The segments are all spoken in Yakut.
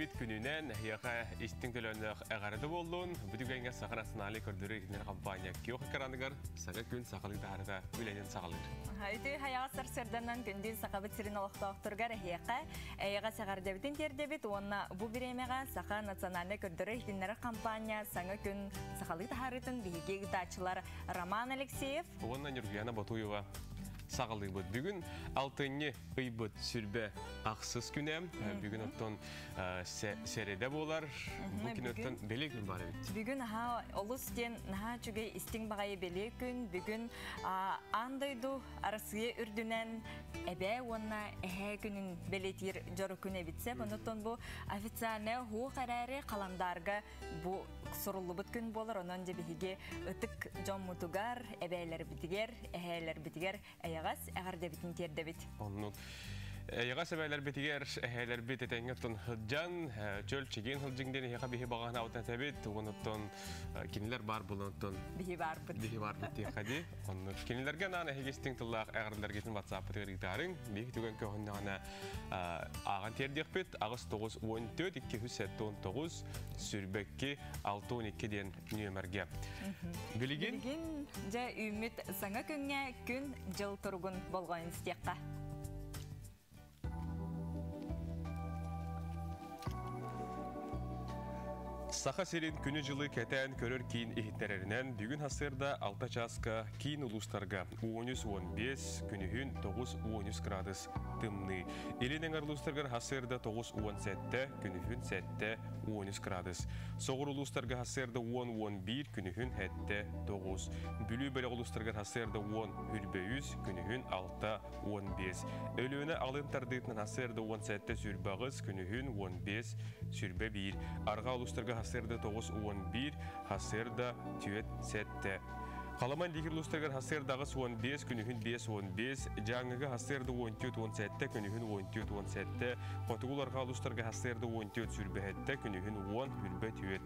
Үүммүт күнүнэн эһиэхэ истиҥ төлөннөөх эҕэрдэ буоллун. Бу түгэҥҥэ Саха национальнай көрдөрөр иһитиннэрэр компания күөх экраныгар Саҥа күн сахалыы таһаарыта үлэтин саҕалыыр. Үтүө хайаҕас сарсыарданан күндү Сахабыт сирин олохтоохторугар эһиэхэ эйэҕэс эҕэрдэбитин тиэрдэбит уонна бу бириэмэҕэ Саха национальнай көрдөрөр иһитиннэрэр компания Саҥа күн сахалыы таһаарыытын биһиги ыытааччылар Роман Алексеев уонна Ньургуяна Ботуева саҕалыыбыт. Бүгүн алтынньы ыйбыт сүрбэ ахсыс күнэ. Бүгүн оттон сэрэдэ буолар. Бу күн оттон бэлиэ күн бар эбит. Бүгүн аха олус диэн наһаа үчүгэй истиҥ баҕайы бэлиэ күн. Бүгүн аан дойду Арассыыйа үрдүнэн эбээ уонна эһээ күнүн бэлиэтиир дьоро күн эбит сөп. Онуттан бу официальная хуох эрээри халандаарга бу суруллубут күн буолар. Онон дьэ биһиги ытык дьоммутугар, эбээлэрбитигэр, эһээлэрбитигэр эйэҕэс эҕэрдэбитин тиэрдэбит. Оннук. Эйэҕэс эбээлэрбитигэр, эһээлэрбит этэҥҥэ оттон сылдьан, чөл чэгиэн сылдьыҥ диэн эһиэхэ биһи баҕаһын аутан этэбит. Онуттан кинилэр баар буолан Биһи баарбыт. Биһи баарбыт диэххэ дии. Оннук. Кинилэргэ анаан эһиги истиҥ тыллаах эҕэрдэлэргитин WhatsApp-ытыгар ыытаарыҥ. Биһиги түгэн көһүннэҕинэ ааҕан тиэрдиэхпит. 8 9 14 279 22 612 диэн нүөмэргэ. Билигин Билигин дьэ үүммүт саҥа күҥҥэ күн дьыл туругун болҕойон истиэххэ. Саха сирин күнү-дьылы кэтээн көрөр киин иһиттэрэринэн бүгүн сарсыарда 6 чааска киин улуустарга 13-15, күнүһүн 9-13 градус тымныы. Илин эҥэр улуустаргар сарсыарда 9-17, күнүһүн 7-13 градус. Соҕуруу улуустарга сарсыарда 10-11, күнүһүн 7-9. Бүлүү бөлөх улуустарыгар сарсыарда 10 үрбэ 3, күнүһүн 6-15. Өлүөнэ алын тардыытынан сарсыарда 17 сүрбэ 8, күнүһүн 15 сүрбэ 1. Арҕаа улуустарга сарсыарда 9-11, сарсыарда 4-7. Халаман диэки улуустарыгар сарсыарда 85, күнүһүн 55, Дьааҥыга сарсыарда 14-17, күнүһүн 14-17, Хотугу Арҕаа улуустарга сарсыарда 14-27, күнүһүн 10-24.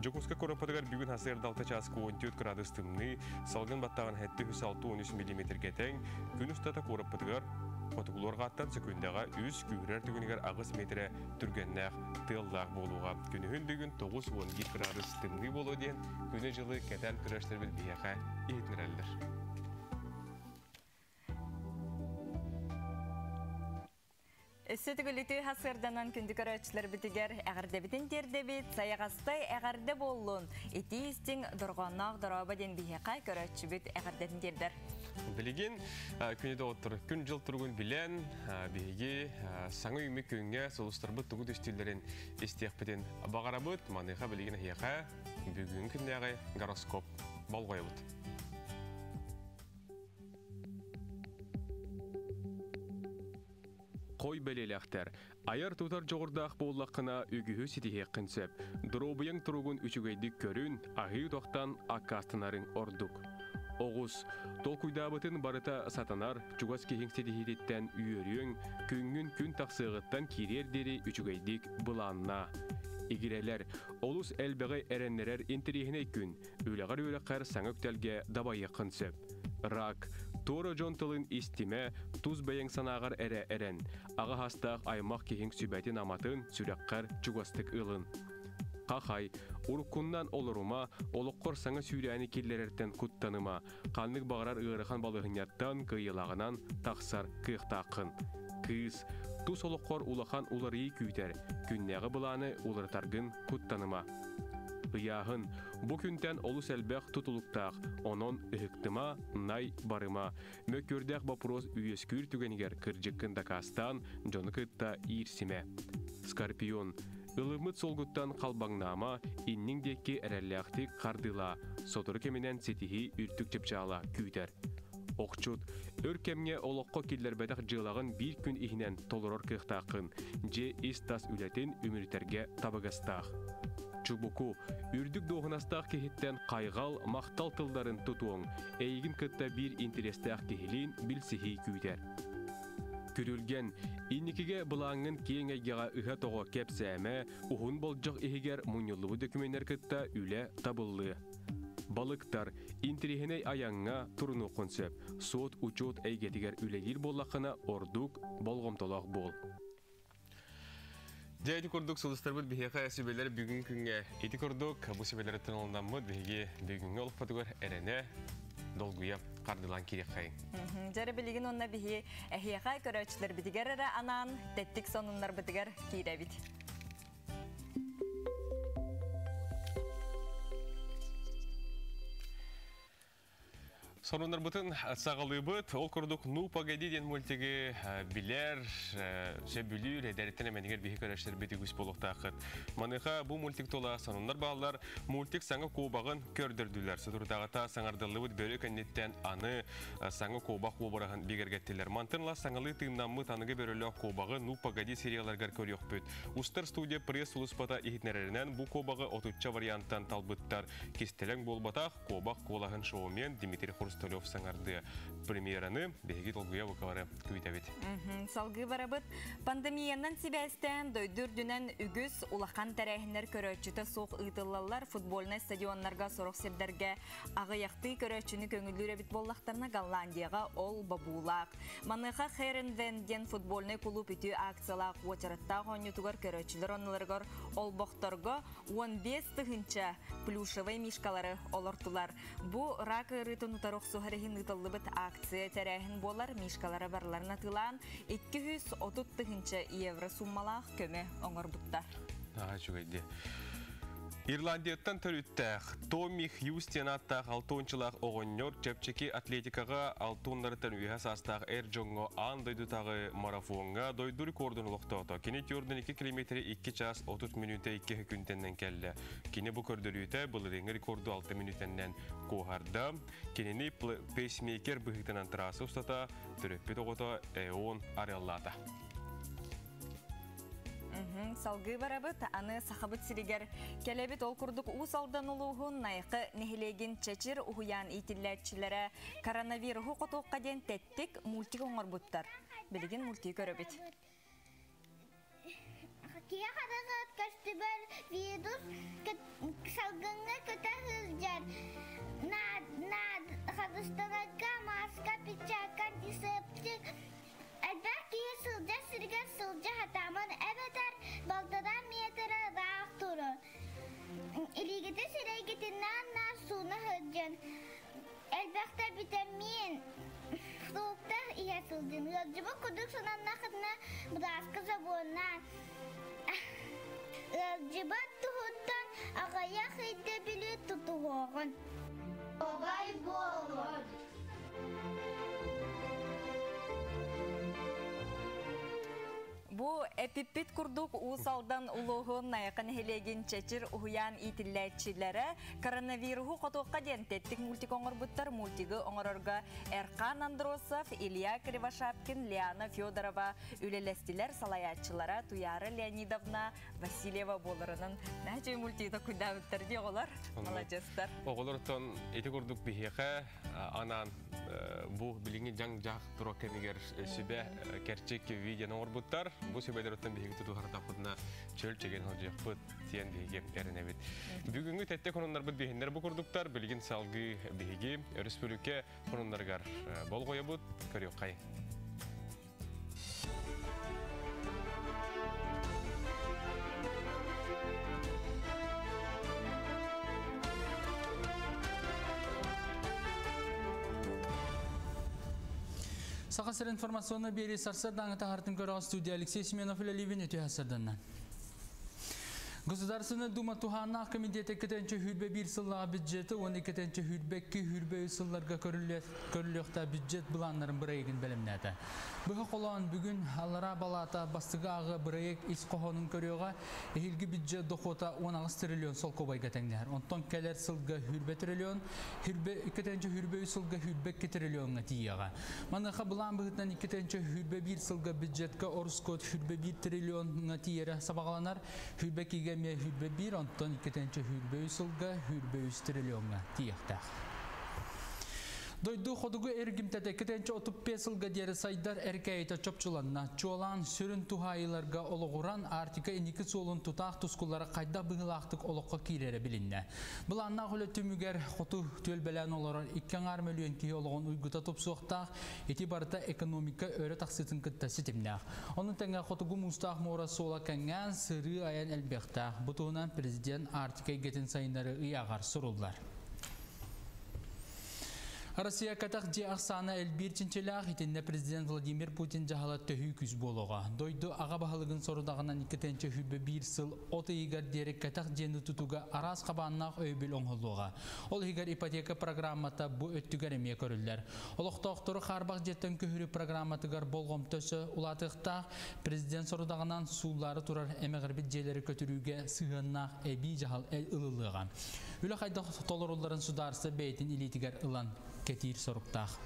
Дьокуускай куораппытыгар бүгүн сарсыарда 6 чааска 14 градус тымныы, салгын баттаҕын 763 миллиметргэ тэҥ, күн устата куораппытыгар хотугулуу арҕааттан сөкүүндэҕэ 3, күүһүрэр түгэнигэр 8 миэтэрэ түргэннээх тыаллаах буолуоҕа. Күнүһүн бүгүн 91 градус тымныы буолуо диэн күнү-дьылы кэтээн көрөөччүлэрбит биһиэхэ иһитиннэрэллэр. Өссө төгүлүтүү сарсыарданан күндү көрөөччүлэрбитигэр эҕэрдэбитин тиэрдэбит, сайаҕастай эҕэрдэ буоллун, итии истиҥ дорҕоонноох дорообо диэн биһиэхэ көрөөччүбүт эҕэрдэтин тиэрдэр. Билигин күнү доҕоттор күн-дьыл туругун билэн, биһиги саҥа үүммүт күҥҥэ сулустарбыт тугу түстүүллэрин истиэхпитин баҕарабыт. Маныаха билигин эһиэхэ бүгүҥҥү күннээҕи гороскоп болҕойобут. Хой бэлиэлээхтэр. Айар-тутар дьоҕурдаах буоллаххына, үгүһү ситиһиэххин сөп. Доруобуйаҥ туругун үчүгэйдик көрүн, аһыы тохтон аккаастанарыҥ ордук. Оҕус. Толкуйдаабытын барыта сатанар, чугас киһиҥ ситиһиититтэн үөрүөҥ, күҥҥүн күн тахсыаҕыттан киириэр диэри үчүгэйдик былааннаа. Игирэлэр. Олус элбэҕи эрэннэрэр интэриэһинэй күн. Үлэҕэр-үөрэххэр саҥа үктэлгэ дабайыаххын сөп. Рак. Туора дьон тылын истимэ, тус бэйэҥ санааҕар эрэ эрэн. Аҕа астаах аймах киһиҥ сүбэтин-аматын сүрэххэр чугастык ылын. Хахай, уруккуннан олорума, олоххор саҥа сүүрээни киллэрэртэн куттаныма, ханнык баҕарар ыарахан балаһыанньаттан кыайыылааҕынан тахсар кыахтааххын. Кыыс, тус олоххор улахан уларыйыы күүтэр, күннээҕи былааны уларытаргын куттаныма. Ыйааһын, бу күнтэн олус элбэх тутулуктаах, онон ыһыктыма, най барыма. Мөккүөрдээх боппуруос үөскүүр түгэнигэр кырдьыккын дакаастаан, дьону кытта иирсимэ. Скорпион, ылыммыт суолгуттан халбаҥнаама, инниҥ диэки эрэллээхтик хардыылаа, сотору кэминэн ситиһии үрдүк чыпчаала күүтэр. Охчут, өр кэмҥэ олоххо киллэрбэтэх дьыалаҕын биир күн иһинэн толорор кыахтааххын, дьиэ ис-тас үлэтин үмүрүтэргэ табыгастаах. Чубуку, үрдүк дуоһунастаах киһиттэн хайҕал, махтал тылларын тутуоҥ, эйигин кытта биир интэриэстээх киһилиин билсиһии күүтэр. Күрүлгэн, инникигэ былааҥҥын киэҥ эйгэҕэ ыһа-тоҕо кэпсээмэ, уһун болдьох иһигэр мунньуллубут дөкүмүөннэр кытта үлэ табыллыа. Балыктар, интэриэһинэй айаҥҥа турунуоххун сөп. Суот-учуот эйгэтигэр үлэлиир буоллаххына ордук болҕомтолоох буол. Дьэ ити курдук сулустарбыт биһиэхэ сүбэлэр бүгүн күҥҥэ ити курдук бу сүбэлэриттэн олунаммыт биһиги бүгүҥҥү олохпутугар эрэнэ долгуйа хардылаан киириэххэйиҥ. Дьэ билигин онно биһи эһиэхэ көрөөччүлэрбитигэр эрэ анаан тэттик сонуннарбытыгар киирэбит. Сонуннарбытын саҕалыыбыт. Ол курдук «Ну, погоди» диэн мультигы билэр, сөбүлүүр, эдэриттэн эмэнигэр биһи көрөччүлэрбит үгүс буолуохтааххыт. Маныаха бу мультик тула сонуннар бааллар. Мультик саҥа куобаҕын көрдөрдүлэр. Соторутааҕыта саҥардыллыбыт бөрө кэнниттэн аны саҥа куобах уобараһын бигэргэттилэр. Мантан ыла саҥалыы тыыннаммыт аныгы бөрөлөөх куобаҕы «Ну, погоди» сериаларыгар көрүөхпүт. Устар студия пресс-сулууспата иһитиннэрэринэн бу куобаҕы отучча варианттан талбыттар. Кистэлэҥ буолбатах, Куобах куолаһын шоумен Дмитрий Хрусталев саҥардыа. Премьераны биһиги долгуйа букалары күүтэбит. Салгыы барабыт. Пандемиянан сибээстээн дойду үрдүнэн үгүс улахан тэрээһиннэр көрөөччүтэ суох ыытыллаллар. Футбольнай стадионнарга сорох сирдэргэ аҕыйахтыы көрөөччүнү көҥүллүүр эбит буоллахтарына Голландияҕа ол бобуулаах. Маныаха Херенвен диэн футбольнай кулууп үтүө акциялаах уочараттаах оонньуутугар көрөөччүлэр оннуларыгар олбохторго 15 тыһыынча плюшевай мишкалары олортулар. Бу рак ыарыытын утары охсуһар иһин ыытыллыбыт акция тэрээһин буолар. Мишкалара барыларын атыылаан 230 тыһыынча евро суммалаах көмө оҥорбуттар. Аа, үчүгэй Ирландияттан төрүттээх Томми Хьюстен ааттаах алтуончалаах оҕонньор чэпчэки атлетикаҕа алтуоннарыттан үөһэ саастаах эр дьоҥҥо аан дойдутааҕы марафоҥҥа дойду рекордун олохтоото. Кини 4,2 километры 2 час 30 мүнүүтэ 2 күнтэннэн кэллэ. Кини бу көрдөрүүтэ былырыыҥҥы рекорду 6 мүнүүтэннэн куоһарда. Кинини пейсмейкер быһыытынан трасса устата төрөппүт оҕото Эон арыаллаата. Салгыы барабыт, аны Сахабыт сиригэр кэлэбит. Ол курдук Уус Алдан улууһун Найахы нэһилиэгин Чэчир уһуйаан иитиллээччилэрэ коронавируһу хотуохха диэн тэттик мультик оҥорбуттар. Билигин мультик көрөбүт. Киһи хараҕар көстүбэр вирус салгыҥҥа көтө сылдьар. Харыстанарга мааска, перчатка, антисептик. Элбэх киһи сылдьар сиригэр сылдьа сатааман эбэтэр балтараа миэтэрэ ыраах турар. Илиигитин сирэйгитинэн наар сууна сылдьан элбэхтэ битэмиин фрукта иһэ сылдьын. Ыалдьыбыт курдук сананнахытына бырааска забуоннаан ыалдьыбат туһуттан аҕыйах өйдөбүлү тутуһуоҕун. Обай буолун! Бу эпиппит курдук Уус Алдан улууһун Найахы нэһилиэгин Чэчир уһуйаан иитиллээччилэрэ коронавируһу хотуохха диэн тэттик мультик оҥорбуттар. Мультигы оҥорорго Эрхан Андросов, Илья Кривошапкин, Лиана Федорова үлэлэстилэр. Салайааччылара Туяра Леонидовна Васильева буоларынан наһаа мультигы куйдаабыттар дии оҕолор. Маладьыастар. Оҕолортон ити курдук биһиэхэ анаан бу билиҥҥи дьаҥ-дьах турук кэмигэр сүбэ кэрчик видеоны оҥорбуттар. Бу сүбэлэриттэн биһиги тутуһардахпытына чөл чэгиэн сылдьыахпыт диэн биһиги эрэнэбит. Бүгүҥҥү тэттэ хонуннарбыт биһиннэр бу курдуктар. Билигин салгыы биһиги өрөспүүбүлүкэ хонуннарыгар болҕойобут көрүөххэй. Саха сирин информационный биэрии сарсыардааҥы таһаартын көрөҕө студия Алексей Семенов үлэлиибин үтүө сарсыарданнан. Государственная Дума туһааннаах комитета 2021 сыллаах бюджеты 12 2022 сылларга көрүллүөхтээх бюджет былааннарын бырайыагын бэлэмнээтэ. Быһа холоон бүгүн аллараа балаата бастакы ааҕыыга бырайыак ис хоһоонун көрүөҕэ эһиилги бюджет дохуота 16 триллион солкуобайга тэҥнэһэр. Онтон кэлэр сылга 20 триллион, 2023 сылга 22 триллионҥа тиийиэҕэ. Маныаха былаан быһыытынан 2021 сылга бюджетка ороскуот 21 триллионҥа тиийэрэ сабаҕаланар. 22-гэ эмиэ 21, онтон 2023 сылга 23 триллионҥа тиийиэхтээх. Дойду хотугу эргимтэтэ 235 сылга диэри сайдар эркээйитэ чопчуланна. Чуолаан сүрүн туһаайыыларга олоҕуран Арктика инники суолун тутаах тускуллара хайдах быһыылаахтык олоххо киирэрэ билиннэ. Былааннаах үлэ түмүгэр хоту түөлбэлээн олорор 2,5 мөлүйүөн киһи олоҕун уйгута тупсуохтаах, ити барыта экономика өрө тахсыытын кытта ситимнээх. Ону тэҥэ Хотугу муустаах муора суола кэҥээн, сырыы-айан элбиэхтээх. Бу туһунан президент Арктика эйгэтин сайыннарыы ыйааҕар суруллар. Россия кэтэх дьиэ ахсаана элбиир чинчилээх, итиннэ президент Владимир Путин дьаһала төһүү күүс буолуоҕа. Дойду аҕа баһылыгын сорудаҕынан 2021 сыл от ыйыгар диэри кэтэх дьиэни тутууга араас хабааннаах өйөбүл оҥоһуллуоҕа. Ол иһигэр ипотека программата бу өттүгэр эмиэ көрүллэр. Олохтоохтору хаарбах дьиэттэн көһөрүү программатыгар болҕомто өссө улаатыахтаах. Президент сорудаҕынан сууллаары турар эмэҕирбит дьиэлэри көтүрүүгэ сыһыаннаах эбии дьаһал ылыллыаҕа. Үлэ хайдах толорулларын судаарыстыба бэйэтин илиитигэр ылан кэтиир соруктаах.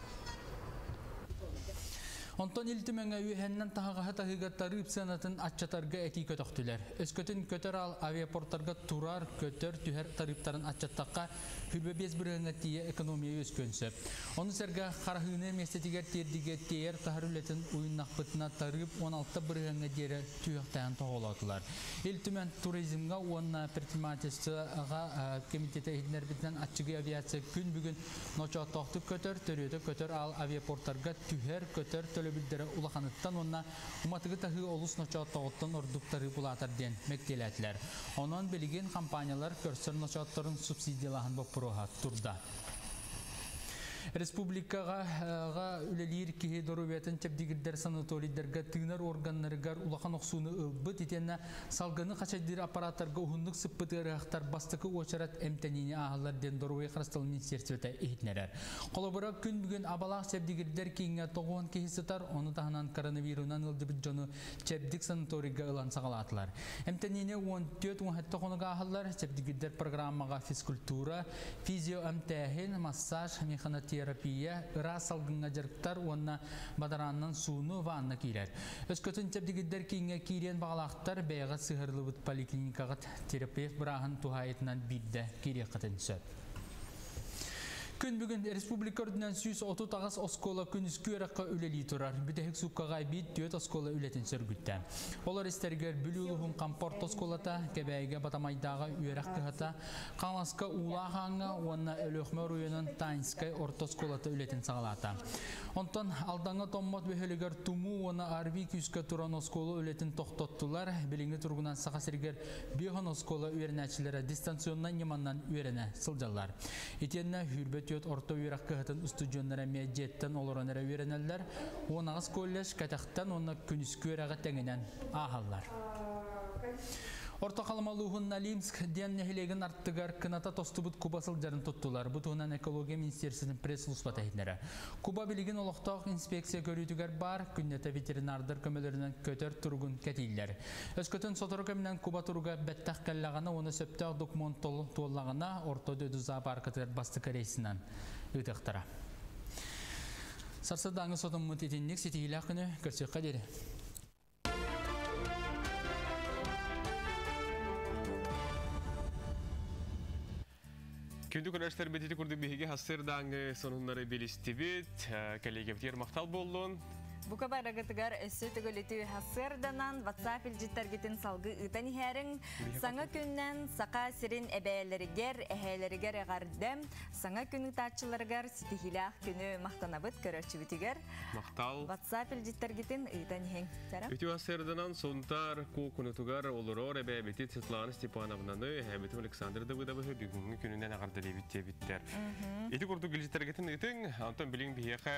Онтон Ил Түмэҥҥэ үөһэннэн таһаҕаһы таһыыга тарыып сыанатын аччатарга этии көтөхтүлэр. Өскөтүн көтөр аал авиапортарга турар, көтөр, түһэр тарыыптарын аччаттахха, 25 бырыһыаҥҥа тиийэ экономия үөскүөн сөп. Ону сэргэ хараһыыны миэстэтигэр тиэрдиигэ тиэйэр таһар үлэтин уйуннахпытына тарыып 16 бырыһыаҥҥа диэри түһүөхтээҕин тоһоҕолоотулар. Ил Түмэн туризмҥа уонна предпринимательствоҕа комитета иһитиннэрбитинэн аччыгый авиация күн бүгүн ночооттоохтук көтөр, төрүөтэ көтөр аал авиапортарга түһэр, көтөр төлөбүрдэрэ улаханыттан уонна уматыгы таһыы олус ночооттооҕуттан ордук тарыып улаатар диэн мэктиэлээтилэр. Онон билигин компаниялар көрсөр ночоотторун субсидиялааһын боппуруоһа турда. Республикаҕа үлэлиир киһи доруобуйатын чэбдигирдэр санаторийдарга тыынар органнарыгар улахан охсууну ылбыт итиэннэ салгыны хачайдыыр аппараттарга уһуннук сыппыт ыарыһахтар бастакы уочарат эмтэниини ааһаллар диэн доруобуйа харыстабылын министиэристибэтэ иһитиннэрэр. Холобура, күн бүгүн Абалаах чэбдигирдэр кииҥҥэ 90 киһи сытар, ону таһынан коронавирунан ыалдьыбыт дьону чэбдик санаторийга ылан саҕалаатылар. Эмтэниини 14-17 хонук ааһаллар, чэбдигирдэр программаҕа физкультура, физиоэмтээһин, массаж, механотерапия, ыраас салгыҥҥа дьарыктар уонна бадараанынан сууну ванна киирэр. Өскөтүн чэбдигирдэр кииҥҥэ киириэн баҕалаахтар бэйэҕит сыһыарыллыбыт поликлиникаҕыт терапевт бырааһын туһаайытынан биирдэ киириэххитин сөп. Күн бүгүн республика үрдүнэн 138 оскуола күнүскү үөрэххэ үлэлии турар. Бүтэһик сууккаҕа эбии түөрт оскуола үлэтин сөргүттэ. Олор истэригэр Бүлүү улууһун Хампа орто оскуолата, Кэбээйигэ Батамайдааҕы үөрэх кыһата, Хаҥаласка Уулаах Ааҥҥа уонна Өлүөхүмэ оройуонун Таинскай орто оскуолата үлэтин саҕалаата. Онтон Алдаҥҥа Томмот бөһүөлэгэр тумуу уонна АРВИ күүскэ туран оскуола үлэтин тохтоттулар. Билиҥҥи туругунан Саха сиригэр 50 оскуола үөрэнээччилэрэ дистанционнай ньыманан үөрэнэ сылдьаллар. Итиэннэ 24 орто үөрэх кыһатын устудьуоннара эмиэ дьиэттэн олорон эрэ үөрэнэллэр. 18 колледж кэтэхтэн уонна күнүскү үөрэҕи тэҥинэн ааһаллар. Орто Халыма улууһун Налимск диэн нэһилиэгин аттыгар кыната тостубут куба сылдьарын туттулар. Бу туһунан экология министерствотын пресс-службата иһитиннэрэр. Куба билигин олохтоох инспекция көрүүтүгэр баар, күннэтэ ветеринардар көмөлөрүнэн көтөр туругун кэтииллэр. Өскөтүн сотору кэминэн куба туруга бэттэх кэллэҕинэ уонна сөптөөх докумуон туоллаҕына, Орто Дойду зоопаркатыгар бастакы рейсинэн ыытыахтара. Сарсыардааҥҥы сотоммут итинник ситиһиилээх күнү көрсүөххэ диэри. Күндү көрөөччүлэрбит ити курдук биһиги хассырдааҥы сонуннары билистибит. Коллегабытыгар махтал буоллун. Бука барыгытыгар өссө төгүлүтү хассыарданан WhatsApp илдьиттэргитин салгыы ыытан иһээриҥ. Саҥа күннэн Саха сирин эбээлэригэр, эһээлэригэр эҕэрдэм. Саҥа күн ыытааччыларыгар ситиһиилээх күнү махтанабыт көрөөччүбүтүгэр. Махтал. WhatsApp илдьиттэргитин ыытан иһиҥ. Үтүө сырданан Сунтаар куукунутугар олорор эбээбитит Светлана Степановнаны, эһээбитим Александр Давыдовыһы бүгүҥҥү күнүнэн эҕэрдэлиибит диэбиттэр. Ити курдук илдьиттэргитин ыытыҥ, онтон билиҥ биһиэхэ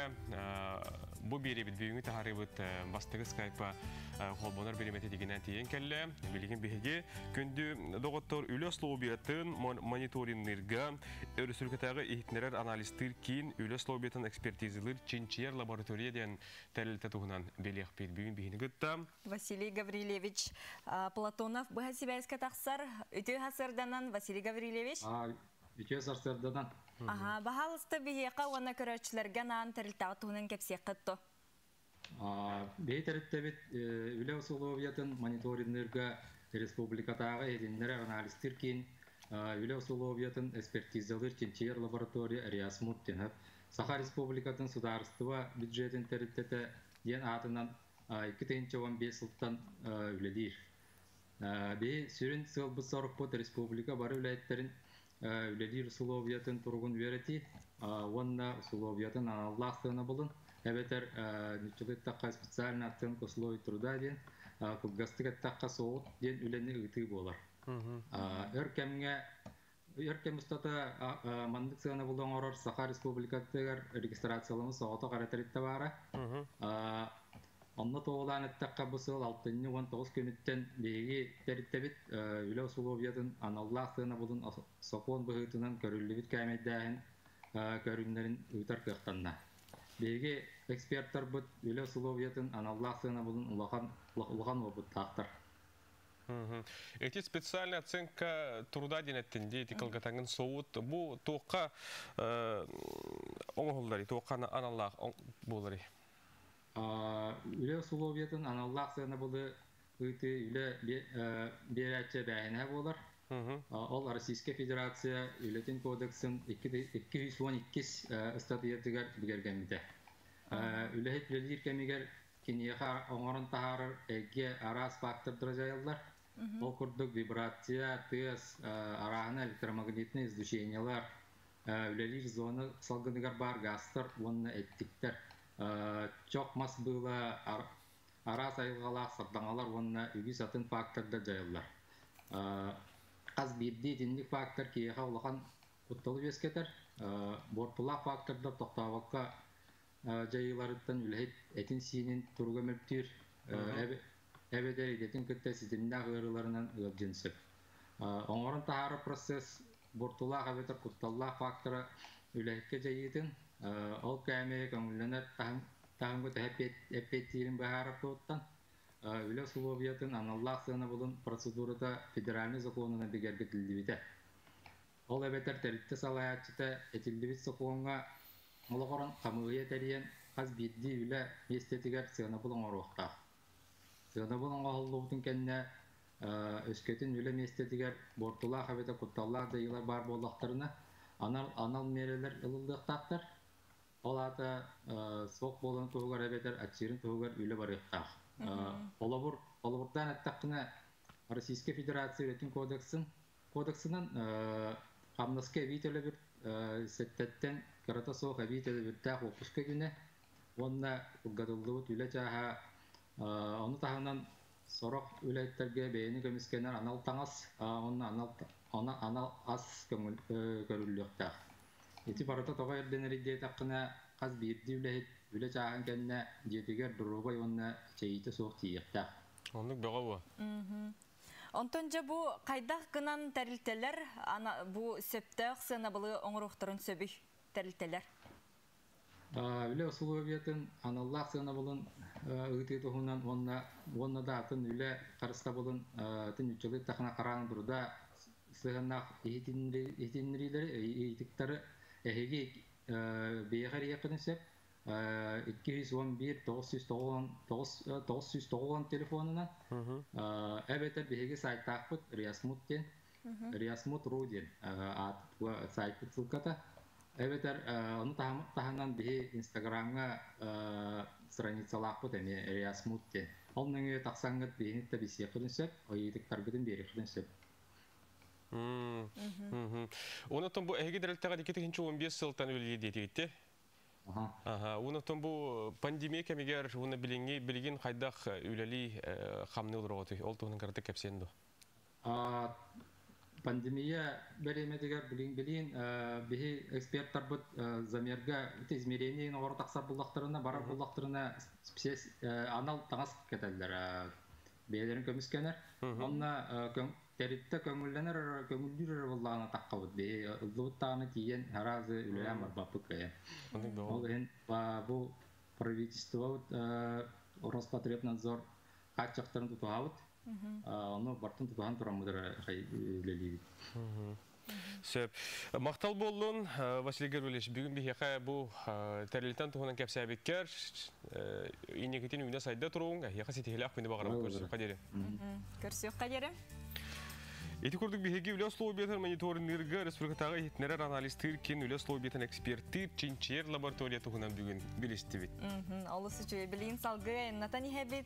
бу биэриэбит бүгүҥҥү таһаарыыбыт бастакы скайпа холбонор бириэмэтэ тигинэн тиийэн кэллэ. Билигин биһиги күндү доҕоттор үлэ условиятын мониторинныырга Өрөспүүбүлүкэтээҕи иһитиннэрэр анализтыыр киин үлэ условиятын экспертизалыыр чинчийэр лаборатория диэн тэрилтэ туһунан билиэхпит. Бүгүн биһини кытта Василий Гаврильевич Платонов быһа сибээскэ тахсар. Үтүө сарсыарданан, Василий Гаврильевич. Үтүө сарсыарданан. Аха, баһаалыста биһиэхэ уонна көрөөччүлэргэ анаан тэрилтэҕэ туһунан кэпсиэххит то. Биһи тэрилтэбит үлэ усулуобуйатын мониторинныырга республикатааҕы иһитиннэрэр анализтыыр киин үлэ усулуобуйатын экспертизалыыр чинчийэр лаборатория РИАСМУТ диэн. Саха Республикатын судаарыстыба бюджетын тэрилтэтэ диэн аатынан 2015 сылтан үлэлиир. Биһи сүрүн сыалбыт-сорукпут республика бары үлэһиттэрин үлэлиир усулуобуйатын туругун үөрэтии уонна усулуобуйатын аналлаах сыанабылын эбэтэр нууччалыы эттэххэ специальная оценка условий труда диэн, кылгастык эттэххэ СОУТ диэн үлэни ыытыы буолар. Өр кэмҥэ өр кэм устата маннык сыанабылы оҥорор Саха Республикатыгар регистрацияламмыт соҕотох эрэ тэрилтэ баара. Онно туоһулаан эттэххэ, бу сыл алтынньы 19 күнүттэн биһиги тэрилтэбит үлэ усулуобуйатын аналлаах сыанабылын сокуон быһыытынан көрүллүбүт кээмэйдээһин көрүҥнэрин ыытар кыахтанна. Биһиги экспертарбыт үлэ усулуобуйатын аналлаах сыанабылын улахан улахан уопуттаахтар. Эти специальная оценка труда диэн эттин дии, ити кылгатаҥын СОУТ бу туохха оҥоһулларый, туохха аналлаах буоларый? Үлэ усулуобуйатын аналлаах сыанабылы ыытыы үлэ биэрээччи эбээһинэһэ буолар. Ол Российскай Федерация үлэтин кодексын 212 ыстатыйатыгар бигэргэммитэ. Үлэһит үлэлиир кэмигэр киниэхэ оҥорон таһаарар эйгэ араас фактордара дьайаллар. Ол курдук вибрация, тыас, арааһына электромагнитнай излучениелар, үлэлиир зона салгыныгар баар газтар уонна эттиктэр, чох мас быыла, араас айылҕалаах сардаҥалар уонна үгүс атын фактордар дьайаллар. Хас биирдии итинник фактор киһиэхэ улахан кутталы үөскэтэр. Буортулаах фактордар тохтообокко дьайыыларыттан үлэһит этин-сиинин туруга мөлтүүр, эбэтэр идэтин кытта ситимнээх ыарыыларынан ыалдьыан сөп. Оҥорон таһаарар процесс буортулаах эбэтэр кутталлаах фактора үлэһиккэ дьайыытын, ол кээмэйэ көҥүллэнэр таһымга төһө эппиэттиирин быһаарар туһуттан үлэ усулуобуйатын аналлаах сыанабылын процедурата федеральнай сокуонунан бигэргэтиллибитэ. Ол эбэтэр тэрилтэ салайааччыта этиллибит сокуоҥҥа олоҕуран хамыыһыйа тэрийэн хас биирдии үлэ миэстэтигэр сыанабыл оҥоруохтаах. Сыанабыл оҥоһуллубутун кэннэ өскөтүн үлэ миэстэтигэр буортулаах эбэтэр кутталлаах дьайыылар баар буоллахтарына, анал анал миэрэлэр ылыллыахтаахтар. Ол аата суох буоларын туһугар эбэтэр аччыырын туһугар үлэ барыахтаах. Холобур, холобурдаан эттэххинэ, Российскай Федерация үлэтин кодексын кодексынан хамнаска эбии төлөбүр сэттэттэн кырата суох эбии төлөбүрдээх уоппуска күнэ уонна кылгатыллыбыт үлэ чааһа, ону таһынан сорох үлэһиттэргэ бэйэни көмүскэнэр анал таҥас уонна анал анал ас көҥүл көрүллүөхтээх. Ити барыта тоҕо ирдэнэрий диэтэххинэ, хас биирдии үлэһит үлэ чааһын кэннэ дьиэтигэр доруобай уонна эчэйиитэ суох тиийиэхтээх. Оннук бөҕө буо. Онтон дьэ бу хайдах гынан тэрилтэлэр бу сөптөөх сыанабылы оҥоруохтарын сөбүй тэрилтэлэр? Үлэ усулуобуйатын аналлаах сыанабылын ыытыы туһунан уонна уонна да атын үлэ харыстабылын атын тахына хараан труда сыһыаннаах иһитиннэриилэри, ыйытыктары эһиги биһиэхэ эрийиэххитин сөп 211 990 телефонунан эбэтэр биһиги сайтаахпыт Риасмут диэн, Риасмут.ру диэн сайтпыт ссылката, эбэтэр ону таһынан биһи Инстаграмҥа страницалаахпыт эмиэ Риасмут диэн. Ол нөҥүө тахсаҥҥыт биһини да билсиэххитин сөп, ыйытыктаргытын биэриэххитин сөп. Онтон бу эһиги тэрилтэҕит 2015 сылтан үлэлиир диэтигит. Аха, онтон бу пандемия кэмигэр уонна билиҥҥи билигин хайдах үлэлии хамныы олороҕутуй? Ол туһунан кыратык кэпсиэн дуо? Пандемия бириэмэтигэр билин билин биһи эксперттарбыт замерга измерение оҥоро тахсар буоллахтарына, барар буоллахтарына анал таҥас кэтэллэр, бэйэлэрин көмүскэнэр. Онно тэрилтэ көҥүллэнэр көҥүллүүр эрэ буоллаҕына таххабыт. Биһи ыллыбыт даҕаны тиийэн аразы үлэлээн барбаппыт кыайан. Ол иһин бу правительствобыт, Роспотребнадзор хааччахтарын тутуһабыт. Ону бартын тутуһан тураммыт үлэлиибит. Сөп. Махтал буоллун, Василий Гаврильевич, бүгүн биһиэхэ бу тэрилтэн туһунан кэпсээбиккэр, инникитин үүнэ сайда туруҥ, эһиэхэ ситиһиилээх күнү баҕарабын, көрсүөххэ диэри. Көрсүөххэ диэри. Ити курдук биһиги үлэ условиятын мониторинныырга республикатааҕы иһитиннэрэр анализтыыр киин үлэ условиятын эксперттиир чинчийэр лаборатория туһунан бүгүн билистибит. Олус үчүгэй. Билигин салгыы айаннатан иһэбит.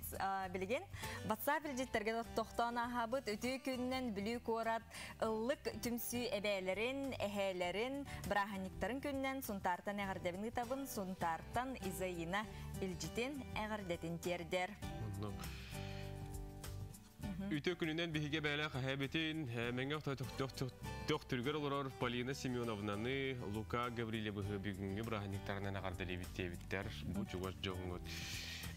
Билигин WhatsApp илдьиттэргэ тохтоон ааһабыт. Үтүө күнүнэн Бүлүү куорат Ыллык түмсүү эбээлэрин, эһээлэрин, бырааһынньыктарын күнүнэн Сунтаартан эҕэрдэбин ыытабын. Сунтаартан Изаина илдьитин эҕэрдэтин тиэрдэр. Үтүө күнүнэн биһиги эбээлээх эһээбитин, Мэҥэ Төхтүрүгэр олорор Полина Семеновнаны, Лука Гаврильевыһы бүгүҥҥү бырааһынньыктарынан эҕэрдэлиибит диэбиттэр бу чугас дьоҥҥут.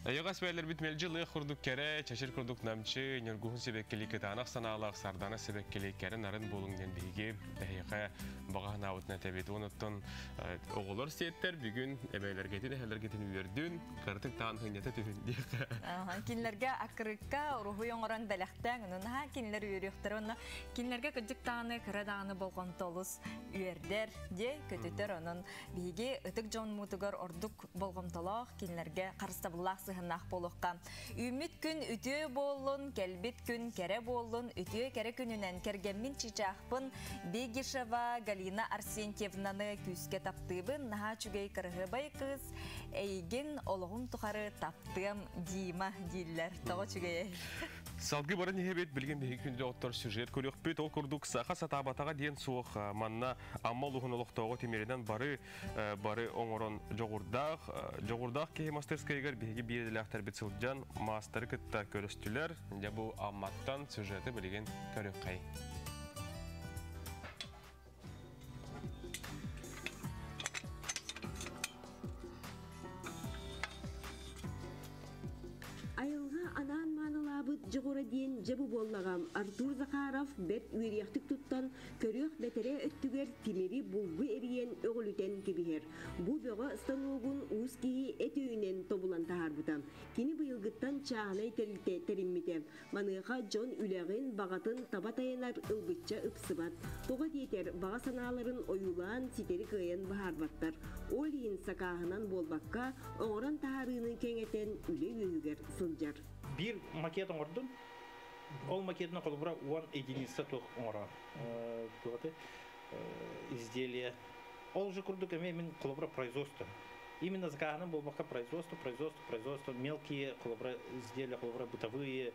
Эйэҕэс бэйэлэрбит мэлдьи лыах курдук кэрэ, чэчир курдук намчы, ньургуһун сибэккили кытаанах санаалаах сардана сибэккили кэрэ нарын буолуҥ диэн биһиги эһиэхэ баҕа санаабытын этэбит. Онуттан оҕолор сиэттэр бүгүн эбээлэргитин, эһэлэргитин үөрдүн, кыратык таан хынньата түһүн диэххэ. Кинилэргэ аккырыкка уруһуй оҥорон бэлэхтээн, онон наһаа кинилэр үөрүөхтэрэ уонна кинилэргэ кырдьык даҕаны кыра даҕаны болҕомто олус үөрдэр диэ көтүтэр. Онон биһиги ытык дьоммутугар ордук болҕомтолоох, кинилэргэ харыстабыллаах сыһыаннаах буолуохха. Үүммүт күн үтүө буоллун, кэлбит күн кэрэ буоллун, үтүө кэрэ күнүнэн кэргэммин чыычаахпын Бегишева Галина Арсентьевнаны күүскэ таптыыбын, наһаа үчүгэй кыраһыабай кыыс, эйигин олоҕум тухары таптыам Дима дииллэр. Тоҕо үчүгэйэй? Салгыы баран иһэбит, билигин биһиги күндү оттор сюжет көрүөхпүт. Ол курдук саха сатаабатаҕа диэн суох манна Амма улууһун олохтооҕу тимиринэн бары бары оҥорон дьоҕурдаах дьоҕурдаах киһи мастерскайыгар биһиги биир идэлээхтэрбит сылдьан маастары кытта көрүстүлэр. Дьэ бу Амматтан сюжеты билигин көрүөххэй. Айылҕа анаан маанылаабыт дьоҕура диэн дьэ бу буоллаҕа. Артур Захаров бэрт үөрүйэхтик туттан, көрүөх бэтэрээ өттүгэр тимири булгу эрийэн өҕүлүтэн кэбиһэр. Бу бөҕө станогун уус киһи эт өйүнэн тобулан таһаарбыта. Кини быйылгыттан чааһынай тэрилтэ тэриммитэ. Маныаха дьон үлэҕин, баҕатын таба тайанар ылбычча ыпсыбат. Тоҕо диэтэр, баҕа санааларын ойуулаан ситэри кыайан быһаарбаттар. Ол иһин сакааһынан буолбакка, оҥорон таһаарыыны кэҥэтэн үлэ үөһүгэр сылдьар. Биир макет оҥордум. Ол макетынан холобура уон единица туох оҥоро туох изделие. Ол же курдук эмиэ мин холобура производство. Именно заказанным буолбакка производство, производство, производство, мелкие холобура изделия, холобура бытовые,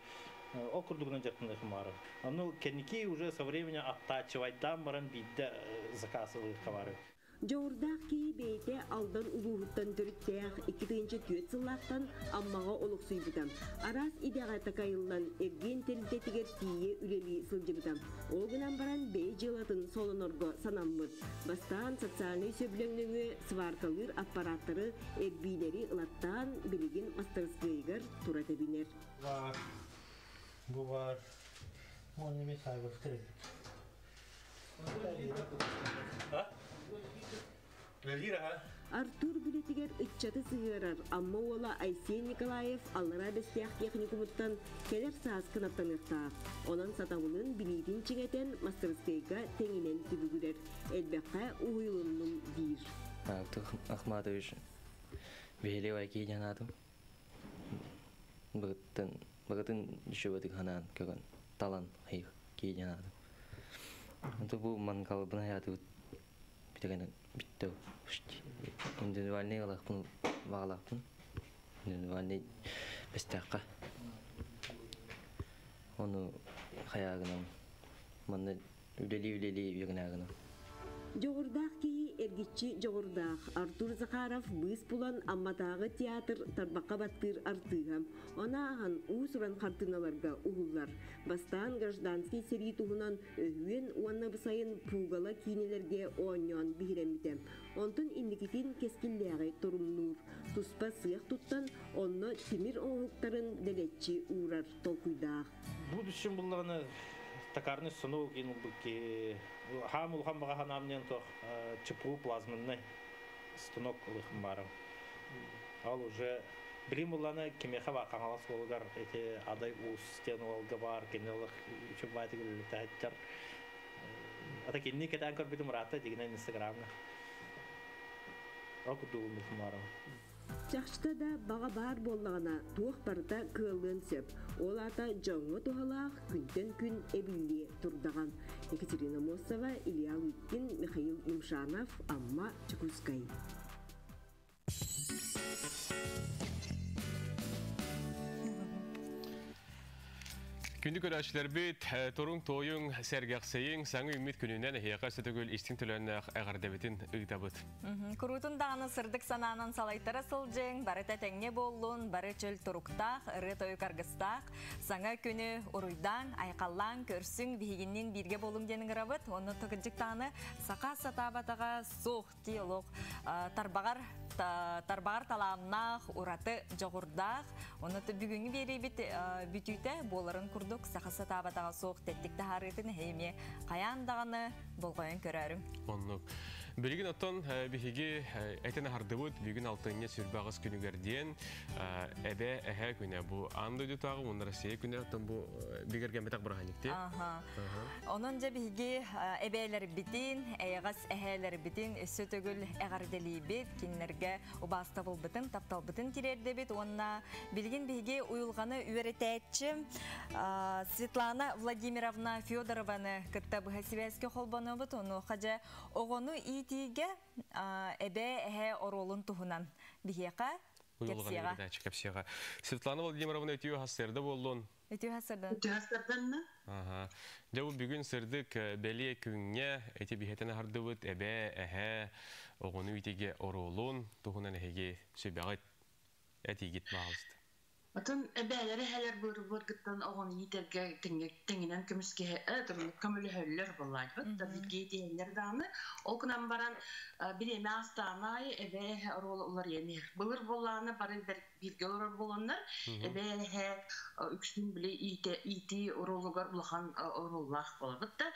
ол курдугунан дьарыктаныахым баара. Ону кэнники уже со временем оттачивайдаан баран биирдэ заказ ылыахха баары. Дьоҕурдаах киһи бэйэтэ Алдан улууһуттан төрүттээх 2004 сыллаахтан Аммаҕа олохсуйбута. Араас идэҕэ такайыллан, эргиэн тэрилтэтигэр тиийэ үлэлии сылдьыбыта. Ол гынан баран бэйэ дьыалатын солонорго санаммыт. Бастаан социальнай сөбүлэҥ нөҥүө сваркалыыр аппараттары, эрбиилэри ылаттаан, билигин мастарыскыайыгар тура тэбинэр. Бар, бу бар, уонна эмиэ саайбастар эбит. Үлэлиир аха. Артур үлэтигэр ыччаты сыһыарар Амма уола Айсен Николаев Аллараа Бэстээх техникумуттан кэлэр саас кынаттаныахтаах. Онон сатабылын, билиитин чиҥэтэн мастарыскыайга тэҥинэн түбүгүрэр. Элбэххэ уһуйулуннум диир. Артур Ахматович биһиги киһи диэн Быгыттын быгытын үчүгэтик ханаан көрөн талан киһи диэн аатым. Онто бу мангалбын хаятыбыт бүтэгэн бүттө. Индивидуальный ылахпын баҕалаахпын. Индивидуальный бэстээххэ. Ону хайаагынан манна үлэлии-үлэлии үөрэнээгинэн. Дьоҕурдаах киһи эргиччи дьоҕурдаах. Артур Захаров быыс булан Амматааҕы театр тарбахха баттыыр артыыһа. Ону ааһан уус-уран хартыыналарга уһуллар. Бастаан гражданский сэрии туһунан өһүөн уонна бу сайын Пугало киинэлэргэ оонньоон биһирэммитэ. Онтон инникитин кэскиллээҕи торумнуур. Туспа сыах туттан, онно тимир оҥоһуктарын дэлэччи уурар толкуйдаах. Будущем буллаҕына токарный станок диэн ылбыт киһи хаам улахан баҕа санаам диэн туох ЧПУ плазменный станок ылыахым баарым. Ол уже билим булланы кимиэхэ баар Хаҥалас уолугар ити Адай Уус диэн уолга баар кини олох үчүгэй баайтык үлэлэтээччэр. Ата кинини кэтээн көрбүтүм ыраатта дигинэн Инстаграмҥа. Ол курдук ылбытым баарым. Чахчыта да баҕа баар буоллаҕына, туох барыта кыаллыан сөп. Ол аата дьоҥҥо туһалаах күнтэн күн эбиллиэ турдаҕа. Екатерина Мосова, Илья Лыткин, Михаил Юмшанов, Амма, Чекускай. Күндү көрөөччүлэрбит, туруҥ туойуҥ, сэргэхсийиҥ, саҥа үүммүт күнүнэн эһиэхэ сөтөгүл истиҥ төлөннөөх эҕэрдэбитин ыытабыт. Куруутун даҕаны сырдык санаанан салайтара сылдьыҥ, барыта тэҥҥэ буоллун, бары чөл туруктаах, ырыа-тойук аргыстаах, саҥа күнү уруйдаан, айхаллаан, көрсүҥ, биһигинниин бииргэ буолуҥ диэн ыҥырабыт. Онно тыкырдьык даҕаны саха сатаабатаҕа суох дии олох тарбаҕар тарбаҕар талааннаах, ураты дьоҕурдаах. Онно бүгүҥҥү биэриибит бүтүүтэ буоларын курдук саха сатаабатаҕа суох тэттик таһаарыытын эһиэмиэ хайаан даҕаны болҕойон көрөөрүҥ. Оннук. Билигин оттон биһиги этэн аһардыбыт бүгүн алтынньы сүрбэҕис күнүгэр диэн эбэ эһэ күнэ бу аан дойдутааҕы уонна Россия күнэ оттон бу бигэргэммэтэх бырааһынньык дии. Онон дьэ биһиги эбээлэрбитин, эйэҕэс эһээлэрбитин өссө төгүл эҕэрдэлиибит, кинилэргэ убаастабылбытын, тапталбытын тириэрдэбит уонна билигин биһиги уйулҕаны үөрэтээччи Светлана Владимировна Федорованы кытта быһа сибээскэ холбонобут. Онуоха дьэ оҕону иитиигэ эбээ эһээ оруолун туһунан биһиэхэ Уйулҕаны үөрэтээччи кэпсиэҕэ. Светлана Владимировна үтүө сарсыарда буоллун. Үтүө сарсыарда. Үтүө сарсыарданна. Аха. Дьэ бу бүгүн сырдык бэлиэ күҥҥэ ити биһэтэн аһардыбыт эбээ, эһээ оҕону иитиигэ оруолун туһунан эһиги сүбэҕит этиигит баҕалыста. Отон эбээлэр эһээлэр былыр-былыргыттан оҕону иитэргэ тэҥинэн көмүскэһэ көмөлөһөллөр буоллааччыбыт. Бииргэ иитиһэллэр даҕаны. Ол гынан баран бириэмэ аастаҕын аайы эбээ эһэ оруола уларыйан иһэр. Былыр буоллаҕына бары бииргэ олорор буоланнар эбээ эһэ үксүн били иитии оруолугар улахан оруоллаах буолабыт да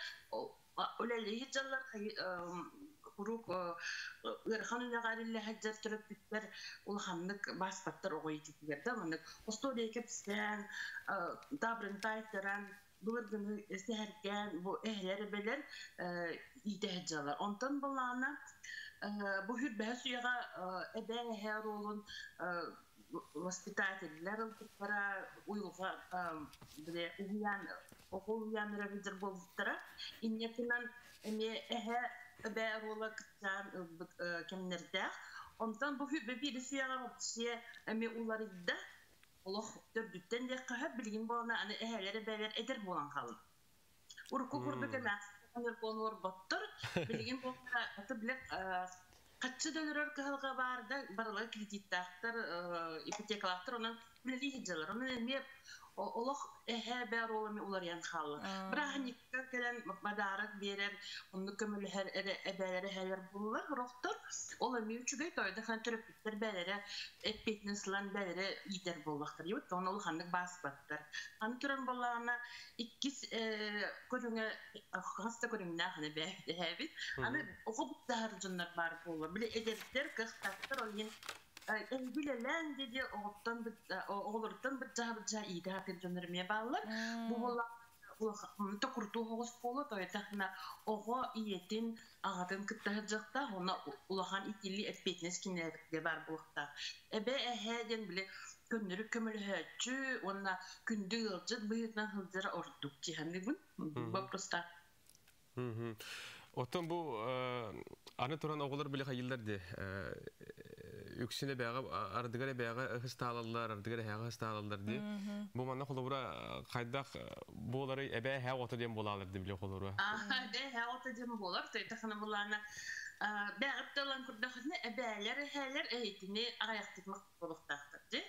үлэлиир дьаллар куруук ыарахан үлэҕэ эриллэ сылдьар төрөппүттэр улаханнык бааспаттар оҕо иитиитигэр да маннык остуоруйа кэпсээн таабырын таайтаран былыргыны сэһэргээн бу эһэлэр эбэлэр иитэ сылдьаллар. Онтон былаана бу хүрбэһэ үйэҕэ эбээ эһэ оруолун воспитателлэр ылбыттара уйулҕа бile уһуйаан оҕо уһуйааннара билдэр буолбуттара. Инньэтинэн эмиэ эһэ эбээ оруола кытаан ылбыт кэмнэрдээх. Онтон бу биир үйэҕэ вообще эмиэ уларыйда. Олох төрдүттэн диэххэ сөп, билигин буолана аны эһээлэр эбээлэр эдэр буолан хаалла. Урукку курдук эмээхсин буолан билигин буолла аты билэ хаччы да өлөрөр кыһалҕа баар да барылар кредиттаахтар, ипотекалаахтар, онон үлэлии сылдьаллар. Онон эмиэ олох эһээ эбээ оруола эмиэ уларыйан хаалла. Бырааһынньыкка кэлэн подарок биэрэр, оннук көмөлөһөр эбээлэр эһээлэр буоллулар сорохтор. Ол эмиэ үчүгэй, тойдо хан төрөппүттэр бээлэрэ эппиэтинэс ылан бээлэрэ иитэр буоллахтар. Оны улаханнык бааспаттар. Аны туран буоллаҕына иккис көрүҥэ хас да көрүҥнээх аны эһээбит. Аны оҕо буттаһар дьоннор баар буоллар. Били эдэрдэр, кыахтаахтар ол иһин билэлээн диэди оҕоттон оҕолоруттан быдьаһа-быдьаһа иитэ сатыыр дьоннор эмиэ бааллар. Бу буолла токурдуу оҕус буолла тойтахна оҕо ийэтин аҕатын кытта сылдьыахтаах, онно улахан итилли эппиэтинэс кинилэргэ баар буолуохтаах. Эбээ эһээ диэн били көннөрү көмөлөһөөччү уонна күндү ыалдьыт быһыытынан сылдьара ордук дии Вопроста. Оттон бу аны туран оҕолор били хайыллар ди үксүнэ бэҕэ ардыгар бэҕэ ыһыстаалаллар, ардыгар эһэҕэ ыһыстаалаллар ди. Бу манна холобура хайдах буолары эбээ эһээ оҕото диэн буолаалар ди били холобура. Эбээ эһээ оҕото диэн буолар. Тахана булаана бэҕэттэлэн курдахына эбээлэр эһээлэр эһитини аҕайахтык буолуохтаахтар ди.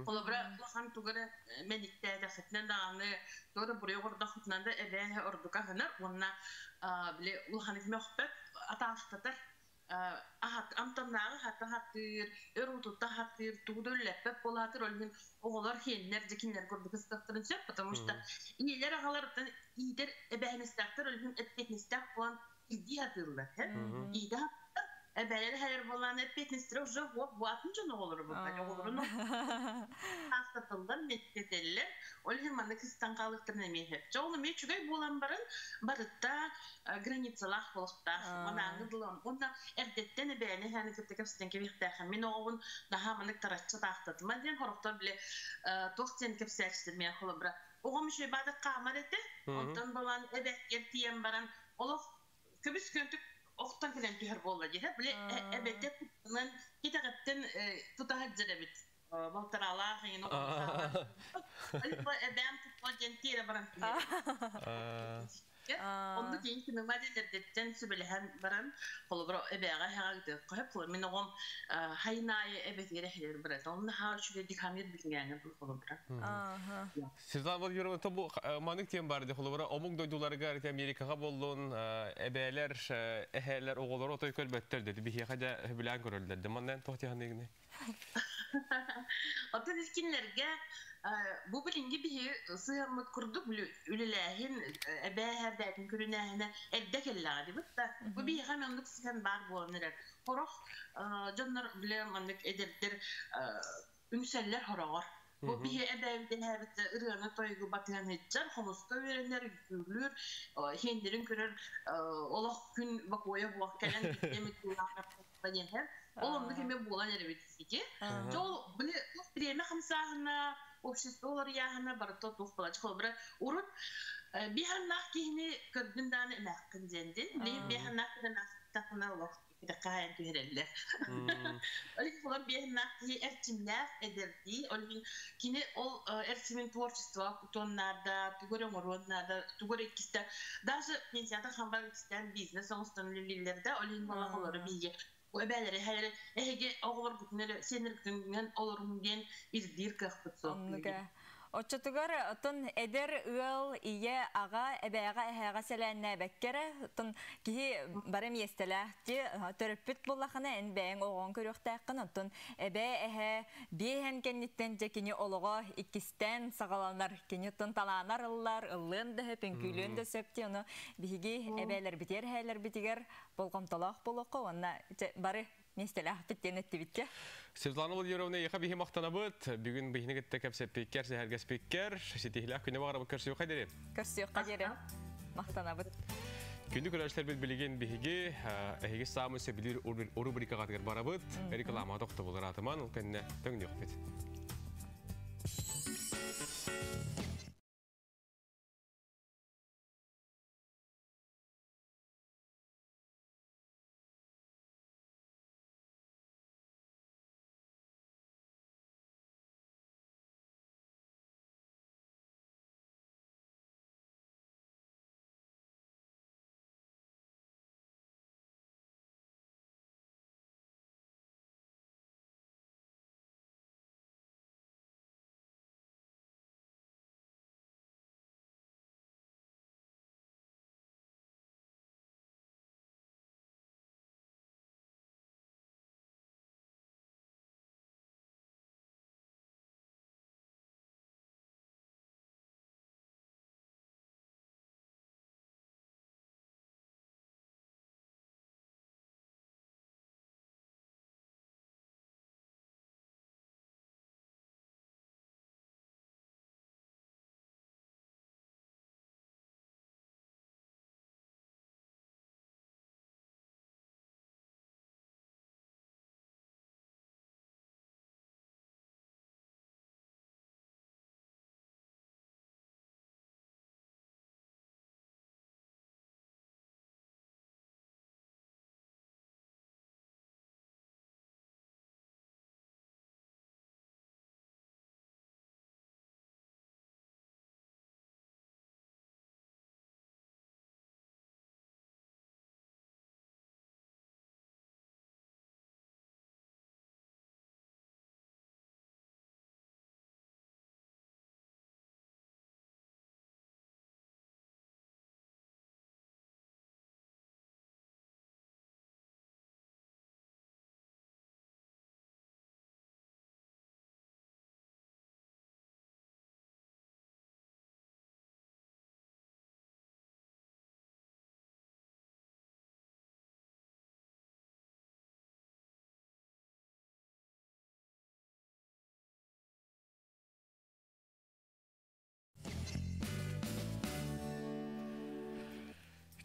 Холобура улахан тугары мэниктээтэхитинэн даҕаны туора буруйу оҕордохутунан да эбээ ордук аһынар уонна били улаханык мөхпөт атаахтатар ахат амтаннааҕы хата хатыыр, өр утутта хатыыр, тугу да үллэппэт буолаатыр, ол иһин оҕолор хиэннэр дьикиннэр курдук ыстаттарын сөп, потому что ийэлэр аҕаларыттан иитэр эбээһинэстээхтэр, ол иһин эппиэтинэстээх буолан илдии хатыыллар, иитэ. Эбээлэр хәлер болан эппетнестер уже вот буатын жон оголору бу. Оголорун хастатылдан меттетеллер. Ол хем маны кыстан калыктыр немехе. Жоғны ме чүгей болан барын барытта границалах болуқтақ. Мана аңыдылан. Онда эрдеттен эбээни хәни кытты кепстен кебихтәхен. Мен оғын daha маны таратчы тақтатыма ден хороқтор биле тоқ тен кепсәчтер мен холобра. Оғым шөй бады қамар эте. Онтон болан эбек ертиен баран. Олох көбүс көнтүк оқтан келен түһэр буолла диһэ. Биле эбетте куттунан китәгәттен тутаһаджар эбит. Балтаралаах иҥин оҕо эбэм туппа диэн тиэрэ баран Онду кейин кинема дедердеттен сүбелеһен баран холобура эбээҕэ хэҕэ көһөп холор мин оҕом хайнаайы эбэтигэр эһилер барат онно хаа үчүгэйдик хамир билиҥээҥэ бу холобура. Светлана Владимировна, то бу манык тем бар холобура омук дойдуларыгар Америкаға боллун эбээлер, эһээлер оҕолору отой көрбөттөр деди. Биһиэхэ да билэн көрөллөр. Маннан тохтиһаныгны. Оттон искинлерге бу билинги биһи сыһаммыт курдук үлелээһин эбээһэр көрүнээһинэ эрдэ келлэҕэ дибит да бу биһиэхэ маннык сыһан баар буолан эрэр. Хорох дьоннор биле маннык эдэрдер үҥсэллэр хороҕор. Бу биһи эбээбит ырыаны тойгу батыһан хыджар, хомуска үөрэнэр, үҥкүүлүүр, хиэндерин көрөр олох күн бакуойа буох кэлэн биттемит Ол оннук эме буолан эребит ити. Жол биле время хамсааһына, общество олар барыта тух була. Холбура урут биханнаах киһини көрдүн дааны эмээххин диэндин. Биле биханнаах тахына олох кайан түһэрэллэр. Ол холор биханнаах киһи эрчимнээх эдэрдии, ол кини ол эрчимин творчество кутуоннаада, тугар оҥоруоннаада, тугар иккистэ даже пенсията хамбар иккистэн бизнес оҥостон үлэлииллэр да, ол иһин буолан олору биһиги эбээлери хәлери эһиги оҕолор күтүнэр сенер күтүнэн олорун диэн ирдиир кыахпыт суох. Оччотугар отон эдэр ыал ие ага эбээҕэ эһээҕэ сэлээннээбэккэрэ отон киһи бары миэстэлээх төрөппүт буллахына эн бэйэҥ оҕоҥ көрүөхтээххин оттон эбээ эһээ биэһэн кэнниттэн дьэ кини олоҕо иккистэн саҕаланар кини оттон талаанар ыллар ыллыан да сөп үҥкүүлүөн да сөп ти ону биһиги эбээлэрбитигэр эһээлэрбитигэр болҕомтолоох буолуохха уонна бары миэстэлээхпит диэн эттибитке. Светлана Владимировна, еха биһи мақтанабыт. Бүгүн биһини кытта кэпсэппиккер, сэһэргэспиккер, ситиһилээх күнэ бағарабыт көрсүөххэ диэри. Көрсүөххэ диэри. Мақтанабыт. Күндү көрөшлер билигин биһиги эһиги саамы сөбүлүүр рубрикаҕатыгар барабыт. Реклама тохтобулар атыман, ол кэннэ төҥнүөхпүт.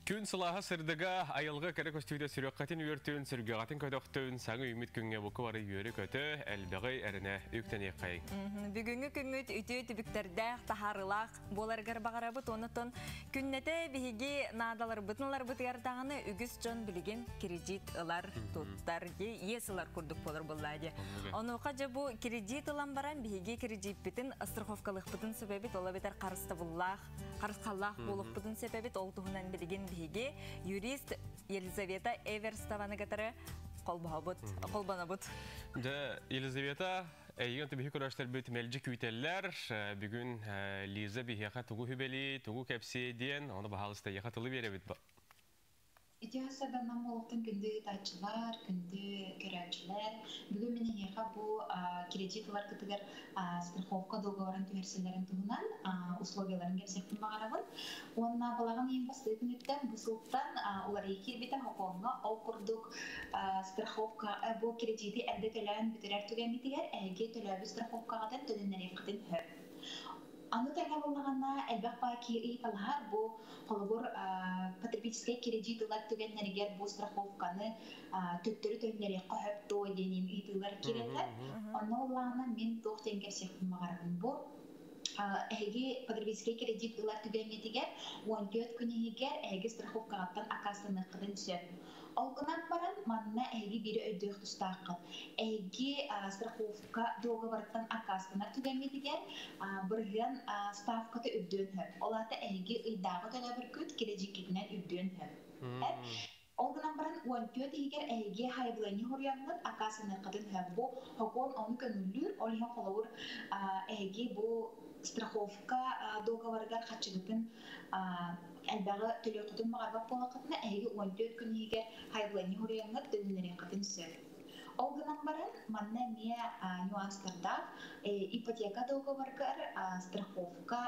Күн сылааһа, сырдыга, айылҕа кэрэ көстүүтэ сүрэххитин үөртүн, сүргэҕитин көтөхтүн, саҥа үүммүт күҥҥэ бука бары үөрэ-көтө, элбэҕи эрэнэ үктэниэххэйиҥ. Бүгүҥҥү күҥҥүт үтүө түбүктэрдээх, таһаарыылаах буоларыгар баҕарабыт. Онтон күннэтэ биһиги наадаларбытын ыларбытыгар даҕаны үгүс дьон билигин кредит ылар, туттар, иэс ылар курдук буолар буоллаа дии. Онуоха дьэ бу кредит ылан баран биһиги кредиппитин страховкалыахпытын сөп эбит, ол эбэтэр харыстабыллаах харысхаллаах буолукпутун сөп эбит. Ол туһунан билигин биһиги юрист Елизавета Эверстованы кытары холбоһобут, холбонобут. Дьэ, Елизавета, эйигин биһи көрөөччүлэрбит мэлдьи күүтэллэр. Бүгүн Лиза биһиэхэ тугу сүбэлиэй, тугу кэпсиэй диэн, ону баһаалыста эйиэхэ тылы биэрэбит. Үтүө сарсыарданан буолуохтун күндү ыытааччылар, күндү көрөөччүлэр. Бүгүн мин эһиэхэ бу кредит ыларгытыгар страховка договорын түһэрсэллэрин туһунан условияларын кэпсиэхпин баҕарабын. Уонна балаҕан ыйын бастакы күнүттэн бу сылтан уларыйыы киирбитэ сокуоҥҥа. Ол курдук страховка бу кредити эрдэ төлөөн бүтэрэр түгэҥҥитигэр эһиги төлөөбүт страховкаҕытын төнүннэриэххитин сөп. Аны тэҥэ буоллаҕына, элбэх баай киһи ыйыталаһар бу холобур потребительскай кредит ылар түгэннэригэр бу страховканы төттөрү төннөриэххэ сөп дуо диэн ыйытыылар киирэллэр. Онно буоллаҕына мин туох диэн кэпсиэхпин баҕарабын бу эһиги потребительскай кредит ылар түгэҥҥитигэр 14 күн иһигэр эһиги страховкаҕыттан аккаастаныаххытын сөп. Ол гынан баран манна эһиги биири өйдүөх тустааххыт. Эһиги страховка дуогабарыттан аккаастанар түгэҥҥитигэр бырыһыан ставката үрдүөн сөп. Ол аата эһиги ыйдааҕы төлөбүргүт кирэдьииккитинэн үрдүөн сөп. Ол гынан баран 14 иһигэр эһиги сайабылыанньа суруйаҥҥыт аккаастаныаххытын сөп. Бу сокуон ону көҥүллүүр. Ол иһин холобур эһиги бу страховка дуогабарыгар харчыгытын элбэҕи төлүөххүтүн баҕарбат буоллаххытына, эһиги 14 күн иһигэр сайабылыанньа суруйаҥҥыт төнүннэриэххитин сөп. Ол гынан баран манна эмиэ нюанстардаах ипотека договорыгар страховка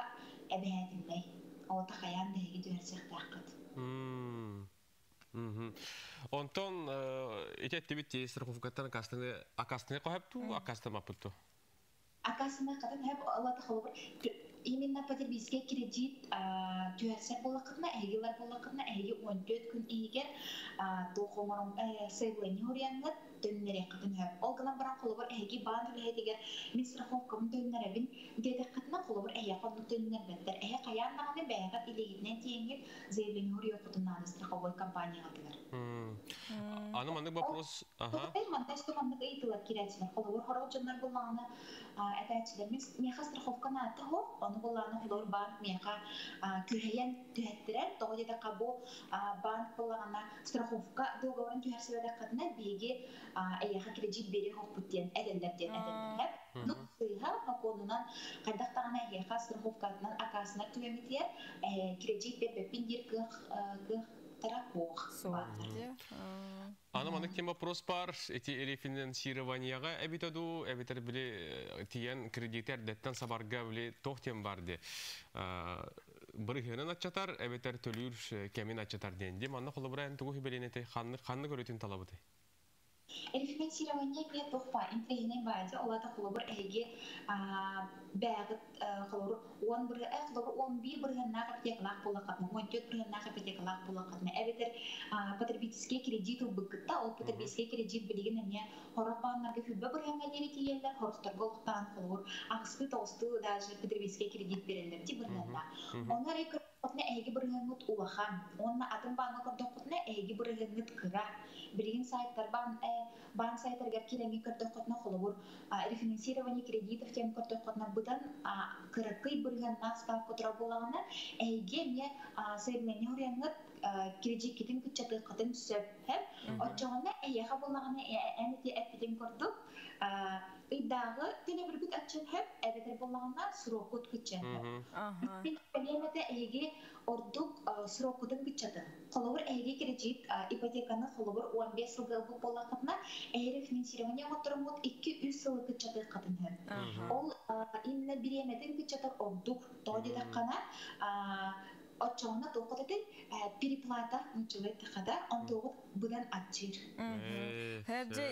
эбэһээтиннэй. Ол хайаан да эһиги түһэрсиэхтээххит. Онтон ити эттибит страховкаттан аккаастаныахха сөп дуу, аккаастаммаппыт дуу? Аккаастаныаххытын сөп, ол холобур именно потребительский кредит түһэрсэр буоллаххытына, эһиги ылар буоллаххытына, эһиги 14 күн иһигэр туох оҥорон сайабылыанньа суруйаҥҥыт төннөриэххитин сөп. Ол гынан баран холобур эһиги баан үлэһитигэр мин страховкабын төннөрөбүн диэтэххитинэ, холобур эһиэхэ оннук төннөрбөттөр. Эһи хайаан даҕаны бэйэҕит илиигитинэн тиийэҥҥит заявление суруйуоххутун наада страховой компанияҕытыгар. Аны маннык вопрос. Ага. Манна өссө маннык ыйытыылар киирээччилэр. Холобур сорох дьоннор буоллаҕына этээччилэр миэхэ страховка наада суох, ону буоллаҕына холобур банк миэхэ күһэйэн түһэттэрэр. Тоҕо диэтэххэ бу банк буоллаҕына страховка договорын түһэрсибэтэххитинэ биһиги эйиэхэ кредит биэриэх суохпут диэн этэллэр диэн этэллэр. Ну сыыһа сокуонунан хайдах даҕаны эһиэхэ страховкатынан аккаастанар түгэҥҥитигэр кредит биэрбэппин диир кыах кыахтара суох. Аны маннык тем вопрос бар, эти рефинансированияға эбитэ дуу, эбэтэр били тиийэн кредити эрдэттэн сабарга били туох тем бар ди. Бырыһыанын аччатар, эбэтэр төлүүр кэмин аччатар диэн. Ди манна холобура эн тугу сүбэлиэҥ этэй, ханнык ханнык өрүтүн талабытай? Рефинансирование эмиэ туох баар интэриэһинэй баайдьа, ол аата холобур эһиги бэйэҕит холобур 10 холобур 11 бырыһыаннаах ипотекалаах буоллаххытына, 14 бырыһыаннаах ипотекалаах буоллаххытына, эбэтэр потребительский кредит ылбыккыт ол потребительский кредит билигин эмиэ сорох бааннарга 20 бырыһыаҥҥа диэри тиийэллэр, сорохторго олохтоон холобур аҕыстыы тоҕустуу даже потребительский кредит биэрэллэр дии бырыһыаннаах. Ону эрэ көрдөххүтүнэ эһиги бырыһыаҥҥыт улахан, уонна атын бааҥҥа көрдөххүтүнэ эһиги бырыһыаҥҥыт кыра. Билигин сайттар баан сайтарыгар киирэҥҥин көрдөххүтүнэ холобур рефинансирование кредитов диэн көрдөххүтүнэ быдан кыракый бырыһыаннаах ставка турар буоллаҕына, эһиги эмиэ сайабылыанньа суруйаҥҥыт кредиккитин кыччатыаххытын сөп. Оччоҕуна эһиэхэ буоллаҕына эн ити эппитиҥ курдук ыйдааҕы төлөбүргүт аччыан сөп, эбэтэр буоллаҕына сроккут кыччыан сөп. Мин сүбэлиэм этэ эһиги ордук сроккутун кыччатын. Холобур эһиги кредит ипотеканы холобур 15 сылга ылбыт буоллаххытына, эһиги рефинансирование оҥоттороҥҥут 2-3 сылы кыччатыаххытын сөп. Ол именно бириэмэтин кыччатар ордук. Тоҕо диэтэххинэ. Оччоҕуна туоххут этэй переплата нууччалыы эттэххэ да, онтуоҕут быдан аччыыр. Хөбдьө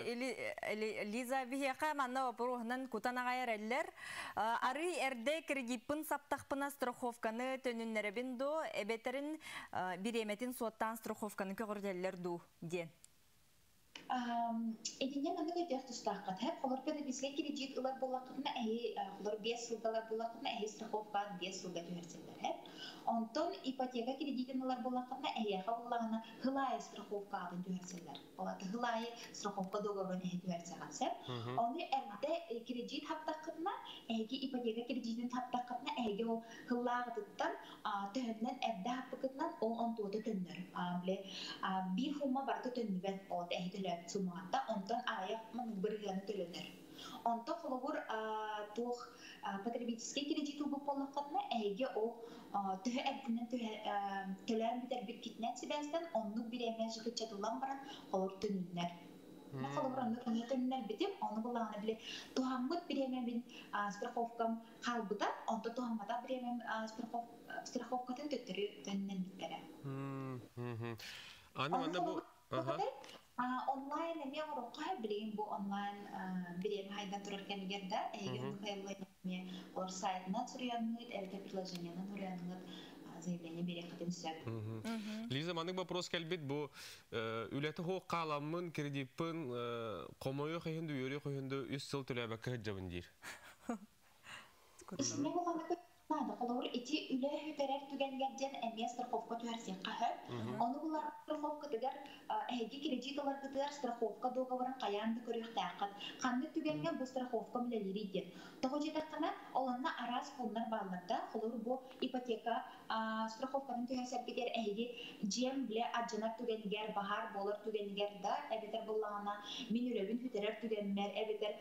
Лиза биһиэхэ манна вопроһунан кутан аҕай эрэллэр. Арый эрдэ кредиппин саптахпына страховканы төнүннэрэбин доо, эбэтэрин бириэмэтин суоттаан страховканы көҕүрүтэллэр дуу диэн. Итиннэ маннык өйдөөх тустааххыт. Һэп холор потребительскэй кредит ылар буоллаххытына эһи холор 5 сылга ылар буоллаххытына эһи страховкаҕа 5 сылга түһэрсэллэр һэп. Онтон ипотека кредитин ылар буоллаххытына эһиэхэ буоллаҕына сыл аайы страховкаҕытын түһэрсэллэр. Ол аата сыл аайы страховка договорун эһи түһэрсэҕин сөп. Ону эрдэ кредит хаптаххытына эһиги ипотека кредитин хаптаххытына эһиги ол сыллааҕытыттан төһөннөн эрдэ аһаппыкытынан ол онтуота төннөр. Били биир сумма барыта төннүбэт ол эһи төлөөбүт суммаҕытта онтон аҕыйах бырыһыаны төлөнөр. Онто холобур туох потребительский кредит ылбыт буоллаххытына эһиги ол төһө эрдинэн төлөөн бүтэрбиккитинэн сибээстэн оннук бириэмэ жыгыччатыллан баран холор төнүннэр. Холобур оннук эмиэ төннөрбүтүм, ону буллаҕына били туһаммыт бириэмэбин страховкам хаалбыта, онто туһамматах бириэмэм страховкатын төттөрү төннөрбүттэрэ. Аны манна бу онлайн эмиэ оҥороххо билигин бу онлайн бириэмэ хайдан турар кэмигэр да эһиги эмиэ олор сайтынан суруйаҥҥыт эбэтэр приложениенан суруйаҥҥыт заявление биэриэххитин сөп. Лиза, маннык вопрос кэлбит бу үлэтэ хоох хааламмын кредиппин хомойуох иһин да үөрүөх иһин да үс сыл төлөөбөккө сылдьабын диир. Исинэ буланыгы наада холобур ити үлэ бүтэрэр түгэнгэр диэн эмиэ страховка түһэрсиэххэ сөп. Ону булар страховкатыгар эһиги кредит ыларгытыгар страховка договорын хайаан да көрүөхтээххит. Ханнык түгэҥҥэ бу страховка үлэлиирий диэн. Тоҕо диэтэххинэ, ол онно араас пууннар бааллар да, холобур бу ипотека страховкатын түһэрсэргитигэр эһиги дьиэм билэ алдьанар түгэнигэр, баһаар буолар түгэнигэр да, эбэтэр буллаҕына мин үлэбин бүтэрэр түгэммэр, эбэтэр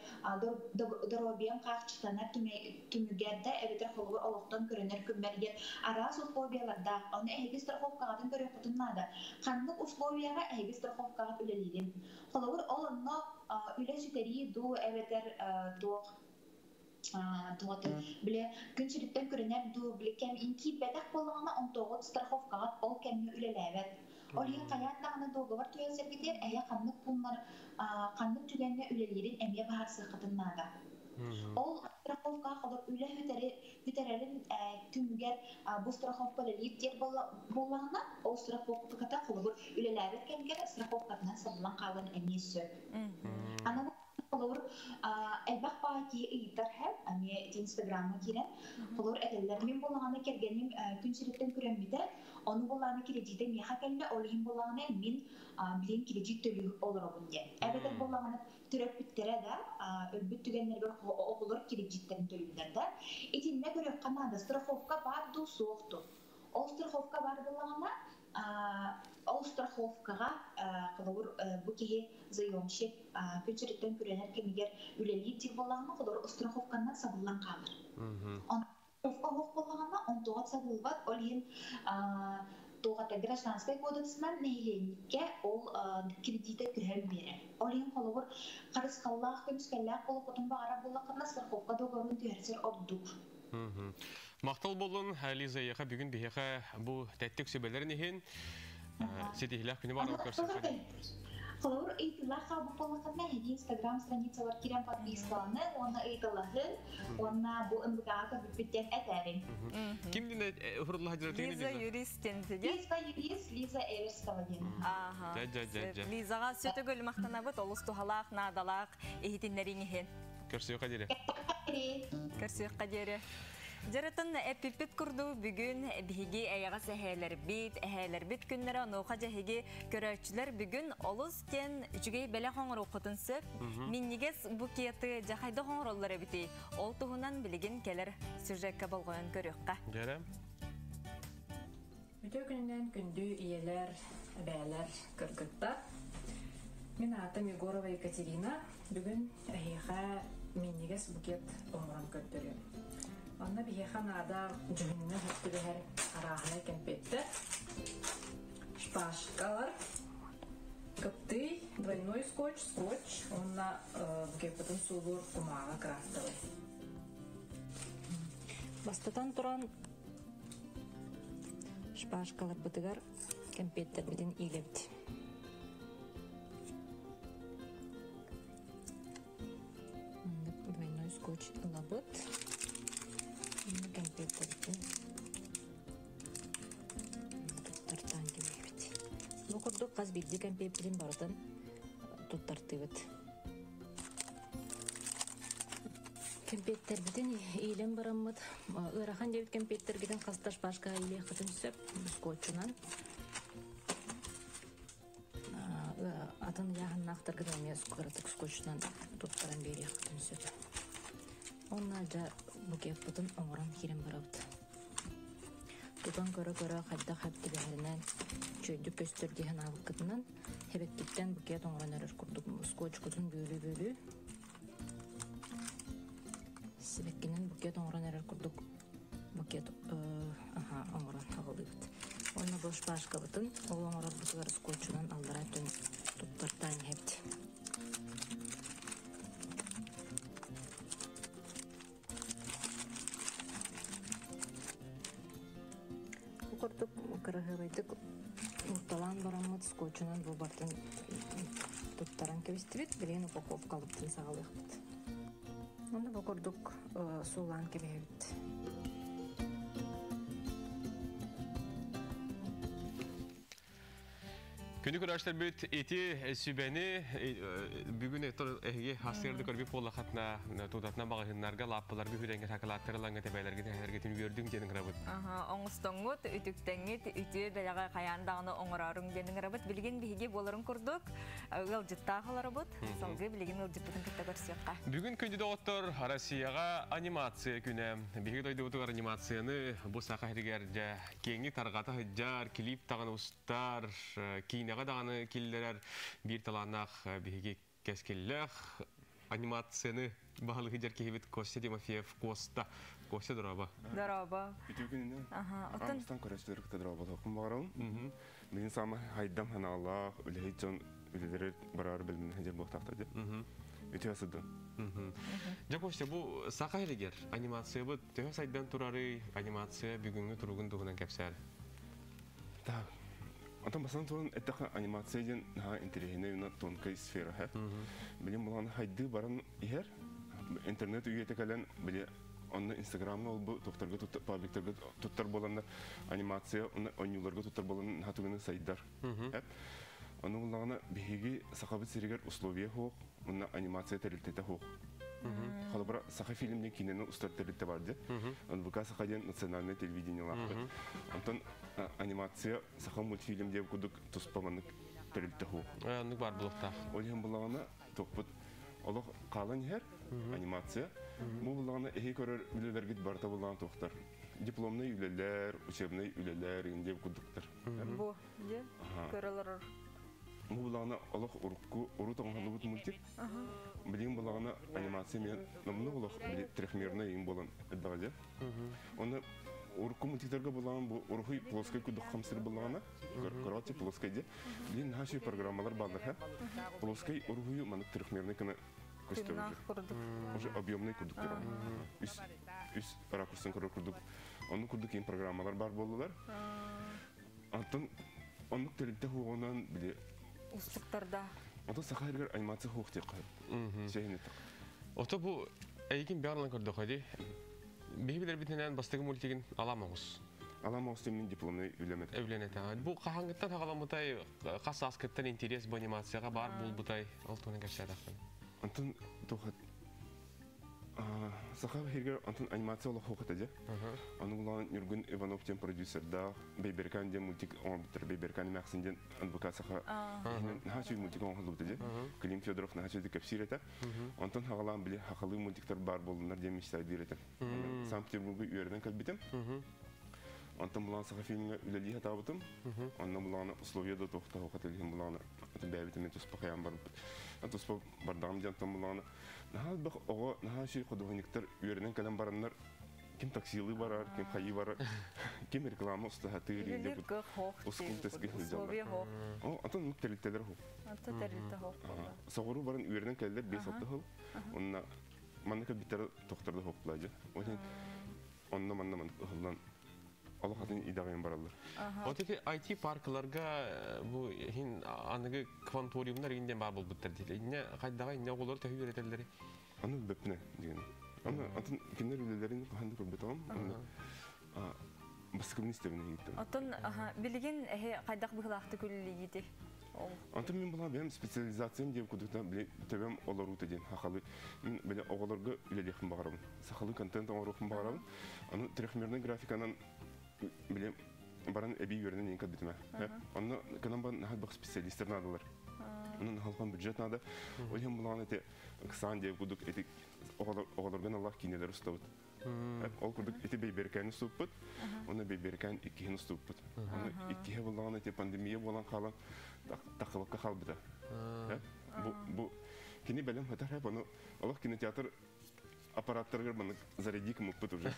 доруобуйам хааччытанар түмүгэр да, эбэтэр холобур олохтон көрөнөр күммэр диэн араас условиялардаах. Ону эһиги страховкаҕытын көрүөххүтүн наада. Ханнык условияҕа эһиги страховкаҕыт үлэлиирин. Холобур, ол онно үлэ сүтэрии дуу, эбэтэр туох туоты биле күн сириттэн көрүнэр дуу биле кэм киирбэтэх буоллаҕына онтуоҕут страховкаҕыт ол кэмҥэ үлэлээбэт. Ол иһин хайаан даҕаны договор түһэрсэргитигэр эһэ ханнык пууннар ханнык түгэҥҥэ үлэлиирин эмиэ быһаарсыаххытын наада. Ол страховка холор үлэ бүтэрэрин түмүгэр бу страховка үлэлиир диэр буоллаҕына ол страховката холобур үлэлээбэт кэмигэр страховкатынан сабыллан хаалан эмиэ сөп. Аны холобур элбэх баҕа киһи ыйытар һэп эмиэ ити инстаграмҥа киирэн холобур этэллэр мин буоллаҕына кэргэним күн сириттэн күрэммитэ ону буоллаҕына кредитэ миэхэ кэллэ ол иһин буоллаҕына мин билигин кредит төлүү олоробун диэн эбэтэр буоллаҕына төрөппүттэрэ да өлбүт түгэннэригэр оҕолор кредиттэрин төлүүллэр да итиннэ көрүөххэ наада страховка баар дуу суох дуу ол страховка баар буоллаҕына ол страховкаҕа холобур бу киһи заемщик күн сириттэн күрэнэр кэмигэр үлэлиир диир буоллаҕына холобур страховканан сабыллан хаалар. Страховка оһох буоллаҕына онтуоҕа сабыллыбат ол иһин туоҕата гражданскай кодексынан нэһилиэнньиккэ ол кредитэ көһөн биэрэр. Ол иһин холобур харысхаллаах көмүскэллээх буолуоххутун баҕарар буоллаххына страховка договорун түһэрсэр ордук. Махтал боллун, Лиза, эйиэхэ бүгүн биһиэхэ бу тэттик сүбэлэрин иһин ситиһилээх күнү барып көрсүөххэ. Холобур, ыйытыылаах хаалбыт буоллаххытына, эһиги Инстаграм страницалар киирэн подпискаланы уонна ыйыталаһын, уонна бу НВК-ҕа көрбүппүт диэн этээриҥ. Ким диэн уһурулла сылдьар Лиза юрист диэн Лиза юрист, Лиза Эверстова диэн. Ааха. Лизаҕа сөтөгөл махтанабыт, олус туһалаах, наадалаах иһитиннэриҥ иһин. Көрсүөххэ диэри. Көрсүөххэ диэри. Дьарытын эппиппит курдук бүгүн биһиги эйэҕэс эһээлэрбит, эһээлэрбит күннэрэ онуоха дьэһиги көрөөччүлэр бүгүн олус диэн үчүгэй бэлэх оҥоруоххутун сөп. Минньигэс букеты дьэ хайдах оҥороллор эбитий? Ол туһунан билигин кэлэр сюжекка болҕойон көрүөххэ. Дьэрэ. Үтүө күнүнэн күндү ийэлэр, эбээлэр, кыргыттар. Мин аатым Егорова Екатерина. Бүгүн эһиэхэ минньигэс букет оҥорон көрдөрүөм. Онно биһиэхэ наада дьүһүннэ түбэһэр арааһынай кэмпиэттэр, шпажкалар, кыптый, двойной скотч, скотч уонна букеппытын суулуур кумааҕы крафтовый. Бастатан туран, Шпажкаларбытыгар кэмпиэттербитин иилэбит. Маннык двойной скотч ылабыт. Кэмпиэттербитин туттартаан кэбиһэбит. Бу курдук хас биирдии кэмпиэппитин барытын туттартыыбыт. Кэмпиэттэрбитин иилэн бараммыт, ыарахан диэбит кэмпиэттэргитин хаста шпажкаҕа иилиэххитин сөп, скотчунан. Атын ыйааһыннаахтаргытын эмиэ кыратык скотчунан туттаран биэриэххитин сөп. Онно дьэ букеппытын оҥорон киирэн барабыт. Тутан көрө-көрө хайдах хэп түбэһэринэн, үчүгэйдик көстөр дии санаабыккытынан, хэбэккиттэн букет оҥорон эрэр курдук скотчкутун бүөлүү-бүөлүү сибэккинэн букет оҥорон эрэр курдук букет аха оҥорон аҕалыыбыт. Уонна бу шпажкабытын ол оҥорорбутугар скотчунан аллараа өттүн туттартаан иһэбит. Бу курдук кыраһыабайдык уурталаан бараммыт скотчунан бу бартын туттаран кэбистибит. Билигин упаковкалыптын саҕалыахпыт. Онно бу курдук суулаан кэбиһэбит. Күнү көрөштөрбүт ити сүбэни бүгүн эһиги хасырды көрбүт буоллахатына тутатына маҕаһыыннарга лааппыларга хүрэнгэ сакалааттары ланга тэбэлэргит эһэргитин үөрдүҥ диэн ыҥырабыт. Оҥостоҥҥут, үтүктэҥҥит, үтүө бэлэҕи хайаан даҕаны оҥорооруҥ диэн ыҥырабыт. Билигин биһиги буоларын курдук ыалдьыттаах олоробут. Салгыы билигин ыалдьыппытын кытта көрсүөххэ. Бүгүн күндү доҕоттор, Россияҕа анимация күнэ. Биһиги дойдубутугар анимацияны бу саха сиригэр дьэ киэҥник тарҕата сылдьар, клип даҕаны устар, киинэҕэ даҕаны киллэрэр биир талааннаах биһиги кэскиллээх анимацияны баһылык дьэр киһибит Костя Тимофеев Коста. Костя дороба. Дороба. Үтүө күнүнэн. Ааҕыстан көрөччүлэр кытта дорооболуохпун баҕарабын. Билигин саама хайдам ханаалаах үлэһит дьон үлэлэри бараар бэлэмнэһэ сылдьар буолуохтаахтар дии. Үтүө сыдын. Дьэ, Костя, бу саха иһигэр анимациябыт төһө сайдан турарый, анимация бүгүҥҥү туругун туһунан кэпсээр. Так. Онтон бастан туран эттэххэ анимация диэн наһаа интэриэһинэй уонна тонкай сфера һэ. Билим булан хайдыы баран иһэр. Интернет үйэтэ кэлэн били онно Инстаграмҥа ол туохтарга туттар пабликтарга туттар буоланнар анимация оонньууларга туттар буолан наһаа тугуну сайдар. Ону буллаҕына биһиги Сахабыт сиригэр условия суох, уонна анимация тэрилтэтэ суох. Холобура, Саха фильм диэн киинэни устар тэрилтэ бар дии. НВК Саха диэн национальное телевидениелаахпыт. Онтон анимация Саха мультфильм диэн курдук туспа маннык тэрилтэ суох. Оннук баар буолуохтаах. Ол иһин буллаҕына тохпут олох хаалан иһэр анимация. Бу буллаҕына эһи көрөр үлэлэргит барыта буллаҕына туохтар. Дипломнай үлэлэр, учебнай үлэлэр диэн курдуктар. Бу дьэ көрөлөр. Бу булаҕына олох урукку урут оҥоһуллубут мультик. Билигин булаҕына анимация мен намнук олох били трехмерный им болан элбэҕэ дьэ. Оны урукку мультиктарга булаҕын бу уруһуй плоскай курдук хамсыр буллаҕына короче плоскай дьэ. Билигин наһаа үчүгэй программалар бааллар ха. Плоскай уруһуйу маннык трехмерный гына көстөр уже. Уже объемный курдук көрөр. Үс үс ракурстан көрөр курдук. Оннук курдук киин программалар бар буоллулар. Антон оннук тэрилтэ хуоҕунан били устуктарда. Ото саха сиригэр анимация хуох диэххэ сөп. Ото бу эйигин бэҕэлэн көрдөххө дии. Биһи билэрбитинэн бастакы мультигин Алам оҕус. Алам оҕус мин дипломнай үлэм этэ. Үлэн этэ. Бу хаһааҥҥыттан хаҕаламмытай, хас сааскыттан интерес бу анимацияҕа баар буолбутай, ол туһунан кэпсээтэххин. Антон туох Саха иһигэр онтон анимация олох суох этэ дьэ. Ону булаан Ньургун Иванов диэн продюсердаах Бэйбэрикээн диэн мультик оҥорбуттар. Бэйбэрикээн эмээхсин диэн НВК саха иһинэн наһаа үчүгэй мультик оҥоһуллубута дьэ. Клим Федоров наһаа үчүгэйдик кэпсиир этэ. Онтон хаҕалаан били хахалыы мультиктар баар буоллуннар диэн мечтайдыыр этим. Санкт-Петербурга үөрэнэн кэлбитим. Онтон булаан саха фильмҥэ үлэлии сатаабытым. Онно булаана условия да туох да суох этэ булаана бэйэбит эмиэ туспа хайаан барбыт. Туспа бардаҕым диэн онтон булаана наһаа элбэх оҕо, наһаа үчүгэй художниктар үөрэнэн кэлэн бараннар ким таксилыы барар, ким хайыы барар, ким реклама устаһатыыр инде ускул тэсгэ сылдьаллар. О, атын нук тэрилтэлэр хоп. Ата тэрилтэ хоп. Соҕуруу баран үөрэнэн кэллэр 5-6 сыл. Онна манна кэлбиттэр тохторда хоплаа дьэ. Онно манна маннык ыһыллан. Олох атын идэҕин бараллар. Вот эти IT паркларга бу хин аныгы кванториумнар инден бар болбуттар дейт. Инне кайдага инне оголор төһү үйрөтеллери. Аны бөпнө деген. Аны атын киндер үлелерин ханды көрбөтөм. Аны баскы истебин гиттем. Оттон билигин эхе кайдак быхлаахты күллигити. Антон мен була бэм специализациям деп кудукта биле төбөм олорута ден хахалы. Мен биле оголорго үлелехин багарам. Сахалы контент оңорухун багарам. Аны трехмерный графиканан биле баран эби көрүнөн эң кадбитиме. Аны канан бан нахат бак специалисттер надалар. Аны халкан бюджет надо. Ол хем булган эти ксан деп кудук эти оголорган Аллах кинелер устабыт. Ол курдук эти бейберкәне суппут. Оны бейберкән иккиһин уступпут. Оны иккиһе булган эти пандемия болан калан тақылыққа қалбыда. Бу бу кини белем хатар хеп аны Аллах кинотеатр аппараттарга маны зарядик муппут уже.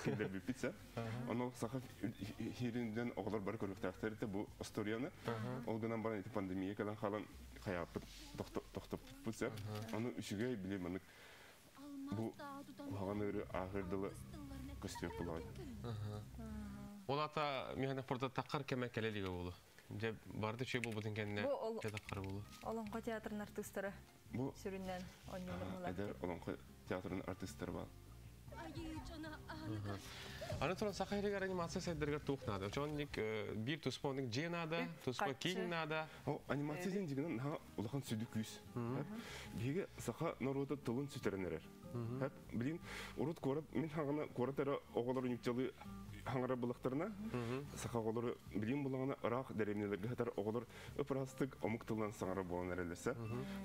Киллер бипитса. Аны саха хиринден оглар бар көрүктәхтер бу историяны. Ол гынан баран эти пандемия калан халан хаяппыт тохтоппут. Аны үчүгә биле маны бу кухаган ахырдылы көстөк булган. Ол ата механа порта таққар кеме келелиге болу. Же барды чөй болбутун кенне же таққар болу. Олонхо театрын артисттары. Бу сүрүннен ойнолор. Эдер Олонхо театрын артисттары бар. Аны туран сахайрыгар анимация сайдыргар тух надо. Чонник бир туспоник же надо, туспо кинг надо. О, анимация ден дигенен ха улахан сүдү күүс. Биге саха народа тылын сүтеренерер. Хеп, билин, урут корат, мен хагана коратара оголор нүктелы хаңара булактарына, саха оголор билин булагана ырак деревнелерге хатар оголор ыпырастык омук тылынан саңара болан эрелерсе.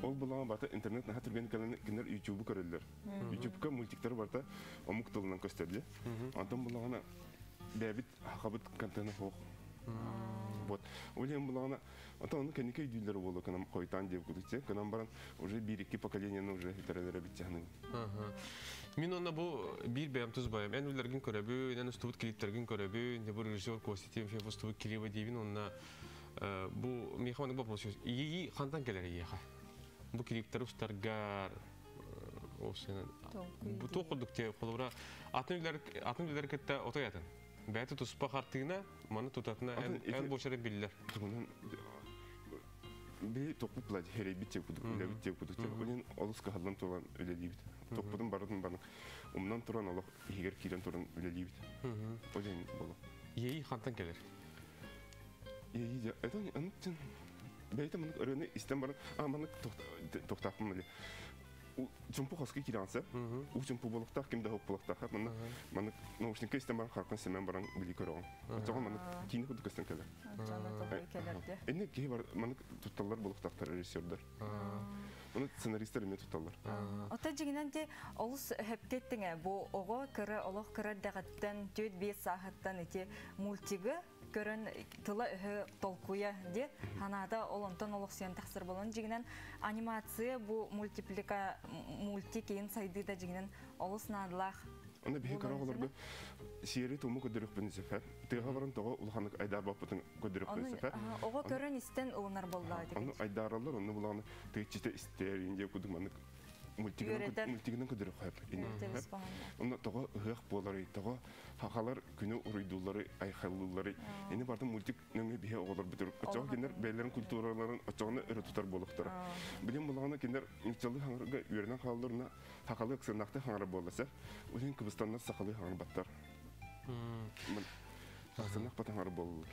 Ол булаган бата интернет наха түрген келен кинер YouTube көрөллөр. YouTube'ка мультиктер барта омук тылынан көстөрдү. Антон булагана бәбит хакабыт контент хох. Вот. Олем булагана ата оны кенеке үйдүлөр болду канам койтан деп кутуче. Канам баран уже бир эки поколениени уже хитерелере битчахны. Мен онна бу бир бэм туз баям. Эн үлерген көрөбү, эн устубут клиптерген көрөбү, не бу режиссер Костя Тимофеев устубут клиби дейбин онна бу механик вопрос. Ии хантан келер иеха. Бу клиптер устаргар осен. Бу токулдук те холура атын үлер кетте отоятын. Бәті туспа қартығына, маны тутатына ән бошары биллер. Би тоқпут була херей бит теп кудук, үле бит теп кудук. Олен олус кахалдан туран үле дибит. Тоқпутун баратын баны. Умнан туран олох егер кирен туран үле дибит. Олен болу. Ей хантан келер. Ей я это антын. Бәйті маны өрөне истен баран, а маны тоқтақпын эле. Чумпу хоски киранса, у чумпу болуктак, кимде хоп болуктак, маны маны наушникке истен баран харкан семен баран били көрөң. Очоҕон маны кийини кудук көстөн келер. Энне киһи бар маны тутталлар болуктактар режиссердер. Оны сценаристтер эме тутталлар. Ота жигинен те олус хөпкеттиңе бу ого кыры олох кыры дагаттан төт бес саахаттан эти мультиги көрөн тыла өһө толкуя де ханада ол онтон олох сен тахсыр болон жигинен анимация бу мультиплика мультикин сайды да жигинен олус надлах. Аны бихи караголорго сиери туму көдөрөх бензефе. Тыга баран того улханык айдар баппытын көдөрөх бензефе. Ого көрөн истен улунар болла деген. Аны айдаралар, оны буланы тыгчите истер инде кудук маны мультигинен көдөрөх хайп. Оны того ыһык болары, того хахалар күнү уруйдулары, айхаллылары. Эни бардын мультик нөңө бихи оголор бүтүр. Очоҕо кинер бээлерин культураларын очоҕуна өрө тутар болуктара. Билим буланы кинер мультилы хаңарга үйренен хаалларына хахалы ыксынакты хаңара болласа, улин Кыбыстаннар сахалы хаңар баттар. Аксынак батаңар боллар.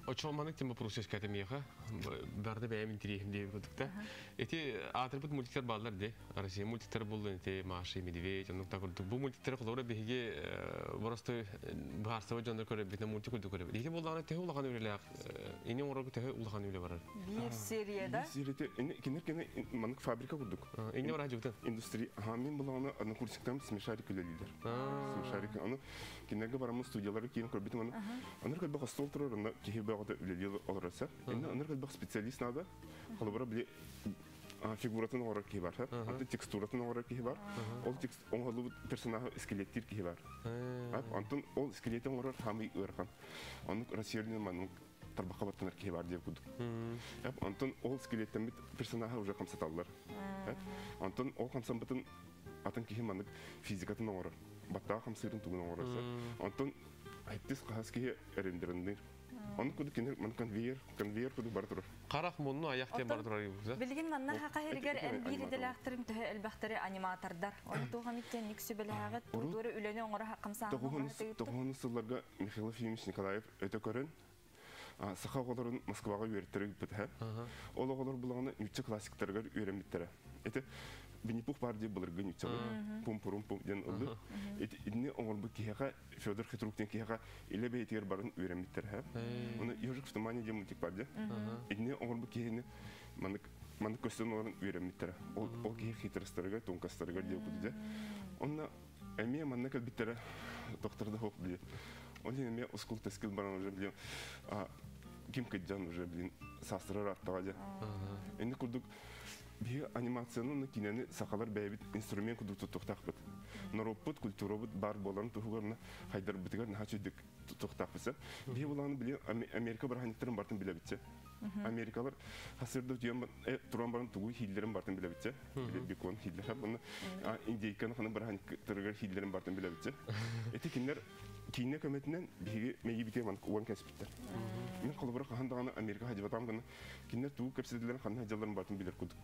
Очол манык тема процесс кәтемеха. Барды бәйм интерехим дип көтүктә. Эти атрибут мультиктер баллар ди. Россия мультиктер булды, эти Маша и Медведь, онук та күрдүк. Бу мультиктер кылора биһиге просто барсыба жондар көрөп, битне мультик күрдүк көрөп. Эти булганы теһе улаган үлеләк, эне орог теһе улаган үле барар. Бир серияда. Бир серияда эне кинер кене манык фабрика күрдүк. Эне бар жуктан. Индустрия, ха мен булганы аны курсиктан смешарик үлелилер. Смешарик аны кинерге барамыз студиялары кийин көрөп битем аны. Аныр көлбө стол турар, анда кихи багата үлелил олорса. Энне аныр көлбө специалист надо. Холобра биле фигуратын орар кихи бар, аты текстуратын орар кихи бар. Ол текст оңолу персонаж скелеттир кихи бар. Антон ол скелеттин орар хамый ырхан. Аны Россияның манын тарбака баттанар кихи бар деп кудук. Антон ол скелеттен бит персонажы уже камсаталлар. Антон ол камсан бытын атын кихи манык физикатын орар. Баттаа камсырын тугун орарса. Антон Айттыс қағаз кеhe рендеріндер. Оны куду кинер ман конвейер, конвейер куду бар турар. Қарақ мунну аяқ тен бар турар югуза. Билигин манна хака хергер эн бир иделэхтерин төһө элбэхтэри аниматордар. Оны туха миттен никсү белэхагыт тудуру үлени оңора хакымсаан. Тоғуһун сылларга Михаил Ефимович Николаев өтө көрөн саха оҕолорун Москваҕа үөреттере ыыппыта. Ол оҕолор булаҕына ньучча классиктарыгар үөрэммиттэрэ. Ити Винни-Пух баар дии былыргы ньуччалыы. Пум-пурум-пум диэн ыллыыр. Ити итини оҥорбут киһиэхэ Федор Хитрук диэн киһиэхэ илэ бэйэтигэр баран үөрэммиттэр. Ону Ежик в тумане диэн мультик баар дии. Итини оҥорбут киһини маннык маннык көстөн олорон үөрэммиттэрэ. Ол ол киһи хитростарыгар, тонкостарыгар диэн курдук дьэ. Онно эмиэ манна кэлбиттэрэ доктор да суох били. Ол иһин эмиэ ускул-тэскил баран уже блин ким кыдьан уже блин саастара ырааттаҕа дьэ. Инник курдук биһи анимацияны уонна киинэни сахалар бэйэбит инструмент курдук туттуохтаахпыт. Норуоппут, культурабыт баар буоларын туһугар хайдарбытыгар наһаа үчүгдүк туттуохтаахпыт. Биһи булааны били Америка бырааһынньыктарын бартын билэбитчэ. Америкалар хасырда утуйан туран баран тугу хииллэрин бартын билэбитчэ. Били бекон хииллэр онно индейканы ханы бырааһынньыктарыгар хииллэрин бартын билэбитчэ. Эти кинилэр киинэ көмөтүнэн биһиги мэйиибитигэр маннык уган кэспиттэр. Мин холобура хаһан даҕаны Америка хадьыбатаам гына кинилэр тугу кэпсэтэллэрин ханна сылдьалларын барытын билэр курдук.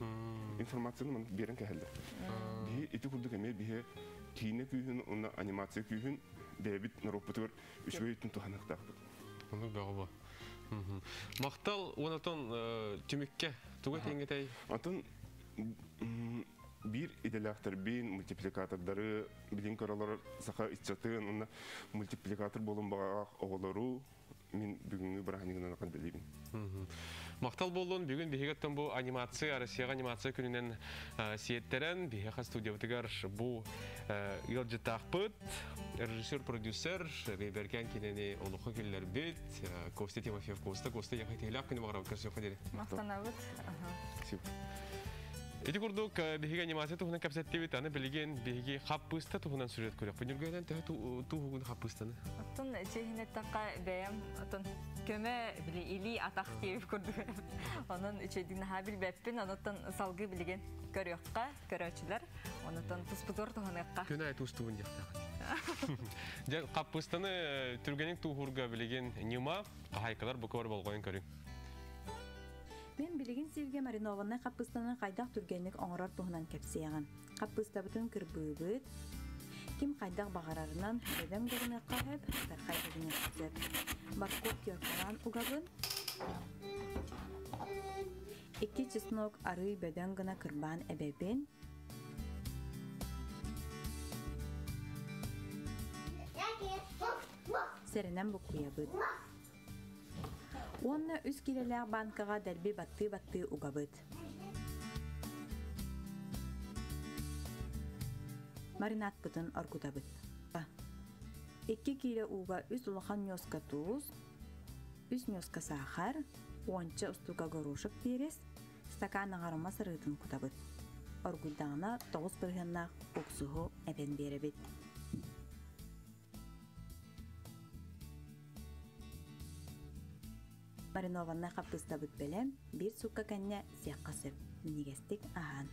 Информацияны маннык биэрэн кэһэллэр. Биһи ити курдук эмиэ биһи киинэ күүһүн уонна анимация күүһүн бэйэбит норуоппутугар үчүгэй өттүн туһаныахтаахпыт. Оннук бөҕө бу. Махтал уонатон түмүккэ тугу этиҥҥитэй? Атын биир идэлээхтэрбин, мультипликатордары билин көрө олорор саха ыччатын уонна мультипликатор буолун баҕалаах оҕолору мин бүгүҥҥү бырааһынньыгынан ахан билибин. Махтал буоллун, бүгүн биһигиттэн бу анимация, Россияҕа анимация күнүнэн сиэттэрэн, биһиэхэ студиябытыгар бу ыалдьыттаахпыт, режиссер-продюсер, Бэйбэркээн кинини олоххо киллэрбит, Костя Тимофеев Коста, Коста яхай күнү баҕарабыт көрсүөххэ диэри. Махтанабыт. Ити курдук биһиги анимация туһунан кэпсэттибит, аны билигин биһиги хаппыыста туһунан сүрүт көрүөхпүт. Нүргэнэн төһө тууһугун хаппыыстаны? Оттон чиһинеттахха бэйэм оттон көмө били илии атах диэбит курдук. Онон үчүгүйдүк наһаа билбэппин, онуттан салгыы билигин көрүөххэ, көрөөччүлэр, онуттан туспутугар туһаныахха. Күн аайы туустубун диэхтээх. Дьэ, хаппыыстаны түргэнник тууһурга билигин ньыма, хаһайкалар бука бар болҕойон көрүҥ. Мин билигин сиргэ маринованнай хаппыыстаны хайдах түргэнник оҥорор туһунан кэпсиэҕим. Хаппыыстабытын кырбыыбыт, ким хайдах баҕарарынан бөдөҥ да гыныахха сөп, сытархай да гыныахха сөп. Морковь теркалаан угабын. Икки чеснок арыый бөдөҥ гына кырбаан эбэбин. Сэрэнэн буккуйабыт. Уонна үс киилэлээх баанкаҕа дэлби баттыы-баттыы угабыт. Маринадпытын оргутабыт. Икки киилэ ууга үс улахан ньуоска туус, үс ньуоска саахар, уонча устуука горошек перец, стакан аҥарыма сырыытын кутабыт. Оргуйдаҕына тоҕус бырыһыаннаах уксуһу эбэн биэрэбит. Маринованнай хаппыыстабыт бэлэм, биир суукка кэннэ сиэххэ сөп. Минньигэстик аһаан.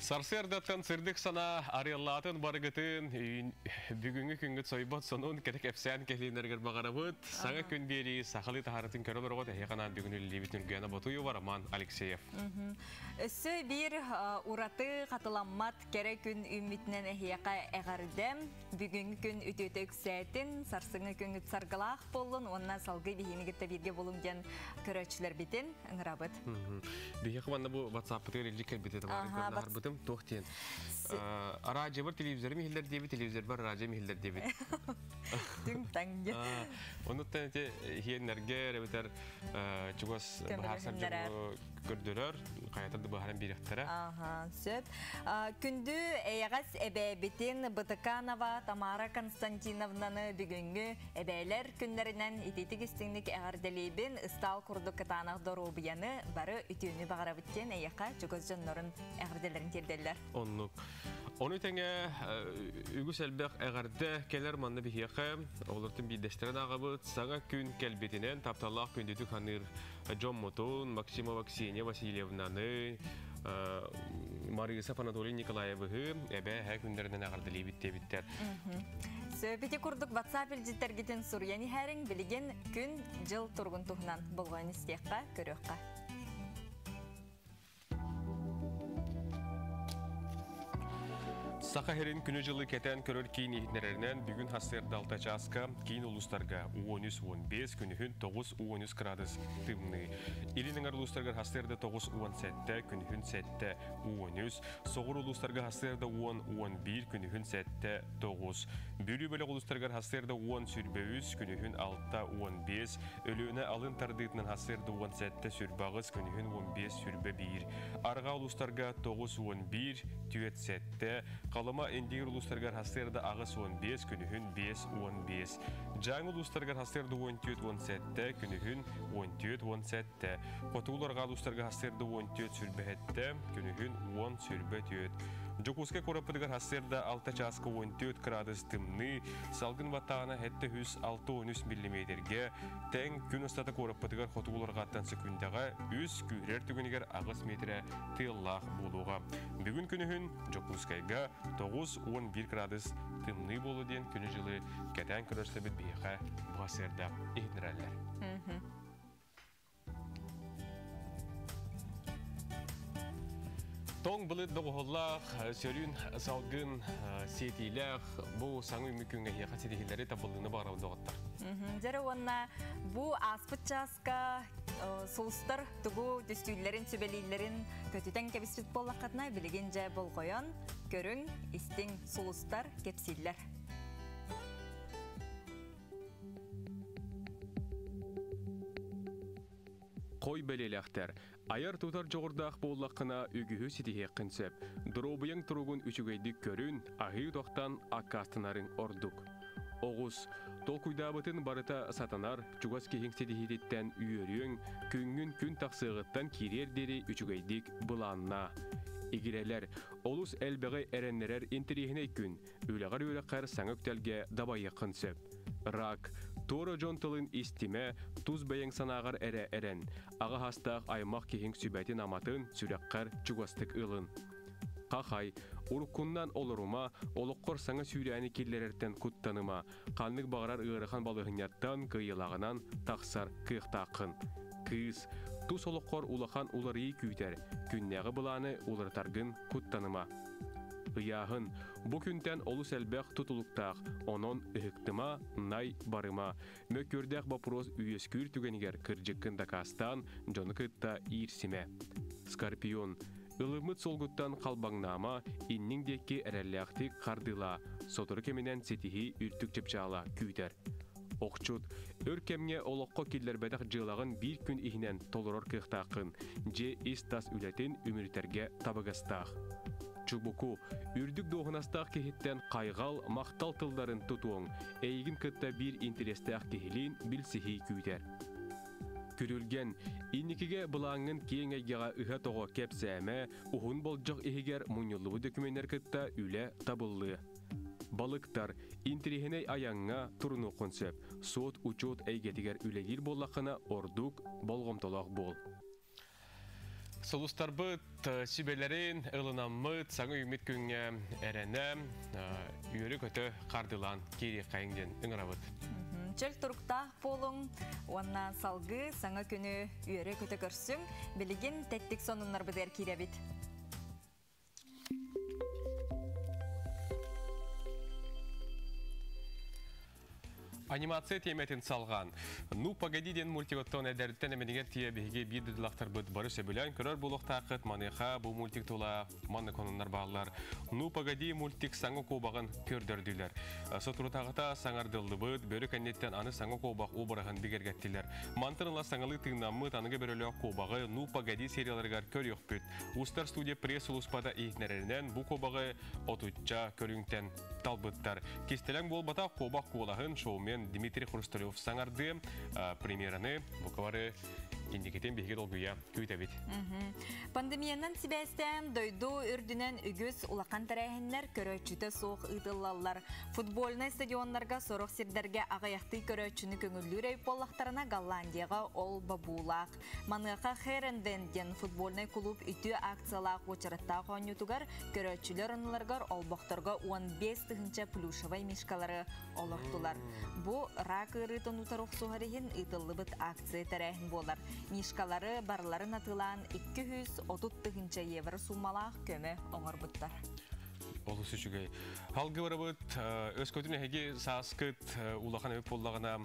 Сарсыардаттан сырдык санаа арыаллаатын барыгытын бүгүҥҥү күҥҥүт сойбот сонун кэтэ кэпсээн кэлииннэригэр баҕарабыт. Саҥа күн биэрии сахалыы таһаарытын көрө олорҕот эһиэхэ анаан бүгүн үлэлиибит Ньургуяна Ботуева, Роман Алексеев. Өссө биир ураты хатыламмат кэрэ күн үүммүтүнэн эһиэхэ эҕэрдэм. Бүгүҥҥү күн үтүөтэ үксээтин, сарсыҥҥы күҥҥүт саргылаах буоллун уонна салгыы биһиини кытта бииргэ буолуҥ диэн көрөөччүлэрбитин ыҥырабыт. Биһиэхэ манна бу WhatsApp-пытыгар илдьи кэлбит этэ баарын көрөн аһарбытым туох диэн. Араадьыбар телевизорым иһиллэр диэбит, телевизорбар араадьым иһиллэр диэбит. Түҥ-таҥ диэн. Онуттан ити иһиэннэргэ эбэтэр чугас быһаарсар дьону көрдөрөр, хайатар да быһааран биэриэхтэрэ. Аха, сөп. Күндү эйэҕэс эбээбитин Бытыканова Тамара Константиновнаны бүгүҥҥү эбээлэр күннэринэн итиитик истиҥник эҕэрдэлиибин, ыстаал курдук кытаанах доруобуйаны, бары үтүөнү баҕарабыт диэн эйиэхэ чугас дьоннорун эҕэрдэлэрин тиэрдэллэр. Оннук. Ону тэҥэ үгүс элбэх эҕэрдэ кэлэр манна биһиэхэ. Олортон биирдэстэрин ааҕабыт. Саҥа күн кэлбитинэн тапталлаах күндүтүк саныыр дьоммутун Максимова Ксения Васильевнаны, Марысов Анатолий Николаевыһы эбээ эһээ күннэринэн эҕэрдэлиибит диэбиттэр. Сөпити курдук WhatsApp илдьиттэргитин суруйан иһэриҥ билигин күн-дьыл туругун туһунан болҕойон истиэххэ, көрүөххэ. Саха сирин күнү-дьылы кэтээн көрөр киин иһитиннэрэринэн, бүгүн сарсыарда алта чааска киин улуустарга 13-15, күнүһүн 9-13 градус тымныы. Илин эҥэр улуустарыгар сарсыарда 9-17, күнүһүн 7-13, соҕуруу улуустарга сарсыарда 10-11, күнүһүн 7-9. Бүлүү бөлөх улуустарыгар сарсыарда 10-23, күнүһүн 6-15, Өлүөнэ алын тардыытынан сарсыарда 17-28, күнүһүн 15-21. Арҕаа улуустарга 9-11, 4-7, Халыма Индигир улуустарыгар сарсыарда 8-15, күнүһүн 5-15. Дьааҥы улуустарыгар сарсыарда 14-17, күнүһүн 14-17. Хотугу арҕаа улуустарга сарсыарда 14-27, күнүһүн 10-24. Дьокуускай куораппытыгар сарсыарда 6 чааска 14 кыраадыс тымныы, салгын баттааҕына 763 миллиметргэ тэҥ күн устата куораппытыгар хотугуларҕаттан сөкүүндэҕэ үс күүһүрэр түгэнигэр 8 миэтэрэ тыаллаах буолуоҕа. Бүгүн күнүһүн Дьокуускайга 9-11 градус тымныы буолуо диэн күнү-дьылы кэтээн көрөрсөбүт биһиэхэ бу сыарда иһитиннэрэллэр. Тоҥ былыт доҕуһуллаах, сөрүүн салгын сиэтиилээх бу саҥа үмү күҥҥэ эһиэхэ ситиһиилэри табыллыыны баҕарабын доҕоттор. Дьэрэ уонна бу ааспыт чааска сулустар тугу түстүүллэрин, сүбэлииллэрин көтүтэн кэбиспит буоллаххытына, билигин дьэ болҕойон, көрүҥ, истиҥ сулустар кэпсииллэр. Хой бэлиэлээхтэр. Айар-тутар дьоҕурдаах буоллаххына, үгүһү ситиһиэххин сөп. Доруобуйаҥ туругун үчүгэйдик көрүн, аһыы утахтан аккаастанарыҥ ордук. Оҕус. Толкуйдаабытын барыта сатанар, чугас киһиҥ ситиһиититтэн үөрүөҥ, күҥҥүн күн тахсыаҕыттан киириэр диэри үчүгэйдик былааннаа. Игирэлэр. Олус элбэҕи эрэннэрэр интэриэһинэй күн. Үлэҕэр-үөрэххэр саҥа үктэлгэ дабайыаххын сөп. Рак. Туора дьон тылын истимэ, тус бэйэҥ санааҕар эрэ эрэн. Аҕа саастаах аймах киһиҥ сүбэтин-аматын сүрэххэр чугастык ылын. Хахай. Уруккуннан олорума, олоххор саҥа сүүрээни киллэрэртэн куттаныма. Ханнык баҕарар ыарахан балаһыанньаттан кыайыылааҕынан тахсар кыахтааххын. Кыыс. Тус олоххор улахан уларыйыы күүтэр. Күннээҕи былааны уларытаргын куттаныма. Ыйааһын. Бу күнтэн олус элбэх тутулуктаах, онон ыһыктыма, най барыма. Мөккүөрдээх боппуруос үөскүүр түгэнигэр кырдьыккын дакаастаан, дьону кытта иирсимэ. Скорпион. Ылыммыт суолгуттан халбаҥнаама, инниҥ диэки эрэллээхтик хардыылаа, сотору кэминэн ситиһии үрдүк чыпчаала күүтэр. Охчут, өр кэмҥэ олоххо киллэрбэтэх дьыалаҕын биир күн иһинэн толорор кыахтааххын, дьиэ ис-тас үлэтин үмүрүтэргэ табыгастаах. Чубуку, үрдүк дуоһунастаах киһиттэн хайҕал, махтал тылларын тутуоҥ, эйигин кытта биир интэриэстээх киһилиин билсиһии күүтэр. Күрүлгэн, инникигэ былааҥҥын киэҥ эйгэҕэ ыһа-тоҕо кэпсээмэ, уһун болдьох иһигэр мунньуллубут дөкүмүөннэр кытта үлэ табыллыа. Балыктар, интэриэһинэй айаҥҥа турунуоххун сөп. Суот-учуот эйгэтигэр үлэлиир буоллаххына ордук болҕомтолоох буол. Сулустарбыт сүбэлэрин ылынаммыт саҥа үүммүт күҥҥэ эрэнэ үөрэ-көтө хардыылаан киириэххэйиҥ диэн ыҥырабыт. Чөл туруктаах буолуҥ уонна салгыы саҥа күнү үөрэ-көтө көрсүҥ. Билигин тэттик сонуннарбытыгар киирэбит. Анимация тиэмэтин салҕаан, Ну, погоди диэн мультиктан эдэртэн эмэнигэр тиийэ биһиги биир дойдулаахтарбыт бары сөбүлээн көрөр буолуохтааххыт. Маныаха бу мультик тула маннык сонуннар бааллар. Ну, погоди мультик саҥа куобаҕын көрдөрдүлэр. Соторутааҕыта саҥардыллыбыт бөрө кэнниттэн аны саҥа куобах обраһын бигэргэттилэр. Мантан ыла саҥалыы тыыннаммыт аныгы бөрөлөөх куобаҕы Ну, погоди серияларыгар көрүөхпүт. Устар студия пресс-сулууспата иһитиннэрэринэн бу куобаҕы отучча көрүҥтэн талбыттар. Кистэлэҥ буолбатах куобах куолаһын шоумен Дмитрий Хрусталев саҥардыы премьераны бука бары инникитин биһиги долгуйа күүтэбит. Пандемиянан сибээстээн дойду үрдүнэн үгүс улахан тэрээһиннэр көрөөччүтэ суох ыытыллаллар. Футбольнай стадионнарга сорох сирдэргэ аҕыйахтыы көрөөччүнү көҥүллүүр өй буоллахтарына Голландияҕа ол бобуулаах. Маныаха Херенден диэн футбольнай кулууп үтүө акциялаах уочараттаах оонньуутугар көрөөччүлэр оннуларыгар олбохторго 15 тыһыынча плюшевай мишкалары олортулар. Бу рак ыарыытын утары охсуһар иһин ыытыллыбыт акция тэрээһин буолар. Мишкалары барыларын атыылаан 230 тыһыынча евро суумалаах көмө оҥорбуттар. Олус үчүгэй. Халгы барабыт өскөтүн эһиги сааскыт улахан эбит буоллаҕына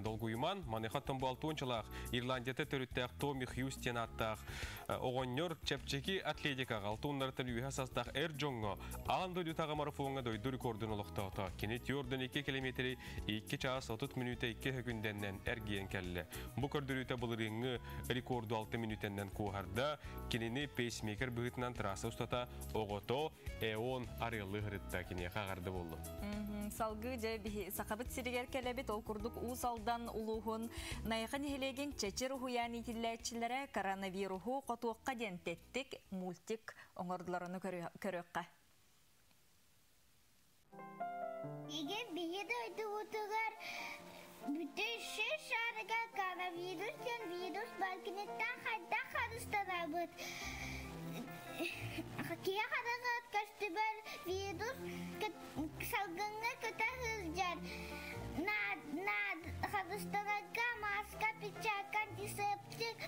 долгуйуман, маныхаттан бу алтуончалаах Ирландията төрүттээх Томми Хьюз диэн ааттаах оҕонньор чэпчэки атлетикаҕа алтуоннарыттан үөһэ састаах эр дьоҥҥо аан дойдутааҕы марафоҥҥа дойду рекордун олохтоото. Кини 4-2 километри 2 чаас 30 мүнүүтэ 2 сөкүндэннэн эргийэн кэллэ. Бу көрдөрүүтэ былырыыҥҥы рекорду 6 мүнүүтэннэн куоһарда. Кинини пейсмейкер быһыытынан трасса устата оҕото Эон арыаллыы сырытта киниэхэ аҕарды буоллум. Салгыы дьэ биһи Сахабыт сиригэр кэлэбит, ол курдук Уус Алдан улууһун Найахы нэһилиэгин Чэчир уһуйаан иитиллээччилэрэ коронавируһу хотуохха диэн тэттик мультик оҥордулар, ону көрүөххэ. Егер биһи дойдубутугар бүтүн сир шарыгар коронавирус диэн вирус бар киниттэн хайдах харыстанабыт? Киһи хараҕар көстүбэр вирус салгыҥҥа көтө сылдьар. Харыстанарга мааска, перчатка, антисептик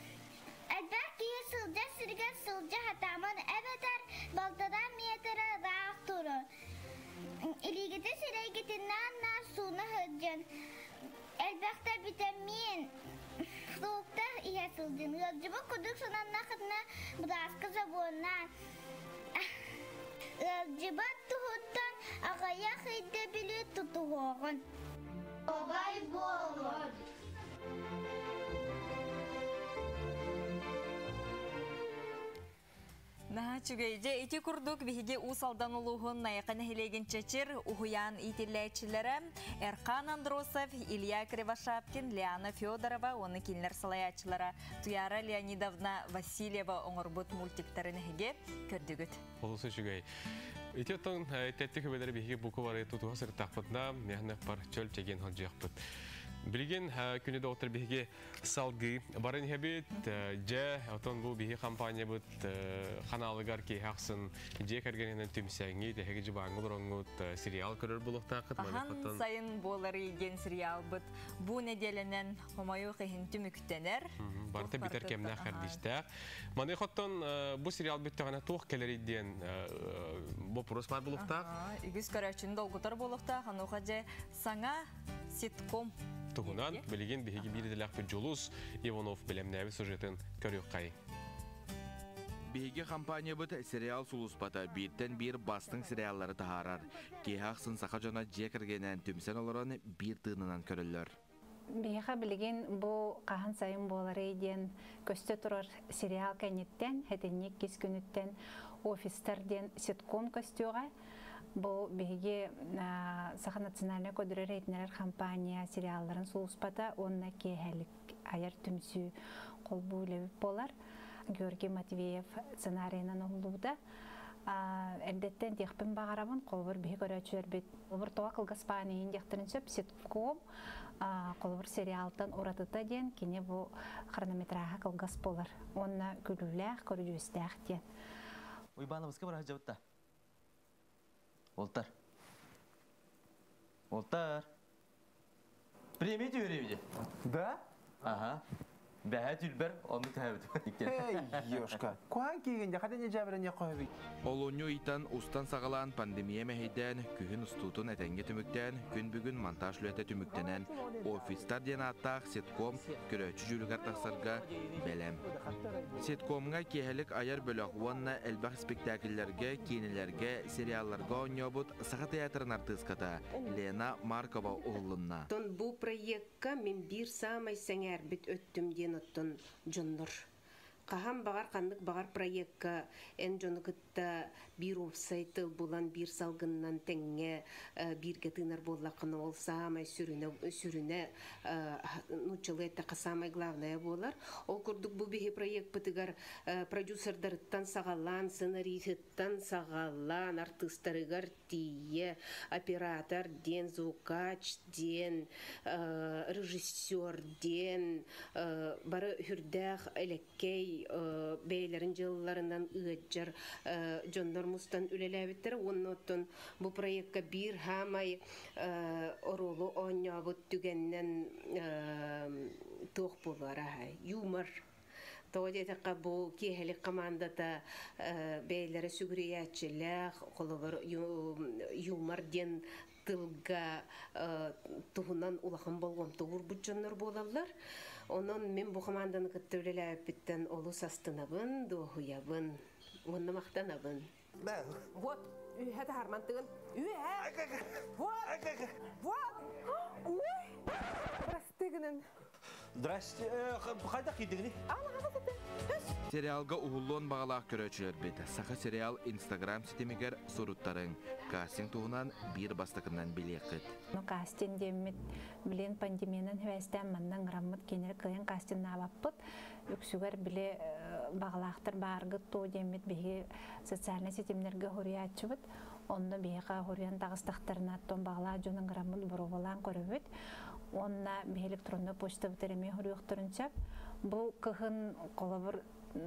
элбэх киһи сылдьар сиригэр сылдьа сатааман эбэтэр балтараа миэтэрэ ыраах турар. Илиигитин сирэйгитинэн наар сууна сылдьан, элбэхтэ битэмиин, фрукта иһэ сылдьын. Ыалдьыбыт курдук сананнахытына бырааска забуоннаан. Ыалдьыбат туһуттан аҕыйах өйдөбүлү тутуһуоҕун. Обай буолун! Наһаа үчүгэй. Дьэ, ити курдук биһиги Уус Алдан улууһун Найахы нэһилиэгин Чэчир уһуйаан иитиллээччилэрэ Эрхан Андросов, Илья Кривошапкин, Лиана Федорова уонна кинилэр салайааччылара Туяра Леонидовна Васильева оҥорбут мультиктарын эһиги көрдүгүт. Олус үчүгэй. Ити оттон тэттик үбэлэри биһиги буквары тутуһа сырыттахпытына, мэхнэ пар чөл чэгиэн холдьуохпут. Билигин күнү доктор биһиги Салгыы баран иһэбит. Дьэ, отон бу биһи компаниябыт ханаалыгар киэһэ ахсын дьиэ кэргэнинэн түмсэҥҥит, эһиги дьыбааҥҥа олороҥҥут сериал көрөр буолуохтааххыт. Хаһан сайын буоларый диэн сериалбыт бу нэдиэлэнэн хомойуох иһин түмүктэнэр. Барыта бүтэр кэмнээх кэрдиистээх. Маны хоттон бу сериал бүттэҕинэ туох кэлэрий диэн боппуруос баар буолуохтаах. Үгүс көрөөччүнү долгутар буолуохтаах. Онуоха дьэ саҥа ситком туһунан билигин биһиги биир идэлээхпит Дьулус Иванов бэлэмнээбит сюжетын көрүөххэй. Биһиги компаниябыт сериал сулууспата бииртэн биир бастыҥ сериаллары таһаарар. Киэһэ ахсын саха дьоно дьиэ кэргэнинэн түмсэн олорон биир тыынынан көрөллөр. Биһиэхэ билигин бу хаһан сайын буоларый диэн көстө турар сериал кэнниттэн, сэтинньи иккис күнүттэн офистар диэн ситком көстүөҕэ. Бу биһиги Саха национальнай көдүрэр иһитиннэрэр компания сериалларын сулууспата уонна киэһэлик айар түмсүү холбуу үлэбит буолар. Георгий Матвеев сценарийынан уһуллубута. Эрдэттэн диэхпин баҕарабын, холобур биһи көрөөччүлэрбит холобур тоҕо кылгас баан иһин диэхтэрин сөп. Ситком холобур сериалтан уратыта диэн кини бу хронометража кылгас буолар уонна күлүүлээх, көрүдьүөстээх диэн. Уйбаанабыска бара сылдьабыт Олтар. Олтар. Премия түһэребит. Да? Ага. Бэһэ түлбэр, онну түһэбит. Эй, ёшка. Куһаан киигин дьэ, хата не жабыран не қойбит. Олунньу ыйтан устан саҕалаан пандемия мэһэйдээн, күһүн устуутун этэҥҥэ түмүктээн, күн бүгүн монтаж үлэтэ түмүктэнэн, Офистар диэн ааттаах ситком көрөөччү дьүүлүгэр тахсарга бэлэм. Ситкомҥа киэһэлик айар бөлөх уонна элбэх испиктээкиллэргэ, киинэлэргэ, сериалларга оонньообут Саха театрын артыыската Лена Маркова уһуллунна. Оттон бу проекка мин биир саамай сэҥээрбит өттүм диэн оттон дьоннор. Хаһан баҕар ханнык баҕар проекка эн дьону кытта биир уопсай тыл булан, биир салгынынан тэҥҥэ бииргэ тыынар буоллаххына, ол саамай сүрүнэ, сүрүнэ нууччалыы эттэххэ самое главное буолар. Ол курдук бу биһи проекпытыгар продюсердарыттан саҕалаан, сценариһыттан саҕалаан, артыыстарыгар тиийэ, оператор диэн, звукач диэн, режиссер диэн бары үрдээх элэккэй бэйэлэрин дьыалаларынан ыаддьар дьоннор мустан үлэлээбиттэр. Уонна оттон бу проекка биир хаамай оруолу оонньообут түгэннэн туох буолуора юмор. Тоҕо диэтэххэ, бу киэһэлик командата бэйэлэрэ сүгүрүйээччилээх, холобур, юмор диэн тылга туһунан улахан болҕомто уурбут дьоннор буолаллар. Онон мин бу команданы кытта үлэлээбиппиттэн олус астынабын, дуоһуйабын уонна махтанабын. Вот, үһэ таһарман тыгын. Үһэ! Вот! Вот! Ой! Простыгынын. Здрасте, хайдах киирдигини? Сериалга уһуллуон баҕалаах көрөөччүлэрбит Саха сериал Инстаграм ситимигэр суруттарыҥ. Кастинг туһунан биир бастакынан билиэххит. Ну, кастинг диэммит, билин пандемиянан хөвэстээн манна ыҥыраммыт кинилэр кыайан кастиннаабаппыт. Үксүгэр били баҕалаахтар бааргыт тоо диэммит биһиги социальнай ситимнэргэ хоруйааччыбыт. Онно биһиэхэ хоруйан таҕыстахтарына, оттон баҕалаах дьон ыҥыраммыт боруобалаан көрөбүт. Уонна биһи электроннай почтабытыр эмиэ хоруйуохтарын сөп. Бу кыһын холобур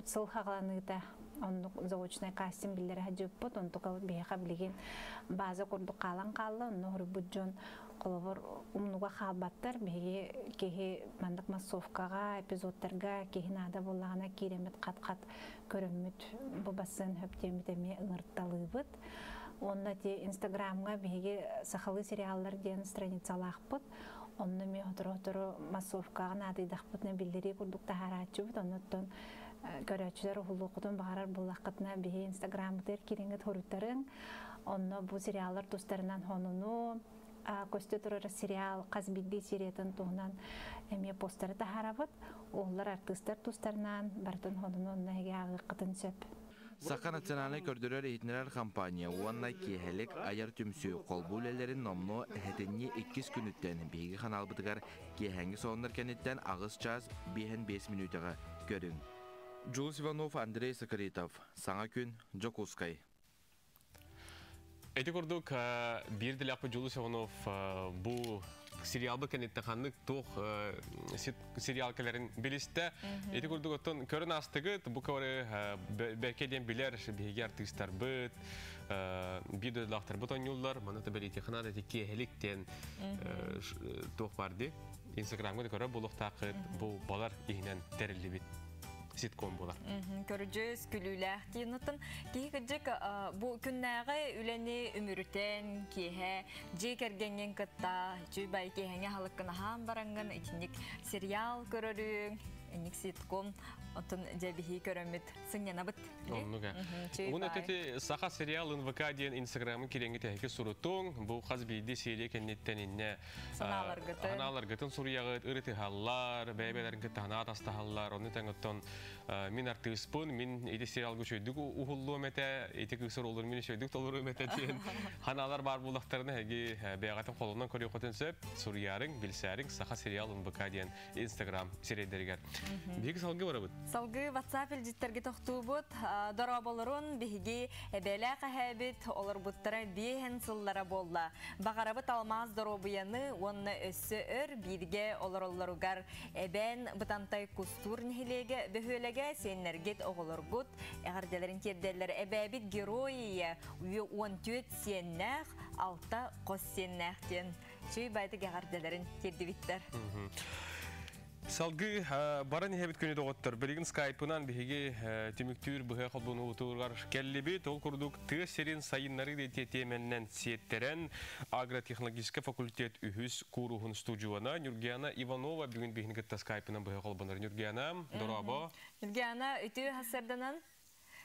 сыл хаҕаланыыта оннук заочнай кастинг биллэрэ сылдьыбыппыт. Онтука биһиэхэ билигин база курдук хаалан хаалла. Онно хоруйбут дьон холобур умнуга хаалбаттар. Биһиги киһи маннык массовкаҕа, эпизодтарга киһи наада буоллаҕына киирэммит хат-хат көрөммүт бу бассыан хөп диэммит эмиэ ыҥырталыыбыт. Уонна ти Инстаграмҥа биһиги сахалыы сериаллар диэн страницалаахпыт. Онно эмиэ сотору-сотору массовкаҕа наадыйдахпытына биллэрии курдук таһаарааччыбыт. Оннуттан көрөөччүлэр уһулуоххутун баҕарар буоллаххытына биһи Инстаграммытыгар киириҥҥит хоруйтарыҥ. Онно бу сериаллар тустарынан хонуну, көстө турар сериал хас биирдии сериятын туһунан эмиэ постеры таһаарабыт. Уоллар артыыстар тустарынан барытын хонуну онно эһиги ааҕыаххытын сөп. Саха национальнай көрдөрөр-иһитиннэрэр компания уонна Киэһэлик айар түмсүү холбуу үлэлэрин номнуо сэтинньи иккис күнүттэн биһиги ханаалбытыгар киэһээҥҥи сонуннар кэнниттэн аҕыс чаас биэһэн биэс мүнүүтэҕэ көрүҥ. Дьулус Иванов, Андрей Сакаритов. Саҥа күн, Дьокуускай. Ити курдук биир дэлэхпит Дьулус Иванов бу сериалбыт кэнниттэн ханнык туох сериал кэлэрин билистэ. Ити курдук оттон көрөн аастыгыт, бу көрө бэркэ диэн билэр биһиги артыыстарбыт, биир дойдулаахтарбыт оонньууллар. Маны та бэлиэтиэхэ ити киэһэлик диэн туох бар дии. Инстаграмҥа да көрөр буолуохтааххыт, бу балар иһинэн тэриллибит ситком буолар. Көрдьүс, күлүүлээх диэн киһи кырдьык бу күннээҕи үлэни үмүрүтэн, киэһэ дьиэ кэргэҥҥин кытта үчүгэй бай киэһэҥҥэ аһылыккын аһаан бараҥҥын итинник сериал көрөрүҥ, инник ситком оттон дьэ биһи көрөммүт сынньанабыт. Оннуга. Угун өтөти Саха сериал НВК диэн Инстаграмын кирэҥи тэһики сурутуҥ, бу хас биирдии серия кэнниттэн иннэ санааларгытын санааларгытын суруйаҕыт, ырытыһаллар, бэйэ-бэйэлэрин кытта санаа атастаһаллар, ону тэҥ оттон мин артыыспын, мин ити сериалга үчүгэйдик уһуллуом этэ, ити кыыс оруолун мин үчүгэйдик толоруом этэ диэн ханаалар баар буоллахтарына эһиги бэйэҕитин холонон көрүөххүтүн сөп, суруйаарыҥ, билсээриҥ Саха сериал НВК диэн Инстаграм сирэйдэригэр. Биһиги салгыы барабыт. Салгыы WhatsApp илдьиттэргэ тохтуубут. Дорооболорун биһиги эбээлээх эһээбит олорбуттара биэһэн сыллара буолла. Баҕарабыт алмаас доруобуйаны уонна өссө өр бииргэ олороллоругар. Эбээн Бытантай Кустуур нэһилиэгэ бөһүөлэгэ сиэннэргит оҕолоргут эҕэрдэлэрин тиэрдэллэр. Эбээбит герой ийэ 14 сиэннээх, 6 хос сиэннээх диэн чүй байтык эҕэрдэлэрин тиэрдибиттэр. Салгыы баран иһэбит күнү доҕоттор. Билигин скайпынан биһиги түмүктүүр быһа холбонуутугар келлибит. Ол курдук тыа сирин сайыннары диэн тиэмэннэн сиэттэрэн агротехнологическай факультет үһүс кууруһун студьуона Нюргиана Иванова бүгүн биһини кытта скайпынан быһа холбонор. Нюргиана, дорообо. Нюргиана, үтүө сарсыарданан.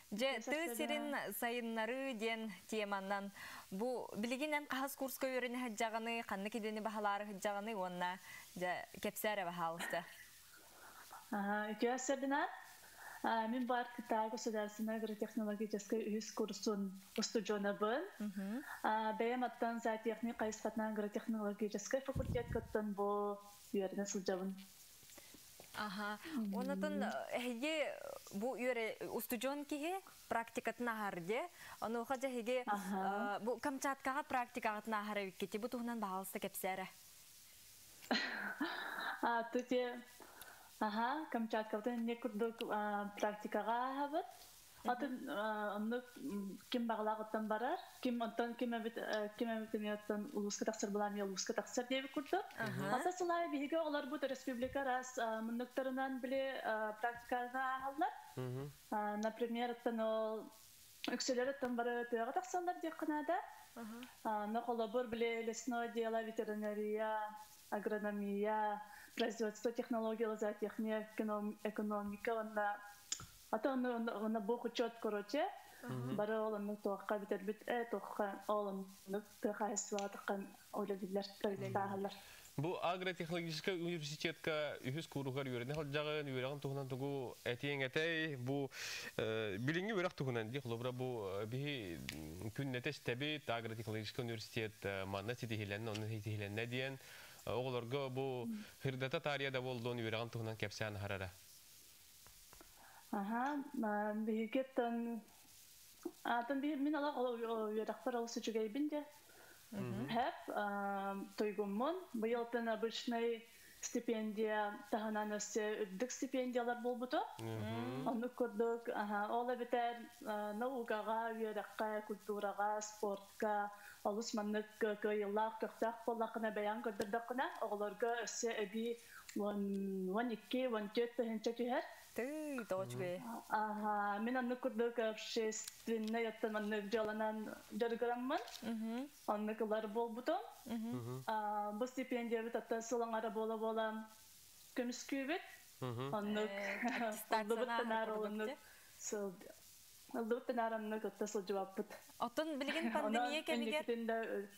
Дьэ, тыа сирин сайыннарыы диэн теманан бу билигин эн хаһыс курска үөрэнэ сылдьаҕыный, ханнык идэни баһылаары сылдьаҕыный уонна дьэ кэпсээ эрэ баһаалыста. Үтүө сарсыарданан. Мин бар Кытай государственной агротехнологическай үһүс курсун устудьуонабын. Бэйэм аттан зоотехник хайысхатынан агротехнологическай факультеткаттан бу үөрэнэ сылдьабын. Аха. Онотон эһиги бу үөрэ устудьуон киһи практикатын аһар дии. Онуоха дьэ эһиги бу Камчаткаҕа практикаҕытын аһар эбиккити. Бу туһунан баһаалыста кэпсээ эрэ. А, тут аха, Камчаткабытын инне курдук практикаҕа ааһабыт. Атын оннук ким баҕалаах оттон барар, ким онтон ким эбит ким эбит эмиэ оттон улууска тахсар былаан улууска тахсар диэбит курдук. Ата сылай биһиги оҕолорбут республика раз муннуктарынан били практиканы ааһаллар. Например, оттон ол үксүлэр оттон бары тыаҕа тахсаллар диэххэ наада. Но холобур били лесное дело, ветеринария, агрономия, производство, технология, зоотехния, экономика, уонна ата онно бу учет, короче, бары ол оннук туохха бүтэрбит туохха ол оннук тыа хаһайыстыбаҕа үлэлииллэр, тааһаллар. Бу агротехнологическай университетка үһүс кууруһугар үөрэнэ сылдьаҕын, үөрэҕин туһунан тугу этиэҥ этэй? Бу билиҥҥи үөрэх туһунан дии, холобура бу биһи күннэтэ истэбит агротехнологическай университет манна ситиһилэннэ, онно ситиһилэннэ диэн оҕолорго бу сырдата таарыйа да буоллун үөрэҕин туһунан кэпсээн аһарара. Аха, биһигиттэн атын мин олох үөрэхпэр олус үчүгэйбин дьэ. Хэп туйгуммун. Быйылтын обычный стипендия таһынан өссө үрдүк стипендиялар буолбута. Оннук курдук, ол эбэтэр наукаҕа, үөрэххэ, культураҕа, спортка олус маннык кыайыылаах, көхтөөх буоллаххына, бэйэҥ көрдөрдөххүнэ, оҕолорго өссө эбии 12, 14 тыһыынча түһэр. Тыы, тоҕо үчүгэй. Аха, мин оннук курдук общественнай оттон маннык дьыаланан дьарыгыраммын, оннук ылар буолбутум. Бу стипендиябыт оттон сыл аҥара буола-буола көмүскүүбүт. Оннук ыллыбыт танаар оннук сыл ыллыбыт танаар оннук отто сылдьыбаппыт. Оттон билигин пандемия кэмигэр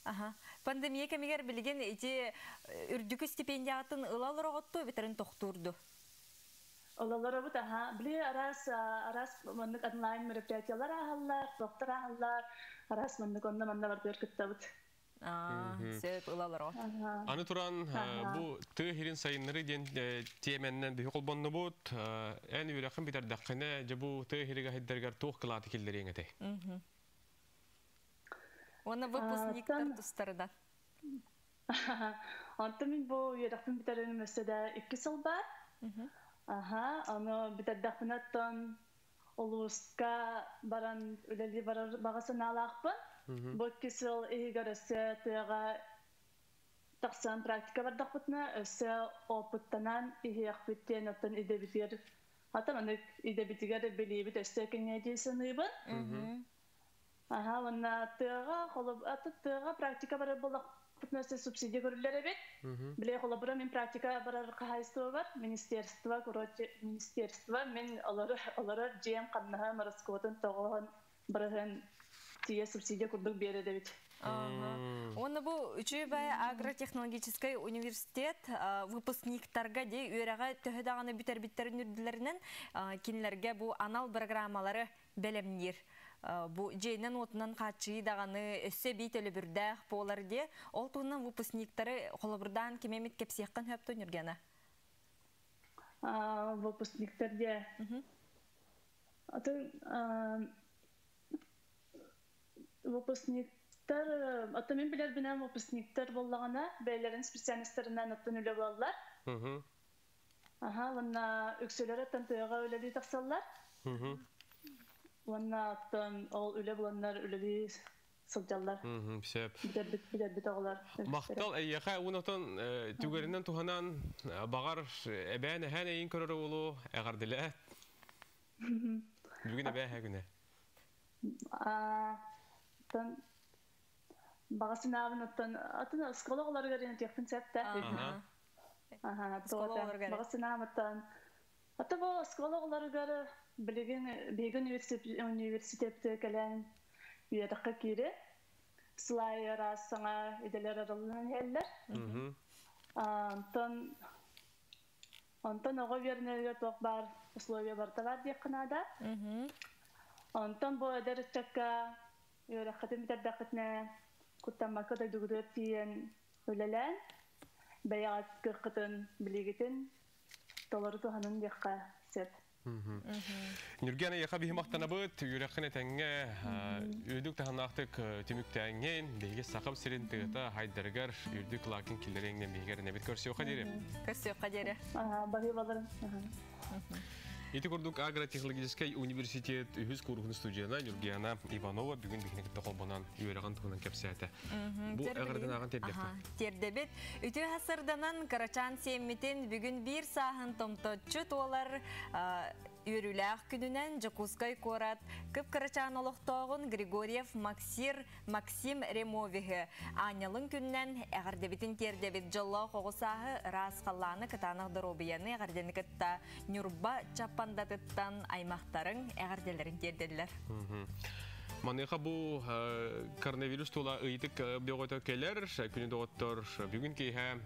Аха. Пандемия кэмигэр билигин ити үрдүкү стипендиатын ыла олороҕутту эбэтэрин тохтуурду? Ололоробут аха. Били араас араас маннык онлайн мероприятиялар ааһаллар, туохтар ааһаллар, араас маннык онно манна бардыгар кыттабыт. Сөп ыла олороҕут. Аны туран бу тыа сирин сайыннары диэн тиэмэннэн биһи холбоннубут. Эн үөрэххин бүтэрдэххинэ, дьэ бу тыа сиригэ сайдарыгар туох кылааты киллэриэҥ этэй? Уонна выпускниктар тустарынан. Онтон мин бу үөрэхпин бүтэрэрим өссө да 2 сыл баар. Аха, ону бүтэрдэхпинэ оттон улууска баран үлэлии барар баҕа санаалаахпын. Бу 2 сыл иһигэр өссө тыаҕа тахсан практика бардахпытына өссө опыттанан иһиэхпит диэн оттон идэбитигэр ата маннык идэбитигэр билиибит өссө кэҥиэ дии саныыбын. Аха, уонна тыаҕа холоб аты тыаҕа практика барар буоллахпытына өссө субсидия көрүллэр эбит. Биле холобура мин практика барар хаһаайыстыба бар, министерство, короче, министерство мин олорор олорор дьиэм хамнаһым ороскуотун тоҕоһон бырыһын тиийэ субсидия курдук биэрэр эбит. Уонна бу үчүгэй баай агротехнологическай университет выпускниктарга дии үөрэҕэ төһө даҕаны бүтэрбиттэрин үрдүлэринэн кинилэргэ бу анал программалары бэлэмниир. Бу дьиэнэн-уотунан хааччыйыы даҕаны өссө эбии төлөбүрдээх буолар диэ. Ол туһунан выпускниктары холобурдаан ким эмит кэпсиэххин сөп дуо, Нюргена? Выпускниктар де. Атын выпускниктар, аты мен билер бинем выпускниктар боллагана, бәйлерин специалисттарынан атын үле болалар. Аха, ванна үксөлөр аттан тыга үлели тахсаллар. Ванна аттан ол үле буланнар үлели сылдьаллар. Сөп. Билер бит оҕолор. Махтал эйэхэ унотон түгэринэн туһанан багар эбээн эхэн эйин көрөр олу эҕэрдилэ. Бүгүн эбээ күнэ. Тан багасынаабын оттон атын оскола оҕолоругар тиэхпин сөп. Аха, багасынаабыттан ата бу оскола оҕолоругар билигин биһиги университет кэлэн үөрэххэ киире слайер саҥа иделер арыллан иһэллэр. Онтон онтон оҕо үөрэнэригэр туох баар условия барыта баар диэххэ наада. Онтон бу эдэр ыччакка үөрэххитин бүтэрдэххитинэ куттаммакка дойдугутугар тиийэн үлэлээн бэйэҕит кыаххытын билигитин толору туһанын диэххэ сөп. Нүрген эйэхэ биһи махтанабыт, үөрэххин этэҥҥэ үрдүк таһымнаахтык түмүктээҥҥин, биһиги Сахам сирин тыата хайдарыгар үрдүк лаакын киллэриэҥнэн биһигэр нэбит көрсүөххэ диэри. Көрсүөххэ диэри. Баһыыбаларын. Ити курдук агротехнологическай университет үһүс кууруһун студена Нюргиана Иванова бүгүн биһини кытта холбонон үөрэҕин туһунан кэпсээтэ. Бу эҕэрдэн ааҕан тиэрдиэхпит. Тиэрдэбит. Үтүө сырданан Карачан сиэммитин бүгүн биир сааһын томточчу туолар үөрүүлээх күнүнэн Дьокуускай куорат кып-кырачаан олохтооҕун Григорьев Максир Максим Ремовиһы аанньалын күнүнэн эҕэрдэбитин тиэрдэбит. Дьоллоох оҕо сааһы, ыраас халлааны, кытаанах доруобуйаны эҕэрдэни кытта Ньурба Чаппандатыттан аймахтарыҥ эҕэрдэлэрин тиэрдэллэр. Маныаха бу коронавирус тула ыйытык бөҕөтө кэлэр, күнү доҕоттор бүгүн киэһэ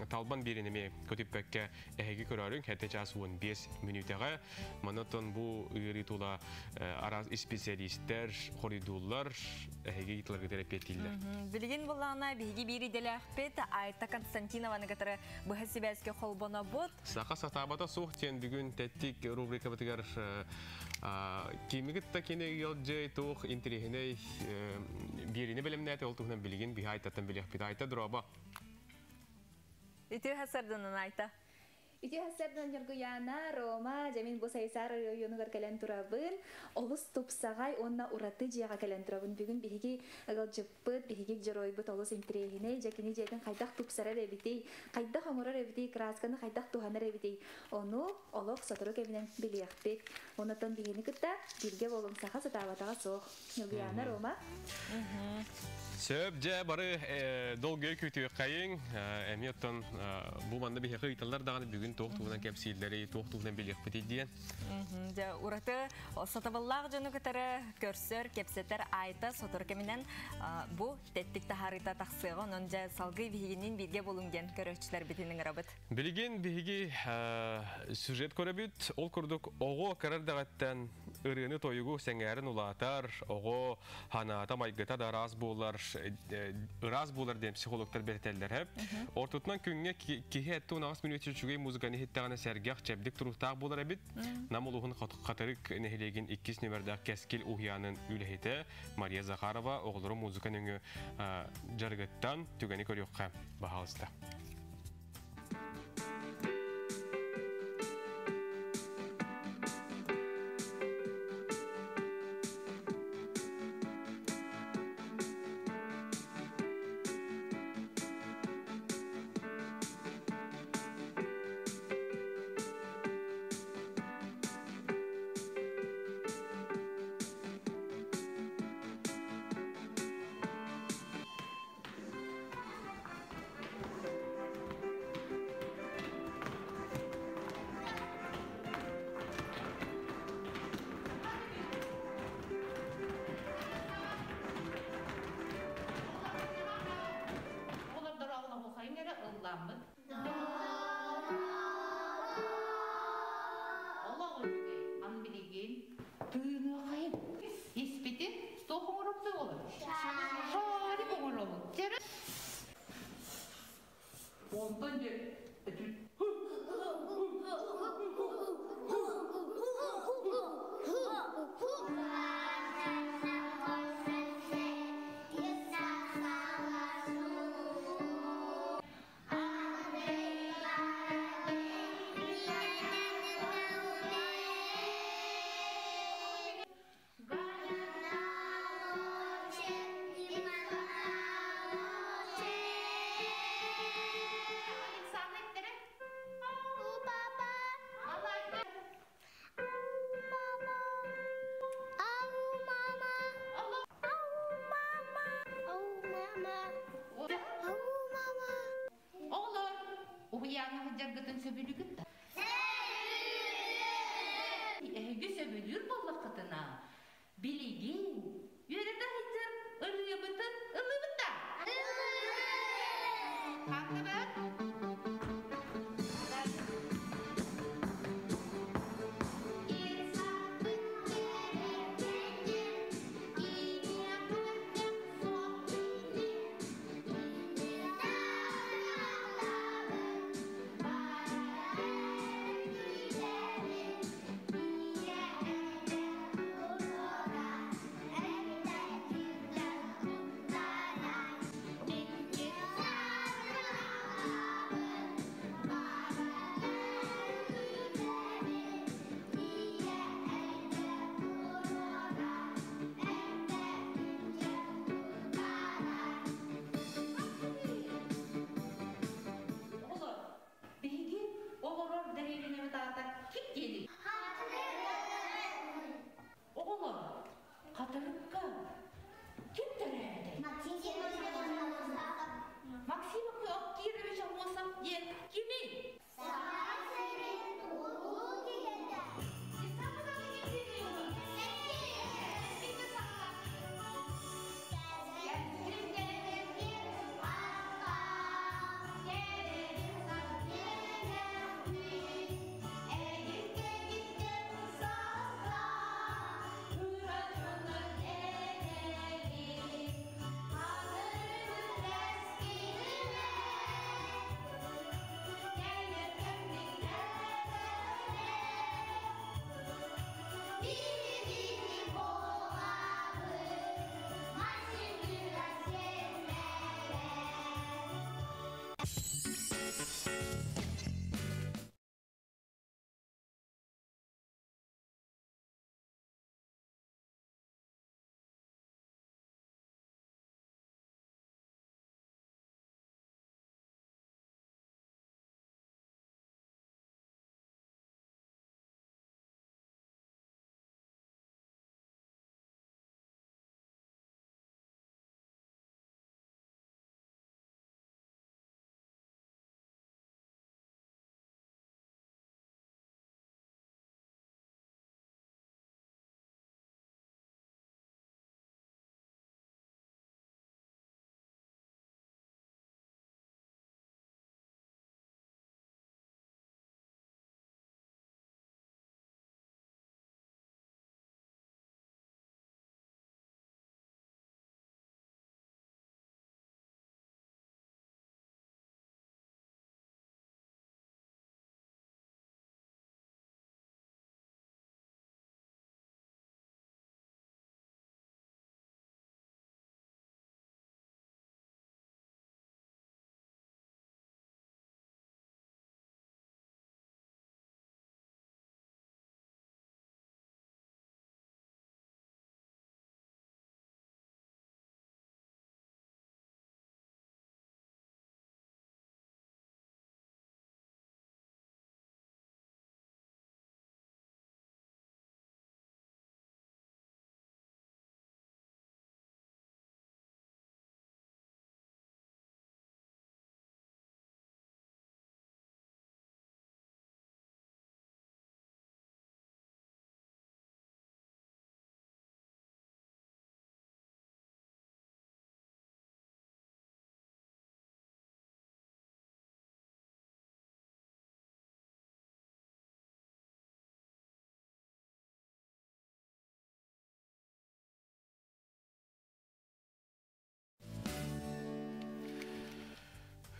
Талбан биэрин эмиэ көтүппэккэ эһиги көрөрүҥ, 7 час 15 мүнүүтэҕэ. Манатон бу ыарыы тула араас испециалисттэр хоруйдууллар, эһиги ыйытыларга эппиэттииллэр. Билигин буллаҕына биһиги биир идэлээхпит Айта Константинованы кытары быһа сибээскэ холбонобут. Саха сатаабата суох диэн бүгүн тэттик рубрикабытыгар кими кытта кини ыалдьый туох интэриэһинэй биэриини бэлэмнээтэ, ол туһунан билигин биһи Айтаттан билиэхпит. Айта, дорообо. Үтүө сарданан, Айта. Үтүө сардан, Ньургуяна, Рома, жамин бу Сайсар районугар кэлэн турабын. Олус тупсаҕай уонна ураты дьиэҕэ кэлэн турабын. Бүгүн биһиги ыалдьыппыт, биһиги дьоруойбут олус интэриэһинэй. Дьэ кини дьиэтин хайдах тупсарар эбитий, хайдах оҥорор эбитий, красканы хайдах туһанар эбитий. Ону олох сотору кэминэн билиэхпит. Онотон биһини кытта бииргэ буолуҥ, саха сатаабатаҕа суох. Ньургуяна, Рома. Сөп, дьэ бары долгуйа күүтүөххэйиҥ. Эмиэ оттон бу манна биһиэхэ ыйыталлар даҕаны бүгүн туох туһунан кэпсииллэри, туох туһунан билиэхпитий диэн. Дьэ ураты сатабыллаах дьону кытары көрсөр, кэпсэтэр Айта сотору кэминэн бу тэттик таһаарыыта тахсыаҕа. Онон дьэ салгыы биһигинниин бииргэ буолуҥ диэн көрөөччүлэрбитин ыҥырабыт. Билигин биһиги сюжет көрөбүт. Ол курдук оҕо кыра эрдэҕиттэн ырыаны тойугу сэҥээрин улаатар, оҕо ханаата майгыта да ыраас буолар, ыраас буолар диэн психологтар бэртэллэр хэп. Ортотунан күҥҥэ киһи 78 мүнүүтэ үчүгэй музыканы иһиттэҕинэ сэргэх, чэбдик туруктаах буолар эбит. Нам улууһун Хатырык нэһилиэгин иккис нүмердээх Кэскил уһуйаанын үлэһитэ Мария Захарова оҕолору музыка нөҥүө дьарыгыттан түгэни көрүөххэ баһаалыста. Оҕолор дорооболоһуохайыҥ эрэ ылламмыт. Олох үчүгэй. Аны билигин тыыныахайын. Испитин туох оҥоробут оҕолор? Шарик оҥоробут. Онтон дьэ сылдьаргытын сөбүлүүгүт да? Эһиги сөбүлүүр буоллаххытына, билигин үөрэтэ сылдьар ырыабытын ыллыыбыт да? Хантыбыт? Оҕолор, биһиги олорор дэриэбинэбит аата ким диэний? Оҕолор, Хатырыкка ким төрөөбүтэй? Максим Кирович Аммосов диэн кимий?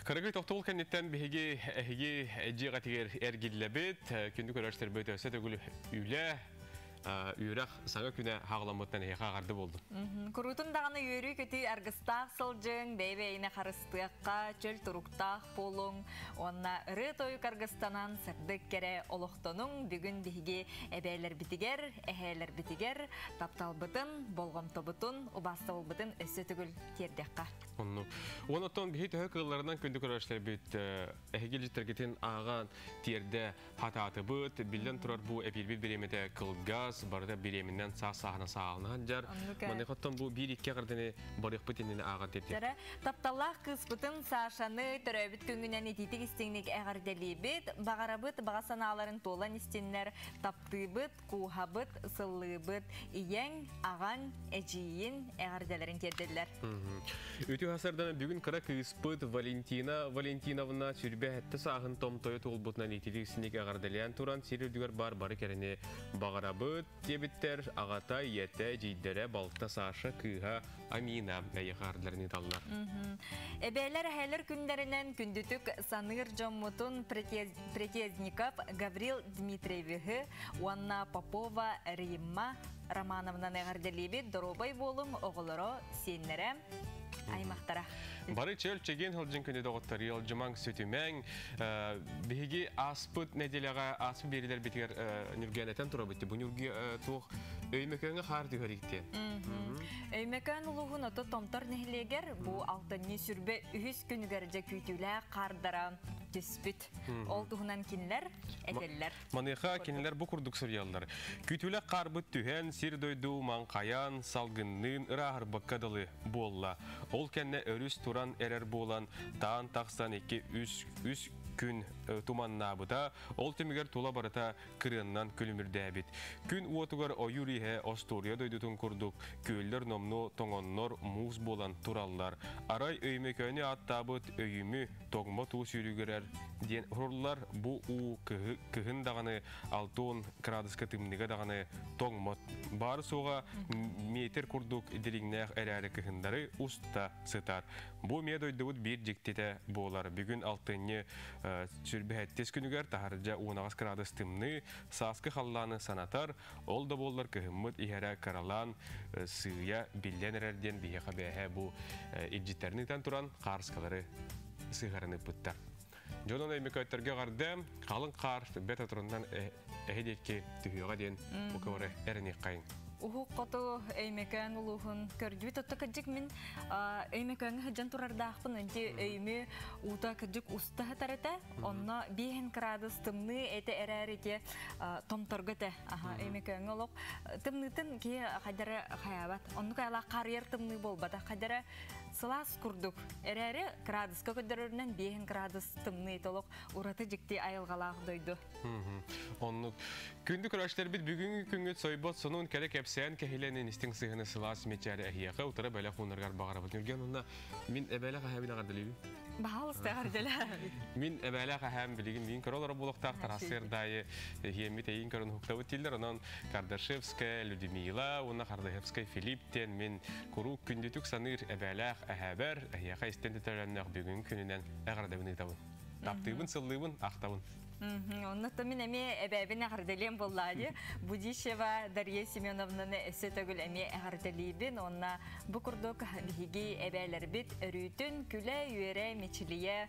Кыргый тохтобул кэнниттэн биһиги эһиги дьиэҕитигэр эргиллэбит. Күндү көрөөччүлэрбит өссө төгүл үлэ, үөрэх саҥа күнэ хаҕыламмыттан эһиэхэ аҕарды буолду. Куруутун даҕаны үөрүү-көтүү аргыстаах сылдьыҥ, бэйэ-бэйэни харыстыахха, чөл туруктаах буолуҥ уонна ырыа-тойук аргыстанан сырдык кэрэ олохтонуҥ. Бүгүн биһиги эбээлэрбитигэр, эһээлэрбитигэр тапталбытын, болҕомтобутун, убаастабылбытын өссө төгүл тиэрдиэххэ. Оннук. Онон биһи төһө кыылларынан күндү көрөөччүлэрбит эһиги илдьиттэргитин ааҕан тиэрдэ хатаатыбыт. Биллэн турар бу эпиирбит бириэмэтэ кылгас. кырас барыта бириэминэн саас сааһына саалына сылдьар. Маны хоттон бу биир икки эҕэрдэни барыахпыт иннинэ ааҕан тиэрдиэх. Дьэрэ, тапталлаах кыыспытын Сашаны төрөөбүт күҥҥүнэн итиитик истиҥник эҕэрдэлиибит, баҕарабыт баҕа санааларын туолан истиннэр, таптыыбыт, кууһабыт, сыллыыбыт, ийэҥ, аҕаҥ, эдьиийин эҕэрдэлэрин тиэрдэллэр. Үтүө сарсыардана бүгүн кыра кыыспыт Валентина Валентиновна сүрбэ сэттэ сааһын томтойо туолбутунан итилик синик эҕэрдэлээн туран сир үрдүгэр баар бары кэрэни баҕарабыт диэбиттэр аҕата, ийэтэ, эдьиийдэрэ, балта Саша, кыыһа Амина эйиэхэ эҕэрдэлэрин ыыталлар. Эбээлэр эһээлэр күннэринэн күндүтүк саныыр дьоммутун Претезников Гаврил Дмитриевиһы уонна Попова Римма Романовнаны эҕэрдэлиибит. Доруобай буолуҥ, оҕолоро, сиэннэрэ, аймахтара. Бары чөл чэгиэн сылдьын күнү доҕоттор, ыалдьымаҥ, сүтүмэҥ. Биһиги ааспыт нэдиэлэҕэ ааспыт биэриилэрбитигэр Ньургуйан этэн турабыт. Бу Ньургуй туох Өймөкөөҥҥө хаар түһэр иктиэн. Өймөкөөн улууһун ото Томтор нэһилиэгэр бу алтынньы сүрбэ үһүс күнүгэр дьэ күүтүүлээх хаардара түспүт. Ол туһунан кинилэр этэллэр. Маныаха кинилэр бу курдук суруйаллар. Күүтүүлээх хаарбыт түһэн, сир-дойду маҥхайан, салгынныын ырааһырбакка дылы буолла. Ол кэннэ өрүс туран эрэр буолан, таан тахсан 2-3 үс күн туманнаабыта, ол түмүгэр тула барыта кырыаннан күлүмүрдээбит. Күн уотугар ойуур иһэ остуоруйа дойдутун курдук күөллэр номнуо тоҥоннор муус буолан тураллар. Арай Өймөкөөнү ааттаабыт өйүмү тоҥмот уу сүүрүгүрэр диэн уһурлар бу уу кыһын даҕаны 60 кыраадыска тымныыга даҕаны тоҥмот. Баары-суоҕа метр курдук дириҥнээх эрээри кыһыннары уста сытар. Бу эмиэ дойдубут биир дьиктитэ буолар. Бүгүн алтынньы сүрбэһэттис күнүгэр таһырдьа уонаҕас кыраадыс тымныы, сааскы халлааны санатар, ол да буоллар кыһыммыт иһэрэ кыралаан сыыйа биллэн эрэр диэн биһиэхэ бээһэ бу илдьиттэрин ыытан туран хаарыскалары сыһарын ыппыттар. Дьонун өймөкөөттөргө эҕэрдэ, халыҥ хаар бэрт отурунан эһи диэки түһүөҕэ диэн бука бары эрэниэххэйиҥ. Уһук хоту Өймөкөөн улууһун көрдүбүт. Отто кырдьык мин Өймөкөөҥҥө сылдьан турардаахпын. Инти өймү уута кырдьык уста сытар этэ. Онно биэһин кыраадыс тымныы этэ эрээр ити томторго этэ. Аха Өймөкөөҥҥө олох тымныытын киһи хайдары хайаабат. Оннук айылаах харыйар тымныы буолбата. Хайдары сылаас курдук. Эрээри кыраадыска көрдөрөрүнэн биэһин кыраадыс тымныы толох ураты дьикти айылҕалаах дойду. Оннук. Күндү көрөөччүлэрбит бүгүҥҥү күҥҥүт сойбот сонун кэрэ кэпсээн кэһилэнин истиҥ сыһыаны сылаас мичээрэ эһиэхэ утары бэлэх уунаргар баҕарабыт. Нүргэн уонна мин эбээлэх эһээбин эҕэрдэлиибин. Баһаалыста эҕэрдэлээ. Мин эбээлэх эһээм билигин миин көрө олорор буолуохтаах Тарассыардаайы эһиэммит эйиин көрөн уһуктабыт дииллэр. Онон Кардашевская Людмила уонна Кардашевскай Филипп диэн мин куруук күндүтүк саныыр эбээлээх эһээбэр эһиэхэ истэн төтөлөннөх бүгүҥҥү күнүнэн эҕэрдэбин ыытабын. Таптыыбын, сыллыыбын, ахтабын. Онно мин эмиэ эбээбин эҕэрдэлиэм буоллаа дии. Будищева Дарья Семеновнаны өссө төгүл эмиэ эҕэрдэлиибин. Онна бу курдук биһиги эбээлэрбит өрүүтүн күлэ-үөрэ, мичилийэ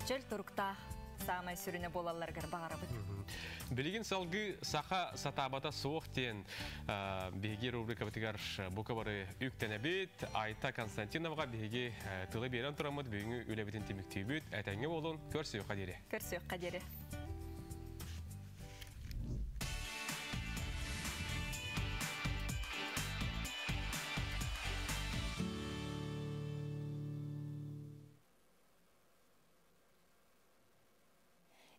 чөл туруктаах саамай сүрүнэ буолалларыгар баҕарабыт. Билигин салгыы саха сатаабата суох диэн биһиги рубрикабытыгар бука бары үктэнэбит. Айта Константиноваҕа биһиги тылы биэрэн тураммыт бүгүҥҥү үлэбитин түмүктүүбүт. Этэҥҥэ буолун, көрсүөххэ диэри. Көрсүөххэ диэри.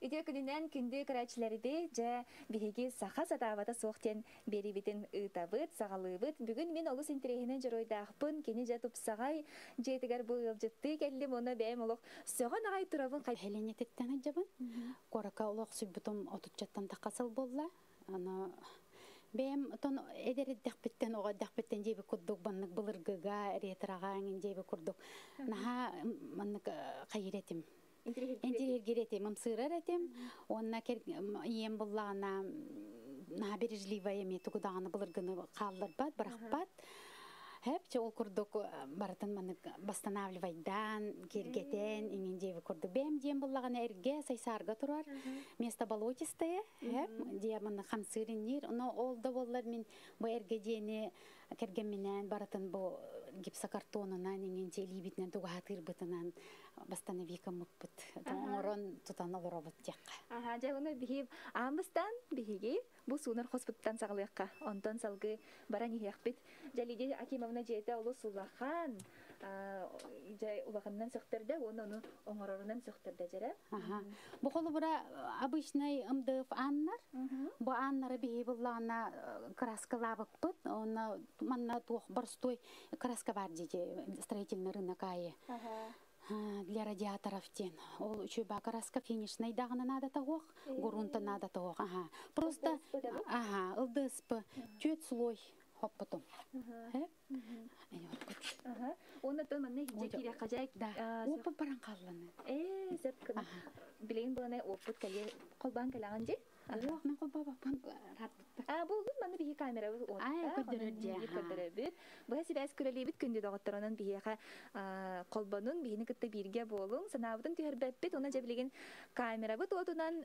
Үтүө күнүнэн күндү көрөөччүлэрбит, дьэ биһиги саха сатаабата суох диэн биэриибитин ыытабыт, саҕалыыбыт. Бүгүн мин олус интэриэһинэй дьоруойдаахпын, кини дьэ тупсаҕай дьиэтигэр бу ыалдьыттыы кэллим уонна бэйэм олох сөҕөн аҕай турабын. Хелинетиттэн сылдьабын. Куоракка олох сүлбүтүм отуччаттан тахха сыл буолла. Аны бэйэм тон эдэр эрдэхпиттэн, оҕо эрдэхпиттэн дьиэби курдук баннык былыргыга, ретроҕа эҥин дьиэби курдук наһаа маннык хайыр этим. Интириэргиир этим, ымсыырар этим. Уонна ийэм буллаҕына наһаа бережливая эмиэ тугу даҕаны былыргыны хаалларбат, бырахпат. Хэп, ол курдук барытын маннык восстанавливайдаан, киэргэтэн, иҥин дьиэби курдук. Бэйэм дьиэм буллаҕына эргэ сайсаарга турар, место болотистое, хэп, дьиэ маннык хамсыыр инниир. Но ол да буоллар мин бу эргэ дьиэни кэргэмминээн барытын бу Гипсокартонунан иҥин илиибитинэн тугаһатыырбытынан восстанови гыммыппыт. Оҥорон тутан олоробут диэххэ. Аха, дьэ уну биһи аамбыстан биһиги бу суунар хоспуттан саҕалыахха. Онтон салгыы баран иһиэхпит. Дьэ Лидия Акимовна дьиэтэ олус улахан. Дьэ улаханынан сөхтөрдө, уонна ону оҥорорунан сөхтөрдө дьэрэ. Аха. Бу холобура обычный МДФ ааннар. Бу ааннары биһи буллаҕына краскалаабыппыт. Онно манна туох боростой краска бар дии строительный рынок айы. Для радиаторов диэн. Ол үчүгэй краска финишный даҕаны наада тоҕуох, грунта наада тоҕуох. Аха. Просто аха, ЛДСП түөрт слой хоппутум. Аха. Уонна тон манна хиджа киирэ хажай. Да. Опыт баран қалланы. Э, сөп кына. Билигин булана опыт кэле холбаан кэлэҕин дии. Ох, мен холбаабаппын ратбытта. А, бу манна биһи камерабыт уотта. Ай, көрдөрөр дии. Көрдөрөбүт. Быһа сибээс күрэлиибит күндү доҕотторунан биһиэхэ холбонун, биһини кытта бииргэ буолуҥ, санаабытын түһэрбэппит, уонна дьэ билигин камерабыт уотунан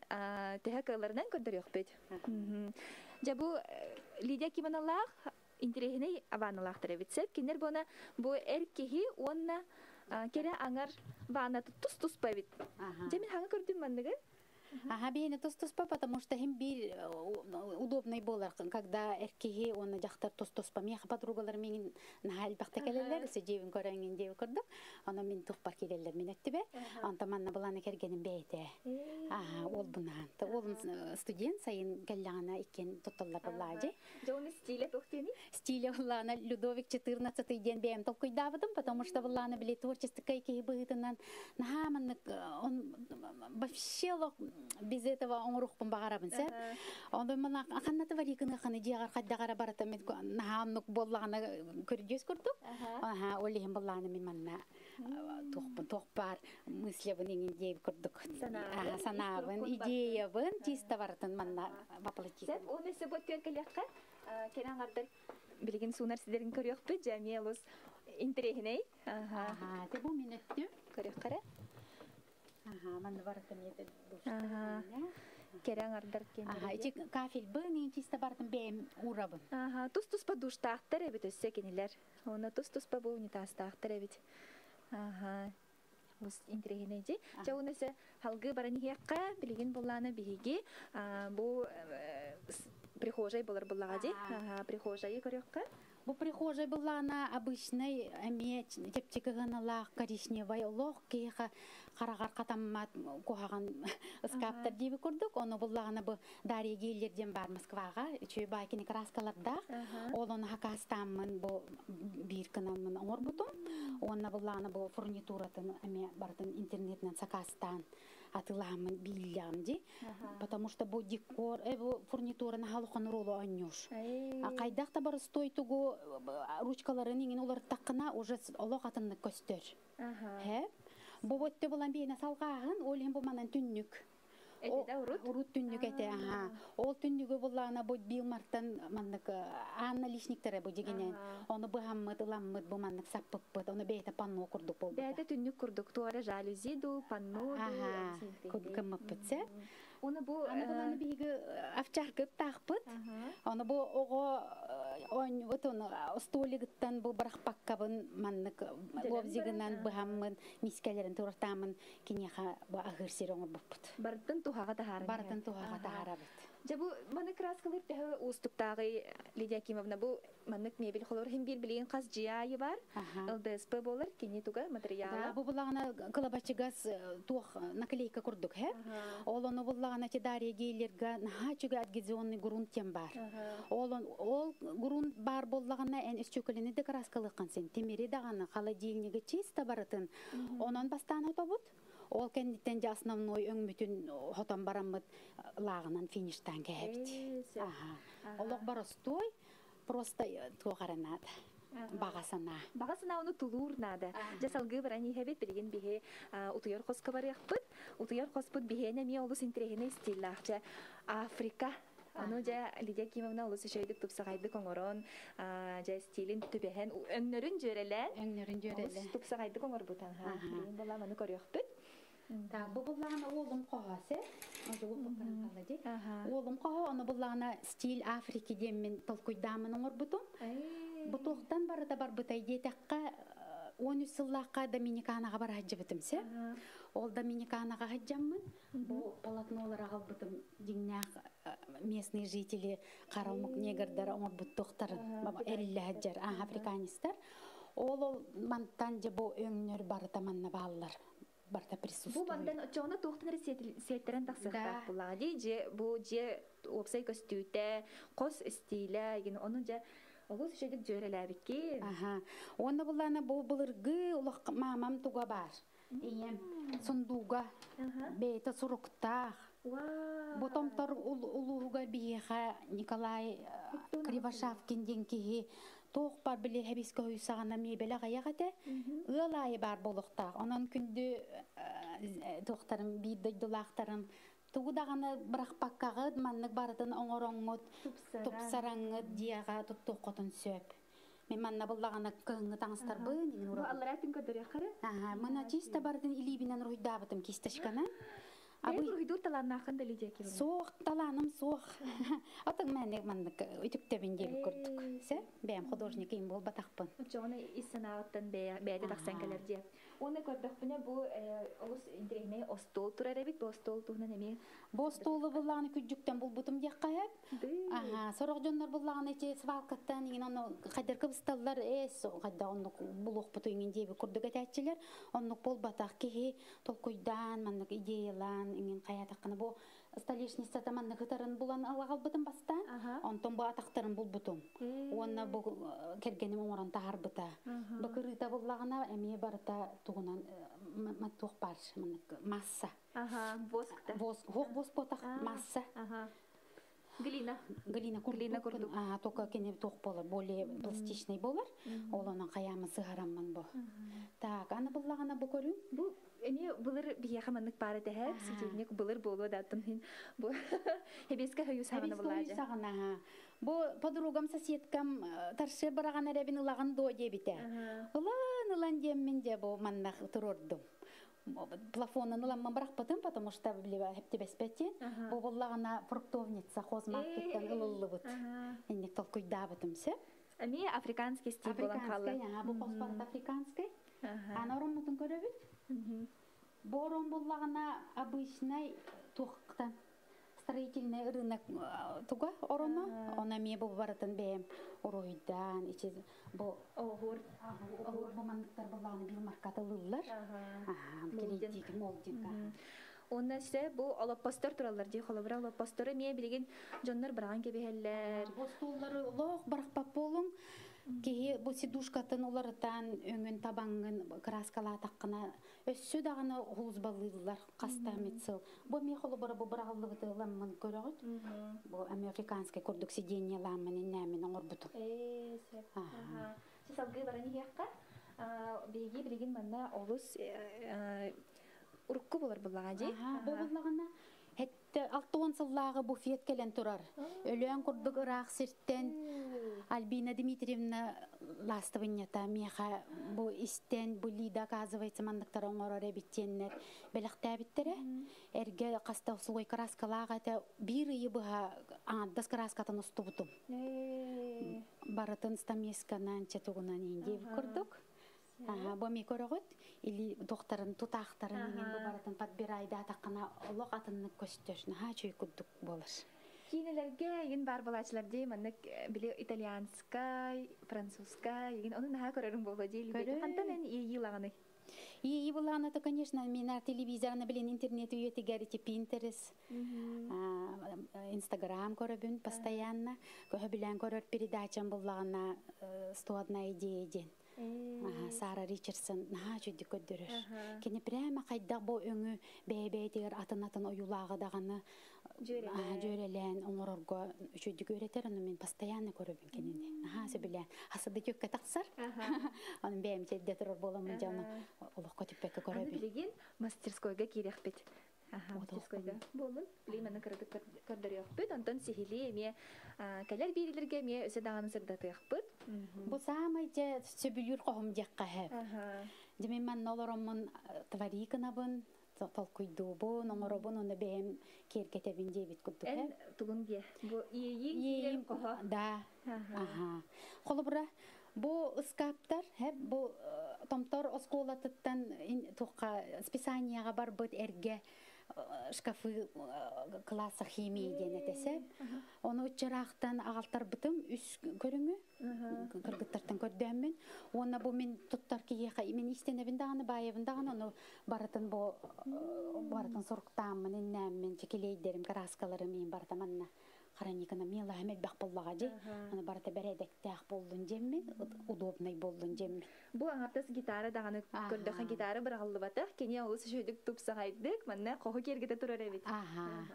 төһө кыалларынан көрдөрүөхпүт. Дьэ бу Лидия Кимоналаах интэриэһинэй ванналаахтар эбит сөп. Кинилэр буона бу эр киһи уонна кэрэ аҥар ванна тус-туспа эбит. Дьэ мин хаҥа көрдүм манныгы. Ага, биһини тус-туспа, потому что хим биир удобный болар, когда эр киһи уонна дьахтар тус-туспа. Миэхэ подругалар миҥин наһаа элбэхтэ кэлэллэр, сидиэбин көрөҥҥүн диэби курдук. Ону мин тухпар киирэллэр мин өттүбэр. Онтон манна буланы кэргэним бэйэтэ. Ага, ол бунаан. Ол студент сайын кэллэҕинэ иккиэн тутталлар буллаажы. Дьэ оны стиле туох диэний? Стиле буллаана Людовик XIV диэн бэйэм толкуйдаабытым, потому что буллаана били творческий киһи быһыытынан наһаа маннык он вообще олох без этого оҥоруохпун баҕарабын сэ. Онон мана ханната варикыны ханы дьиэҕэр хайдаҕара барыта мин наһаа оннук буоллаҕына көрдүөс курдук. Аха, ол иһин буллаана мин манна туохпун туох баар мыслябын иҥин диэби курдук. Санаабын, идеябын чисто барытын манна воплотить. Сеп, оны сөбөт көн кэлиэххэ, кэрэ аҥардар билигин суунар сидерин көрүөхпүт, дьэ эмиэ олус интэриэһинэй. Аха, те бу мин өттүм. Көрүөххэрэ. Аха, манна барытын ете Аха. Кэрэ аҥардар киэн. Аха, ити кафельбын, чисто барытын бэйэм уурабын. Аха, тус-туспа душтаахтар эбит өссө кинилэр. Онно тус-туспа бу унитазтаахтар эбит. Аха. Олус интэриэһинэй дии. Дьэ уонна өссө халгыы баран иһиэххэ, билигин буллаана биһиги бу прихожай болар буллаҕа дии. Аха, прихожайы көрүөххэ. Бу прихожай буллаана обычный эмиэ чэпчэки гыналаах коричневай олох киһиэхэ хараҕар хатаммат куһаҕан ыскааптар диэби курдук. Ону буллаҕына бу Дарья Гиллер диэн бар Москваҕа үчүгэй баай кини краскалардаах. Ол ону хакаастааммын бу биир кынаммын оҥорбутум. Уонна буллаҕына бу фурнитуратын эмиэ барытын интернетинэн сакаастаан атылааммын бииллэҕим дии. Потому что бу декор, бу фурнитураны халыхан ролу оонньуур. Хайдах да боростой тугу ручкаларын иҥин уларыттаххына уже олох атыннык көстөр. Хэ? Бу өттө булан биэнэ салҕааһын, ол иһин бу манан түннүк. Этэ урут? Урут түннүк этэ, аха. Ол түннүгү буллаана бу Билмартан маннык Анна лишниктері бу дигинен. Оны быһаммыт, ыламмыт, бу маннык саппыппыт. Оны бэйэтэ панно курдук болбута. Бэйэтэ түннүк курдук, туора жалюзи ду, панно ду. Аха, кыммыппыт сэ. Оны бу Аны буланы биһиги овчаркыт таахпыт. Оны бу оҕо отон столигыттан бу барахпаккабын маннык лобзигынан быһаммын мискелерин туртаамын киниэхэ бу аһыыр сир оҥорбуппут. Барытын туһаҕа таһааран. Барытын туһаҕа таһаарабыт. Дьэ бу маны краскалыр төһө уустуктааҕый Лидия Акимовна бу маннык мебель холор хим биир билигин хас дьиэ бар ЛДСП буолар кини туга материала. Да, бу буллаҕына кылабачыгас туох наклейка курдук хэ. Ол ону буллаҕына ти Дарья Гейлерга наһаа үчүгэй адгезионный грунт тем бар. Ол ол грунт бар боллаҕына эн үстүкөлүнү да краскалыаххын син тимири даҕаны холодильниги чисто барытын. Онон бастаан хотобут. Ол кэнниттэн дьэ основной өҥмүтүн хотон бараммыт лааҕынан фиништаан кэһэбит. Аха. Олох боростой, просто туох эрэ наада. Баҕа санаа. Баҕа санаа ону тулуур наада. Дьэ салгыы баран иһэбит, билигин биһи утуйар хоско барыахпыт. Утуйар хоспут биһиэнэ эмиэ олус интэриэһинэй стиллаах. Дьэ Африка. Ону дьэ Лидия Кимовна олус үчүгэйдик тупсаҕайдык оҥорон, дьэ стилин түбэһэн, өҥнөрүн дьүөрэлээн, өҥнөрүн дьүөрэлээн олус тупсаҕайдык оҥорбутан. Билигин буолла маны көрүөхпүт. Так, бу буллаҕына уолум хоһо сэ. Уолум хоһо, ону буллаҕына стиль Африки диэммин толкуйдаамын оҥорбутум. Бу туохтан барыта барбытай диэтэххэ, 13 сыллаахха Доминиканаҕа бара сылдьыбытым сөп. Ол Доминиканаҕа сылдьаммын, бу полотнолары аҕалбытым дьиҥнээх местные жители хара омук негрдара оҥорбут туохтарын эриллэ сылдьар африканецтар. Ол мантан дьэ бу өҥнөр барыта манна бааллар. Барыта Бу присутствует. мантан очоҕуна туохтан эрэ сиэттэрэн тахсыахтаах буллаҕа дии. Дьиэ бу дьиэ уопсай көстүүтэ, хос истиилэ, игин ону дьэ олус үчүгэйдик дьүөрэлээбиккин. Аха. Уонна буллаана бу былыргы улах мамам туга бар. Ийэм сундууга бэйэтэ суруктаах. Бу томтор улууһугар биһиэхэ Николай Кривошапкин диэн киһи туох бар били хэбискэ хойусаҕана миэбэлэ аҕыйах этэ. Ыал аайы баар буолуохтаах. Онон күндү туохтарым биир дойдулаахтарым тугу даҕаны бырахпаккаҕыт маннык барытын оҥороҥҥут тупсараҥҥыт дьиэҕэ туттуоххутун сөп. Мен манна буллаҕына кыһыҥҥы таҥастарбын иҥин Бу урабын. аллараа көрдөрүөххэ. Аха, мына чисто барытын илиибинэн уруһуйдаабытым кисточканан. Бэйэҥ уруһуйдуур талааннааххын да Лидия Кировна. Суох, талааным суох. Атык мээнэ маннык үтүктэбин диэбит курдук. Сөп, бэйэм художник им буолбатахпын. Оччоҕуна ис санааҕыттан бэйэтэ тахсан кэлэр дьиэ. Уонна көрдөхпүнэ бу олус интэриэһинэй остуол турар эбит. Бу остуол туһунан эмиэ Бу остуолу буллаҕына күрдьүктэн булбутум диэххэ сөп. Аха, сорох дьоннор буллаҕына ити свалкаттан иҥин ону хайдарка бысталлар эс хайда оннук булуохпуту иҥин диэби курдук этээччилэр. Оннук буолбатах киһи толкуйдаан маннык идеялаан иҥин хайаатаххына бу столешницата маннык ытарын булан алаҕалбытым бастаан. Онтон бу атахтарын булбутум. Уонна бу кэргэним оҥорон таһаарбыта. Бу кырыыта буллаҕына эмиэ барыта тугунан туох баар маннык масса. Аха, воскта. Воск, хох воск ботах масса. Глина. Глина курдук. Глина курдук. А, только кини туох болар, более пластичный болар. Ол онон хаямы сыһараммын бу. Так, аны буллаҕына бу көрүҥ. Бу эмиэ былыр биһиэхэ маннык баар этэ һэ, светильник былыр буолуо да аттын хин бу хэбиэскэ хойуу саҕана Хабис булаадьа. саҕана. Бу подругам, соседкам таршы бараҕан эрэбин ылаҕын дуо диэбитэ. Ылан ылан диэммин дьэ бу маннах турурдум. Плафонун ыламмын барахпытым, потому что хептибеспетин. Бу буллаҕына фруктовница хозмаркеттан ылыллыбыт. Инник толкуйдаабытым сөп. Эмиэ африканский стиль буолан хаалла. Африканскай, бу хоспорт африканскай. Аны ороммутун көрөбүт. Бу орон буллаҕына обычный туохтан строительный рынок туга ороно. Она эмиэ бу барытын бэйэм уруһуйдаан ичи бу Оһур. Оһур бу манныктар буллаҕына бил марката ылыллар. Кредит молдинг. Уонна сэ бу олоппостор тураллар дии холобура олоппостору эмиэ билигин дьоннор быраҕан кэбиһэллэр. Бу столлары лоох барахпат буолуҥ. Киһи бу сидушкатын уларытан өҥүн табаҥҥын краскалаатаххына өссө даҕаны хулузбалыыллар хаста эмит сыл. Бу эмиэ холобура бу быраҕыллыбыты ыламмын көрөҕүт. Бу эмиэ африканскай курдук сиденьеламмын иннээмин оҥорбутум. Ээ, сөп. Чэ салгыы баран иһиэххэ. Биһиги билигин манна олус урукку болар буллаҕа дии. Бу буллаҕына хетте 60 сыллааҕы буфет кэлэн турар. Өлөөн курдук ыраах сиртэн Альбина Дмитриевна лаастыбынньата миэхэ бу истэн бу Лида оказывается манныктар оҥорор эбиттиэннэр бэлэхтээбиттэрэ. Эргэ хаста слой краскалаах этэ биир ыйы быһа аҥардас краскатын устубутум. Барытын стамесканан четугунан индиев курдук. Ага, бу ми көрөҕүт или докторын тутаахтарын иҥин бу барытын подбирайдаатаххына олох атыннык көстөр наһаа үчүгэй курдук буолар. Киинэлэргэ игин бар булаачылар дии маннык били итальянскай, французскай игин ону наһаа көрөрүм буолуо дии Лидия. Көрөр. Хантан эн иэйии ылаҕыный? Иэйии булаана то, конечно, мен телевизорны билин интернет үйэтигэр ити Pinterest, Инстаграм көрөбүн постоянно. Көһө билэн көрөр передачам буллаҕына 101 идея диэн. Сара Ричардсон наһаа үчүгдүк көрдөрөр. Кини прямо хайдах бу өҥү бэйэ-бэйэтигэр атын-атын ойуулааҕы даҕаны дьүөрэлээн оҥорорго үчүгдүк үөрэтэр, ону мин постоянно көрөбүн кинини. Наһаа сөбүлээн. Хасыда күккэ тахсар. Ону бэйэм чэйдэ турар буоламмын дьэ ону олоххо түппэккэ Аны көрөбүн. билигин мастерскойга киириэхпит. Аха, мастерскойга буолун. Билигин манна кыратык көрдөрүөхпүт. Онтон сиһилии эмиэ кэлэр биирилэргэ эмиэ өсө даҕаны сырдатыахпыт. Бу саамай дьэ сөбүлүүр хоһум диэххэ сөп. Дьэ мин манна олороммун твари гынабын, толкуйдуубун, оҥоробун, уонна бэйэм киэргэтэбин диэбит курдук. Эн тугун диэ? Бу иэйииҥ киирэр хоһо. Да. Аха. Холобура, Бу ыскааптар, бу Томтор оскуолатыттан туохха списанияҕа барбыт эргэ шкафы класса химии диэн этесе. Ону ыччараахтан аҕалтарбытым үс көрүҥү кыргыттартан көрдөммүн. Уонна бу мин туттар киһиэхэ мин истэнэбин даҕаны баайабын даҕаны ону барытын бу барытын суруктааммын иннээммин чекилейдерим краскаларым иин барыта манна хроникана милаһым элбэх боллаҕа дьи. Аны барыта бэрэдэктээх боллун дьэммин, удобный боллун дьэммин. Бу аңартас гитара даҕаны көрдөхөн гитара быраҕыллыбатах, кини олус үчүгүйдүк тупсаҕайдык, манна хоһу киэргэтэ турар эбит. Аха.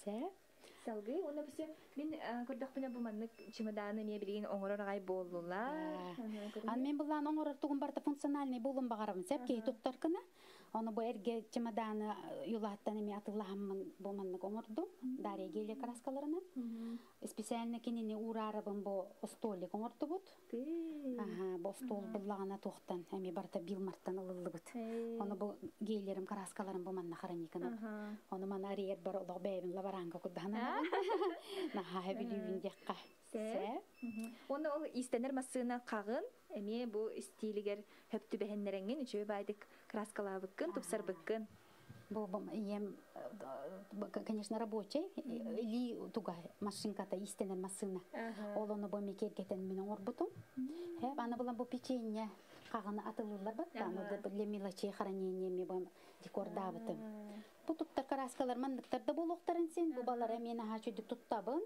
Сэ. Салгыы уонна бүсэ мин көрдөхпүнэ бу маннык чемоданы эмиэ билигин оҥорор аҕай буоллулар. Аны мен буллаан оҥорор тугум барыта функциональный буолун баҕарабын. Сеп киһи туттар кына. Оны бу эрге чемоданы юлааттан эми атыллаһаммын бу маннык оҥордум. Дарья Гелия краскаларынан. Специально кинини уураарабын бу столик оҥордубут. Аха, бу стол буллагана туохтан эми барыта Билмарттан ылыллыбыт. Оны бу гейлерим краскаларым бу манна хрониканы. Оны мана арыйар бар олох бэйэбин лаборанка курдаһана. Наха билүүбүн диэххэ. Сэ. Онно ол истенер массыына қағын, эмиэ бу стилигер хөптү бэһэннэрэҥҥин үчүгэй баайдык краскалаабыккын, тупсарбыккын. Бу ем, конечно, рабочий, или туга машинката истенер массыына. Ол оны бу мекергетен мен оңорбутум. Хеп, аны булан бу печенье қағыны атылылар бат, аны для мелочей хранения ми бу декордабытым. Бу туттар краскалар мандыктар да болуктарын сен, бу балара мен аха чүдүк туттабын.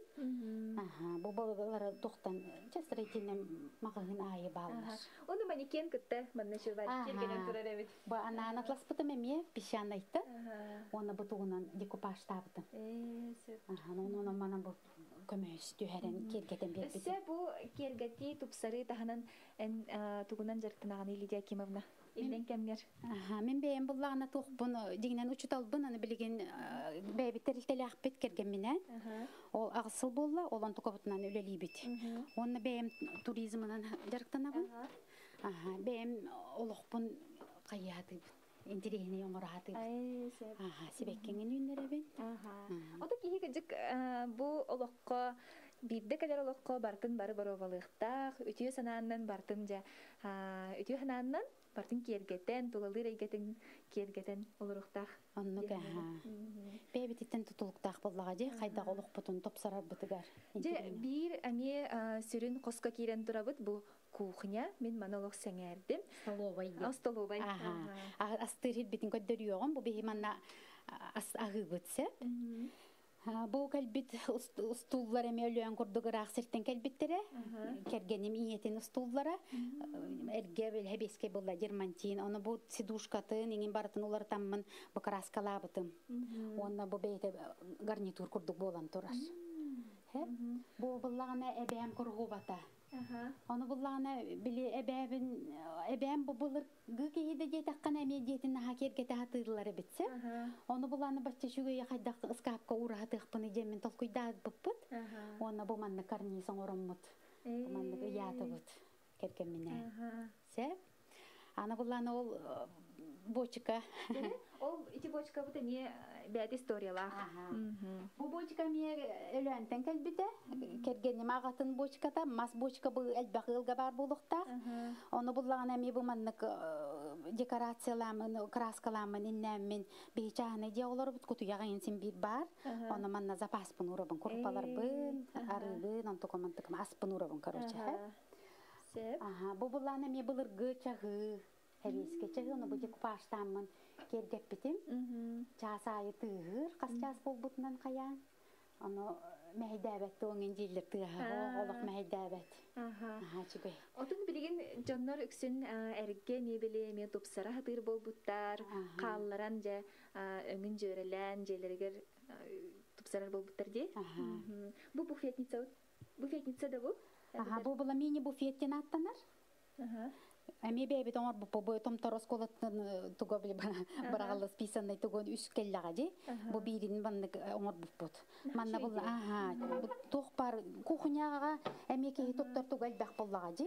Аха, бу балара тохтан строительный магазин айы баллар. Оны манекен кытта манна шубар кергенен турар эбит. Бу анаан атласпытым эмиэ песчаныйта. Оны бу тугунан декупажтабытым. Аха, оны манан бу көмөс түһәрен кергетен бербит. Өссө бу кергети тупсары таһынан эн тугунан жарктанаганы Лидия Акимовна. Илден кемгер. Аха, мен бэйэм буллагана туохпун дигинен учуталбын, аны билигин бэйбиттер илтелээхпит кергемминен. Ол агысыл болла, ол онтукобутунан үлэлиибит. Онна бэйэм туризмынан жарктанабын. Аха, бэйэм олохпун кайяатыбын. Интирехини оҥораатыбын. Аха, сибеккеңин үүннеребин. Ото киһи кыдьык бу олохко бирде кэлэр олохко бартын бары боровалыктаах, үтүө санааннан бартын жа үтүө санааннан бартын киэргетен, тулалыыр эйгетин киэргетен олоруктаах. Оннук аха. Бэйбититтен тутулуктаах боллаға же, хайдах олохпутун топсарар бытыгар. Же биир эмиэ сүрүн хоско киирен турабыт бу кухня, мин маны олох сэҥээрдим. Столовай. Столовай. Аха. Астыр хилбитин көддөрүөҕүм, бу биһи манна ас аһыыбыт сеп. Бу кэлбит устууллар эми өлөөн курдук ыраах сиртен кэлбиттере. Кергеним иетин устууллара. Эрге бил хебеске булла дермантин. Оны бу сидушкатын иңин барытын улар таммын бу краскалаабытым. Онна бу бейте гарнитур курдук болан турар. Бу буллагана эбээм кургубата. Оны буллагана били эбээбин эбээм бу булыр гы киһиде диэтаккана эме диэтин наха кергете хатыылары битсе. Оны булланы бачча шүгөйе хайдах ыскаапка ураһатыахпыны жемин толкуйдаат быппыт. Оны бу манны карниз оҥороммут. Бу маннык ыйаатыбыт кергеммине. Се. Аны булланы ол бочка. Ол ити бочка бу эмиэ бэт историялаах. Бу бочка эмиэ өлөөнтен кэлбите. Кергеним ағатын бочката, мас бочка бу элбэх ылга бар булуктаах. Оны буллаган эми бу маннык декорацияламын, краскаламын, иннәммин бейчааны диалар бут кутуяга инсин бир бар. Оны манна запаспын урабын, курпаларбын, арыбын, онтукоман тыкым аспын урабын, короче. Аха, бу буллан эми былыргы чагы, хебеске чагы, оны бу декупажтаммын кергеппитим. Час айы тыгыр, кас час болбутунан каян. Оны мәйдәбәт туңын дилер тыга, олох мәйдәбәт. Аха, чүгэй. Отун билигин дьоннор үксүн эрге мебели эме тупсара хатыр болбуттар, каалларан же өңүн жөрелән жээлеригер тупсарар болбуттар ди. Бу буфетница, буфетница да бу? Аха, бу була мини буфеттен аттанар. Эми бэби тоңор бу бу томтор осколаттан туга били барагалла списанный тугон үс келлага жи. Бу бирин баннык оңор буппут. Манна бул аха тух бар кухняга эми ки токтор туга элбэх боллага жи.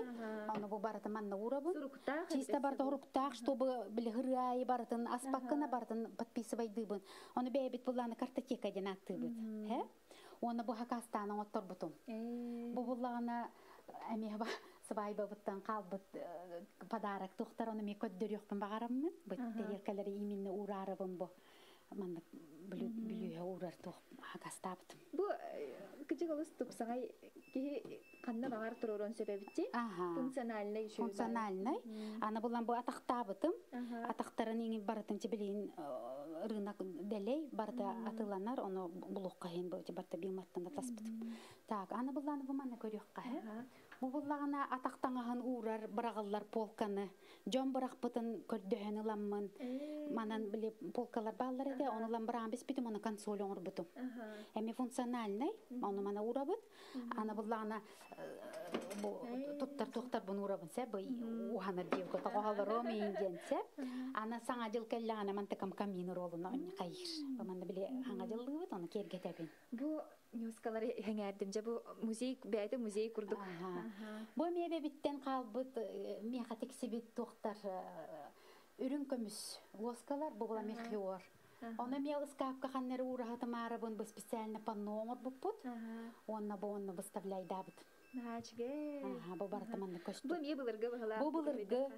Аны бу бараты манна урабын. Чисто барты хуруктаах, чтобы били хырай барытын аспаккына барытын подписывай дыбын. Оны бэбит булланы картотека ден аттыбыт. Хе? Оны бу хакастан оңоттор бутум. Бу буллагана эми сыбаайбабыттан хаалбыт подарок туохтар ону эмиэ көрдөрүөхпүн баҕараммын. Бу тэриэлкэлэри именно уураарыбын бу маннык бүлүүһэ уурар туох хакастаабытым. Бу кыжык олус тупсаҕай киһи ханна баҕар туруорун сөп эбит Функциональный еще. Функциональный. Аны булан бу атахтаабытым. Атахтарын иңин барытын билин рынок дэлэй барыта атыланар, ону булуққа хин бу барта билматтан таспытым. Так, аны булланы бу манна көрүөхкэ. Бу буллагана атахтаңаһын уурар быраҕыллар полканы. Дьон бырахпытын көрдөһөн ыламмын. Манан били полкалар бааллар эте, ону лан быраан биспитим, ону консоль оҥорбутум. Эми функциональный, ону мана урабыт. Аны буллагана бу туттар туохтар буну урабын сэ, бу уханар диев кота оһолором индиен сэ. Аны саҥа жыл келлэҕинэ мантыкам камин ролуна онни хайыр. Бу манна били хаҥа жыллыыбыт, ону киэргэтебин. Бу ньуоскалары хэҥээрдим. Дьэ бу музей бэйэтэ музей курдук. Бу миэбэбиттэн хаалбыт миэхэ тиксибит туохтар үрүҥ көмүс лоскалар бу була мельхиор. Оны миэ ыскаапка ханнары уураһатымаарабын бу специально панно оҥорбуппут. Уонна бу онно выставляйдаабыт. Наачыгэй. Аха, бу барыта манна көстү. Бу эмиэ былыргы быһылаах. Бу былыргы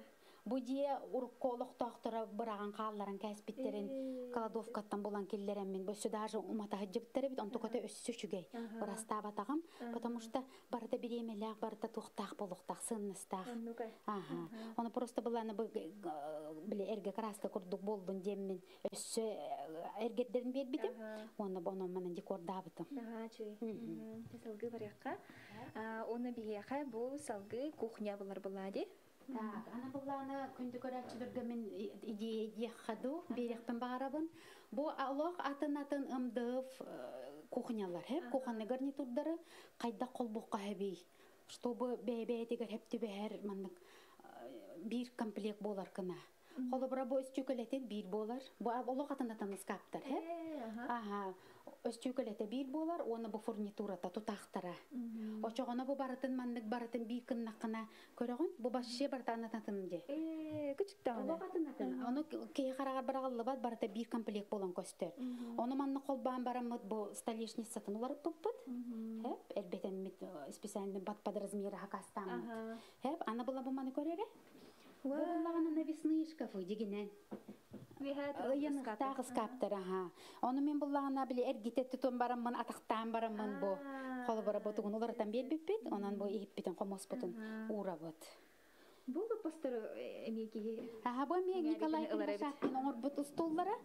бу дьиэ урукку олохтоохторо быраҕан хаалларан кээспиттерин кладовкаттан булан киллереммин бу өссө даже уматаһыдьыбыттар эбит, онтуката өссө үчүгэй. Ырастаабатаҕым, потому что барыта бириэмэлээх, барыта туохтаах болуохтаах, сыаннастаах. Аха. Ону просто быланы бу биле эрге краска курдук болдун диэммин өссө эргердерин биэрбитим. Уонна бу онон манан декордаабытым. Наачый. Салгыы барыахха. Оны биһиэхэ бу салгыы кухня булар булади. Так, ана буллааны күндү көрөөччүлөргө мин идея диэххаду биэриэхпин баҕарабын. Бу олох атын-атын МДФ кухнялар, хеп кухонный гарнитурдары хайдах холбуохха хэбий, чтобы бэйбэйэтигэр хеп түбэһэр маннык биир комплект буолар кына. Холобура бу өстүкөлэтин биир буолар. Бу олох атын-атын ыскааптар, хеп. Аха. Өстүкөлэтэ биир буолар, уонна бу фурнитурата тутаахтара. Очоҕоно бу барытын маннык барытын биир кыннаххына көрөҕүн, бу вообще барыта атын дьэ. Кычыктаҕына. Олох атын-атын. Ону киһи хараҕар быраҕыллыбат барыта биир комплект буолан көстөр. Ону манна холбоон бараммыт бу столешницатын уларыппыппыт. Хеп, элбетеммит специально бат под размеры хакастааммыт. Хеп, аны була бу маны көрөрө. Бу буллагана навесные шкафы дигинен. Ыйаныктаах ыскааптар, аха. Ону мен буллагана били эргитет тутун бараммын, атахтаан бараммын бу. Холобура бу тугун уларытан биэрбиппит, онон бу иһиппитин хомоспутун уурабыт. Бу постер эмиэ киһи. Аха, бу эмиэ Николай Кривошапкин оҥорбут устууллара.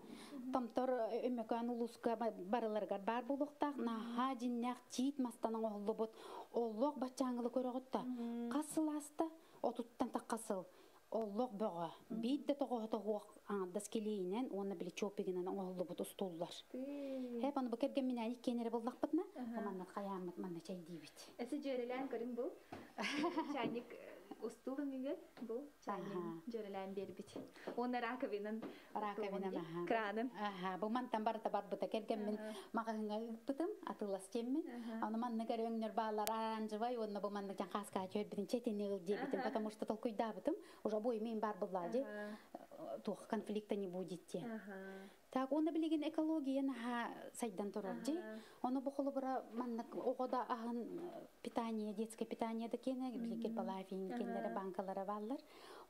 Томтор Өмөкөөн улууска барыларыгар баар буолуохтаах. Наһаа дьиннээх тиит мастан оҥоһуллубут оллоох баччааҥылы көрөҕүт да. Хас сыл ааста? 30-тан тахха сыл. Оллоох бөҕө. Биир да тоҕоһото хуох аҥардас килиинэн уонна били чопигинэн оҥоһуллубут устууллар. Хэп аны бу кэргэмминээн иккиэн эрэ буоллахпытына, манна хайааммыт манна чэйдиибит. Эсэ дьүөрэлээн көрүҥ бу. Чайник устул өҥүгэр бу чайник дьүөрэлээн биэрбит. Уонна раковинан Раковинан, аха. Кранын. Аха, бу мантан барыта барбыта кэргэммин маҕаһыҥҥа ыыппытым, атыылас диэммин. Аны маннык эрэ өҥнөр бааллар оранжевай, уонна бу маннык дьан хааскаа түһэрбитин чэтини ыл диэбитим, потому что толкуйдаабытым, уже обои мин бар буллаа ди. Туох конфликта не будет диэн. Так, онно билигин экология наһаа сайдан турар ди. Ону бу холобура маннык оҕо да аһын питание, детское питание да киэнэ, билигин балафин кеннере банкалара бааллар.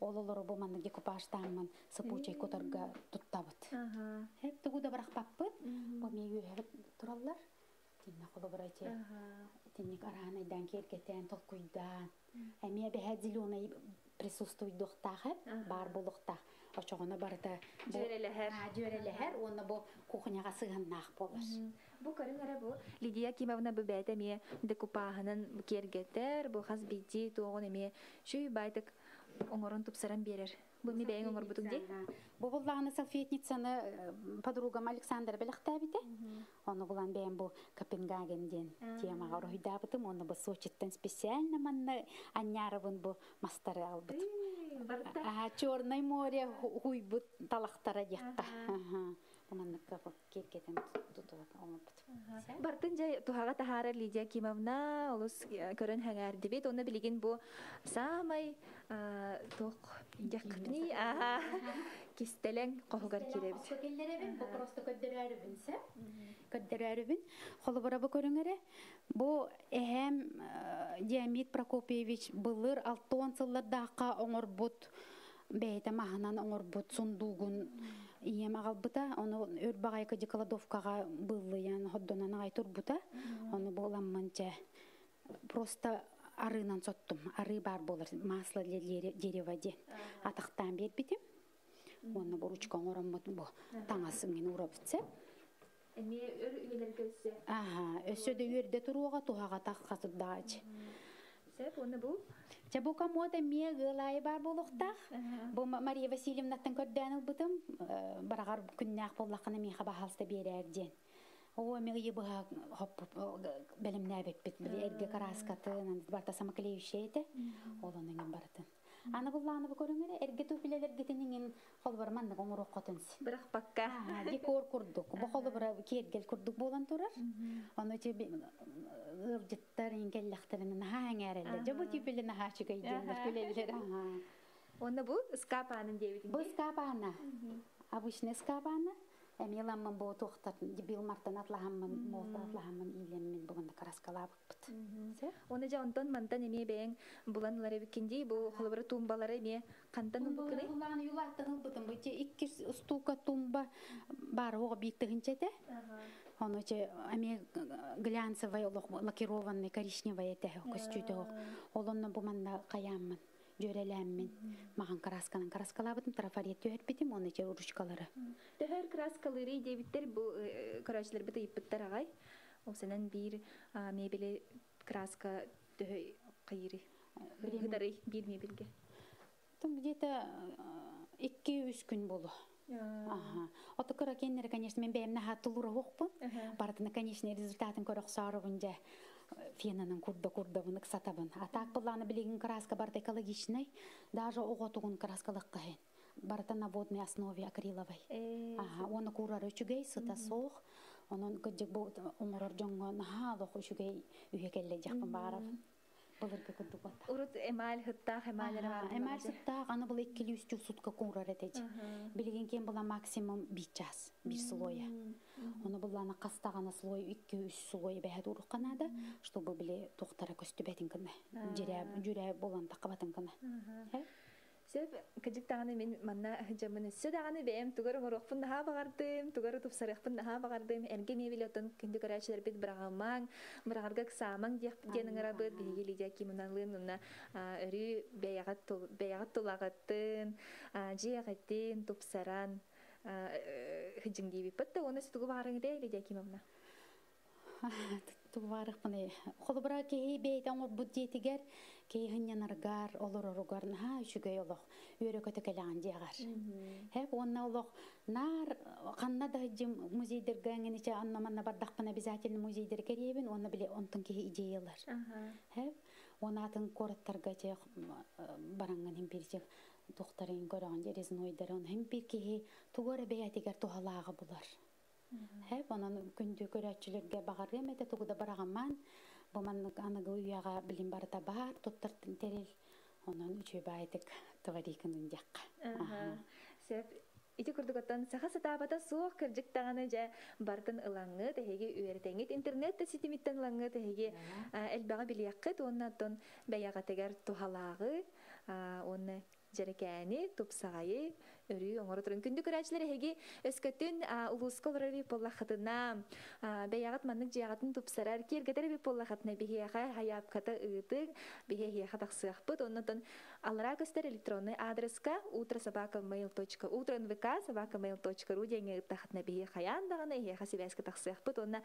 Ол олору бу маннык декупажтааммын сыпучай куторга туттабыт. Хеп тугу да барахпаппыт. Бу ми үөһэбит тураллар. Тинне холобура те тинник араанайдан киэргэтэн толкуйдаан. Эмиэ бэһэ зеленый присутствуйдуохтаах бар булуохтаах. Очоҕоно барыта Дьүөрэлэһэр. Дьүөрэлэһэр уонна бу кухняҕа сыһыннаах буолар. Бу көрүҥ эрэ бу Лидия Кимовна бу бэйэтэ эмиэ декупааһынан киэргэтэр, бу хас биирдии туоҕун эмиэ шүй байтык оҥорон тупсаран биэрэр. Бу ми бэйэҥ оҥорбутуҥ дии? Бу буллаҕына салфетницаны подругам Александра бэлэхтээбитэ. Ону булан бэйэм бу Копенгаген диэн темаҕа уруһуйдаабытым. Оны бу Сочиттан специально манна анньаарыбын бу мастары албытым. Черное море хуйбут талахтара диэххэ. Бу маннык шкафы киэргэтэн тутула оҥорбут. Бартын жа тухаға тахара Лидия Кимовна олус көрөн хаңардибит. Оны билигин бу самай туох дякпни аха кистелең кохугар киребит. Келлеребин бу просто көддөрөрүбүн се. Көддөрөрүбүн. Холобура бу көрүңөрө. Бу эһэм Диамид Прокопьевич былыр алтон сыллардаахка оҥорбут бэйэтэ маһынан оҥорбут сундуугун ийэм аҕалбыта. Ону өр баҕайкы кладовкаҕа быллыйан ходдонан аҕай турбута. Ону буоламмын чэ просто арыынан соттум. Арыы бар болар масло для дерева диэн. Атахтаан биэрбитим. Уонна бу ручка оҥороммут бу таҥас мин урабытса. Эми өр үйелерге өссө. Аха, өссө да үөрдэ туруоҕа туһаҕа таххасырдаач. Сеп, оны бу? Чэ бу комод эмиэ ыалаайы бар буолуохтаах. Бу Мария Васильевнаттан көрдөөн ылбытым. Бараҕар күннээх буоллаххына миэхэ баһаалыста биэрээр диэн. Оо, эми ыйы быһа хоппут бэлэмнээбиппит. Били эргэ карааскатын, барта самоклеющая этэ. Ол онон барытын. Аны буллааны бу көрүҥэрэ эргэ туфлелергитин иҥин холбор маннык оҥоруоххутун син. Бырахпакка. Декор курдук. Бу холобура киэргэл курдук буолан турар. Ону те ыалдьыттар иҥ кэллэхтэринэ наһаа эҥээрэллэр. Дьэ бу туфли наһаа үчүгэй диэннэр күлэллэр. Онна бу ыскаап аанын диэбитиҥ. Бу ыскаап аана. Обычный ыскаап аана. Эмиэ ламмын бу туохтар дебил мартан атлаһаммын, молта атлаһаммын иилэммин бүгүн краскалаабыппыт. Оны жа онтон мантан эмиэ бэйэҥ булан ылар эбиккин бу холобура тумбалары эмиэ хантан ылбыккыный? Тумбалары юлааттан ылбытым. Бу икки стука тумба бар оҕо биир тыһынча этэ. Ону че эмиэ глянцевый олох лакированный коричневый этэ көстүүтэ. Олонно бу манна каяаммын дьүөрэлээммин маҕан красканан краскалаабытым, трафарет түһэрбитим, оны че ручкалары. Төһөр краскалыырый диэбиттэр бу көрөөчүлэрбит ыйыппыттар аҕай. Осенен биир мебели краска төһө кайыры. Хытары биир мебельге. Там где-то 2-3 күн болу. Ага. Ото кыра кеннер, конечно, мен бэйэмнэ хаттылура хоқпун. Барытына, конечно, результатын көрөх саарыбын жа фенанын курда курдабын ыксатабын. А так булланы билигин краска барыта экологичный, даже оҕотугун краскалык каһын. Барыта на водной основе акриловой. Ага, оны курар үчүгэй, сыта соох. Онон кыджык бу оҥорор дьоҥҥо наһаа олох үчүгэй үйэ кэллэ дьахпын баарабын. Былыргы курдук бата. Урут эмаль хыттаах эмаль бар. Эмаль сыттаах, аны был иккили үстүү сутка курар этеж. Билигин кем була максимум бир час, бир слоя. Оны булланы кастагана слой, 2-3 слой бэһэт урукканада, чтобы били тохтара көстүбэтин кына. Жүрә болан такабатын кына. Сөп, кыжык тағаны мен манна жамын өссө дағаны бэйэм тугар оҥоруохпун наһаа баҕардым, тугар тупсарыахпын наһаа баҕардым, эргэ мебель оттон күндү көрөөчүлэр бит быраҕамаҥ, быраҕарга ыксаамаҥ диэн ыҥырабыт, биһиги Лидия Кимоналыын уонна өрүү бэйэҕит тулаҕыттын, дьиэҕиттин тупсаран хыдьыҥ диэбиппит да, уонна тугу баҕарыҥ этэй, Лидия Кимовна? Тугу баарыхпыный? Холобура киһи бэйэтэ оҥорбут дьиэтигэр, киһи хынньанаргар, олороругар наһаа үчүгэй олох, үөрэ көтө кэлэҕин дьиэҕэр. Хэп уонна олох наар ханна да дьим музейдергэ эҥиничэ анна манна бардахпына обязательно музейдер кэриэбин, уонна били онтон киһи идеялар. Хэп уонна атын куораттарга че бараҥҥын хим бир тухтарын көрөҕүн дьэ резнойдарын хим бир киһи тугу эрэ бэйэтигэр туһалааҕы булар. Хэп онон күндү көрөөччүлэргэ баҕарыам этэ тугу да бараҕамаан, бу маннык аныгы үйэҕэ билим барыта баар туттар тэрил, онон үчүгэй баайдык товарикынын диэххэ. Сөп, ити курдук оттон саха сатаабата суох кырдьык даҕаны дьэ бартын ылаҥҥыт, эһиги үөрэтэҥҥит интернет да ситимиттэн ылаҥҥыт эһиги элбэҕи билиэххит уонна оттон бэйэҕитигэр туһалааҕы уонна дьэрэкээни, тупсаҕайы өрүү оҥоро турун. Күндү көрөөчүлэр эһиги өскөтүн улууска олорор эбит буоллаххытына, бэйэҕит маннык дьиэҕитин тупсарар, киэргэтэр эбит буоллаххытына биһиэхэ хайаапката ыытыҥ, биһиэхэ тахсыахпыт. Оннотон аллараа көстөр электронный адреска утро собака mail точка утро нвк собака mail точка ру диэҥҥэ ыыттаххытына биһи хайаан даҕаны эһиэхэ сибээскэ тахсыахпыт. Онно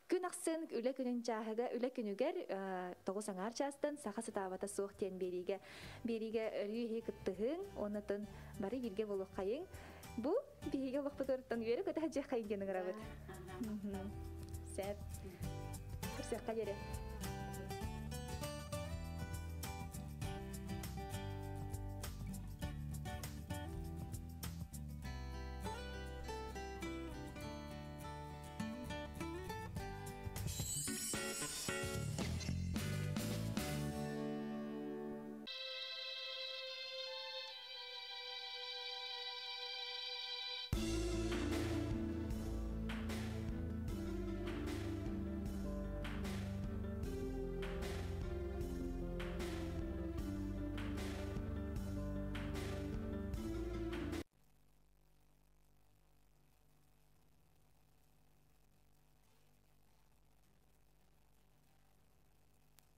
күн ахсын үлэ күнүн чааһыга үлэ күнүгэр тоҕус аҥаар чаастан саха сатаабата суох диэн биэриигэ биэриигэ өрүү иһи кыттыһыҥ, оннотон бары бииргэ буолуоххайыҥ. Бу биһиги олохпутуттан үөрэ көтө дьиэххайын диэн ыҥырабыт. Сөп. Көрсүөххэ диэри.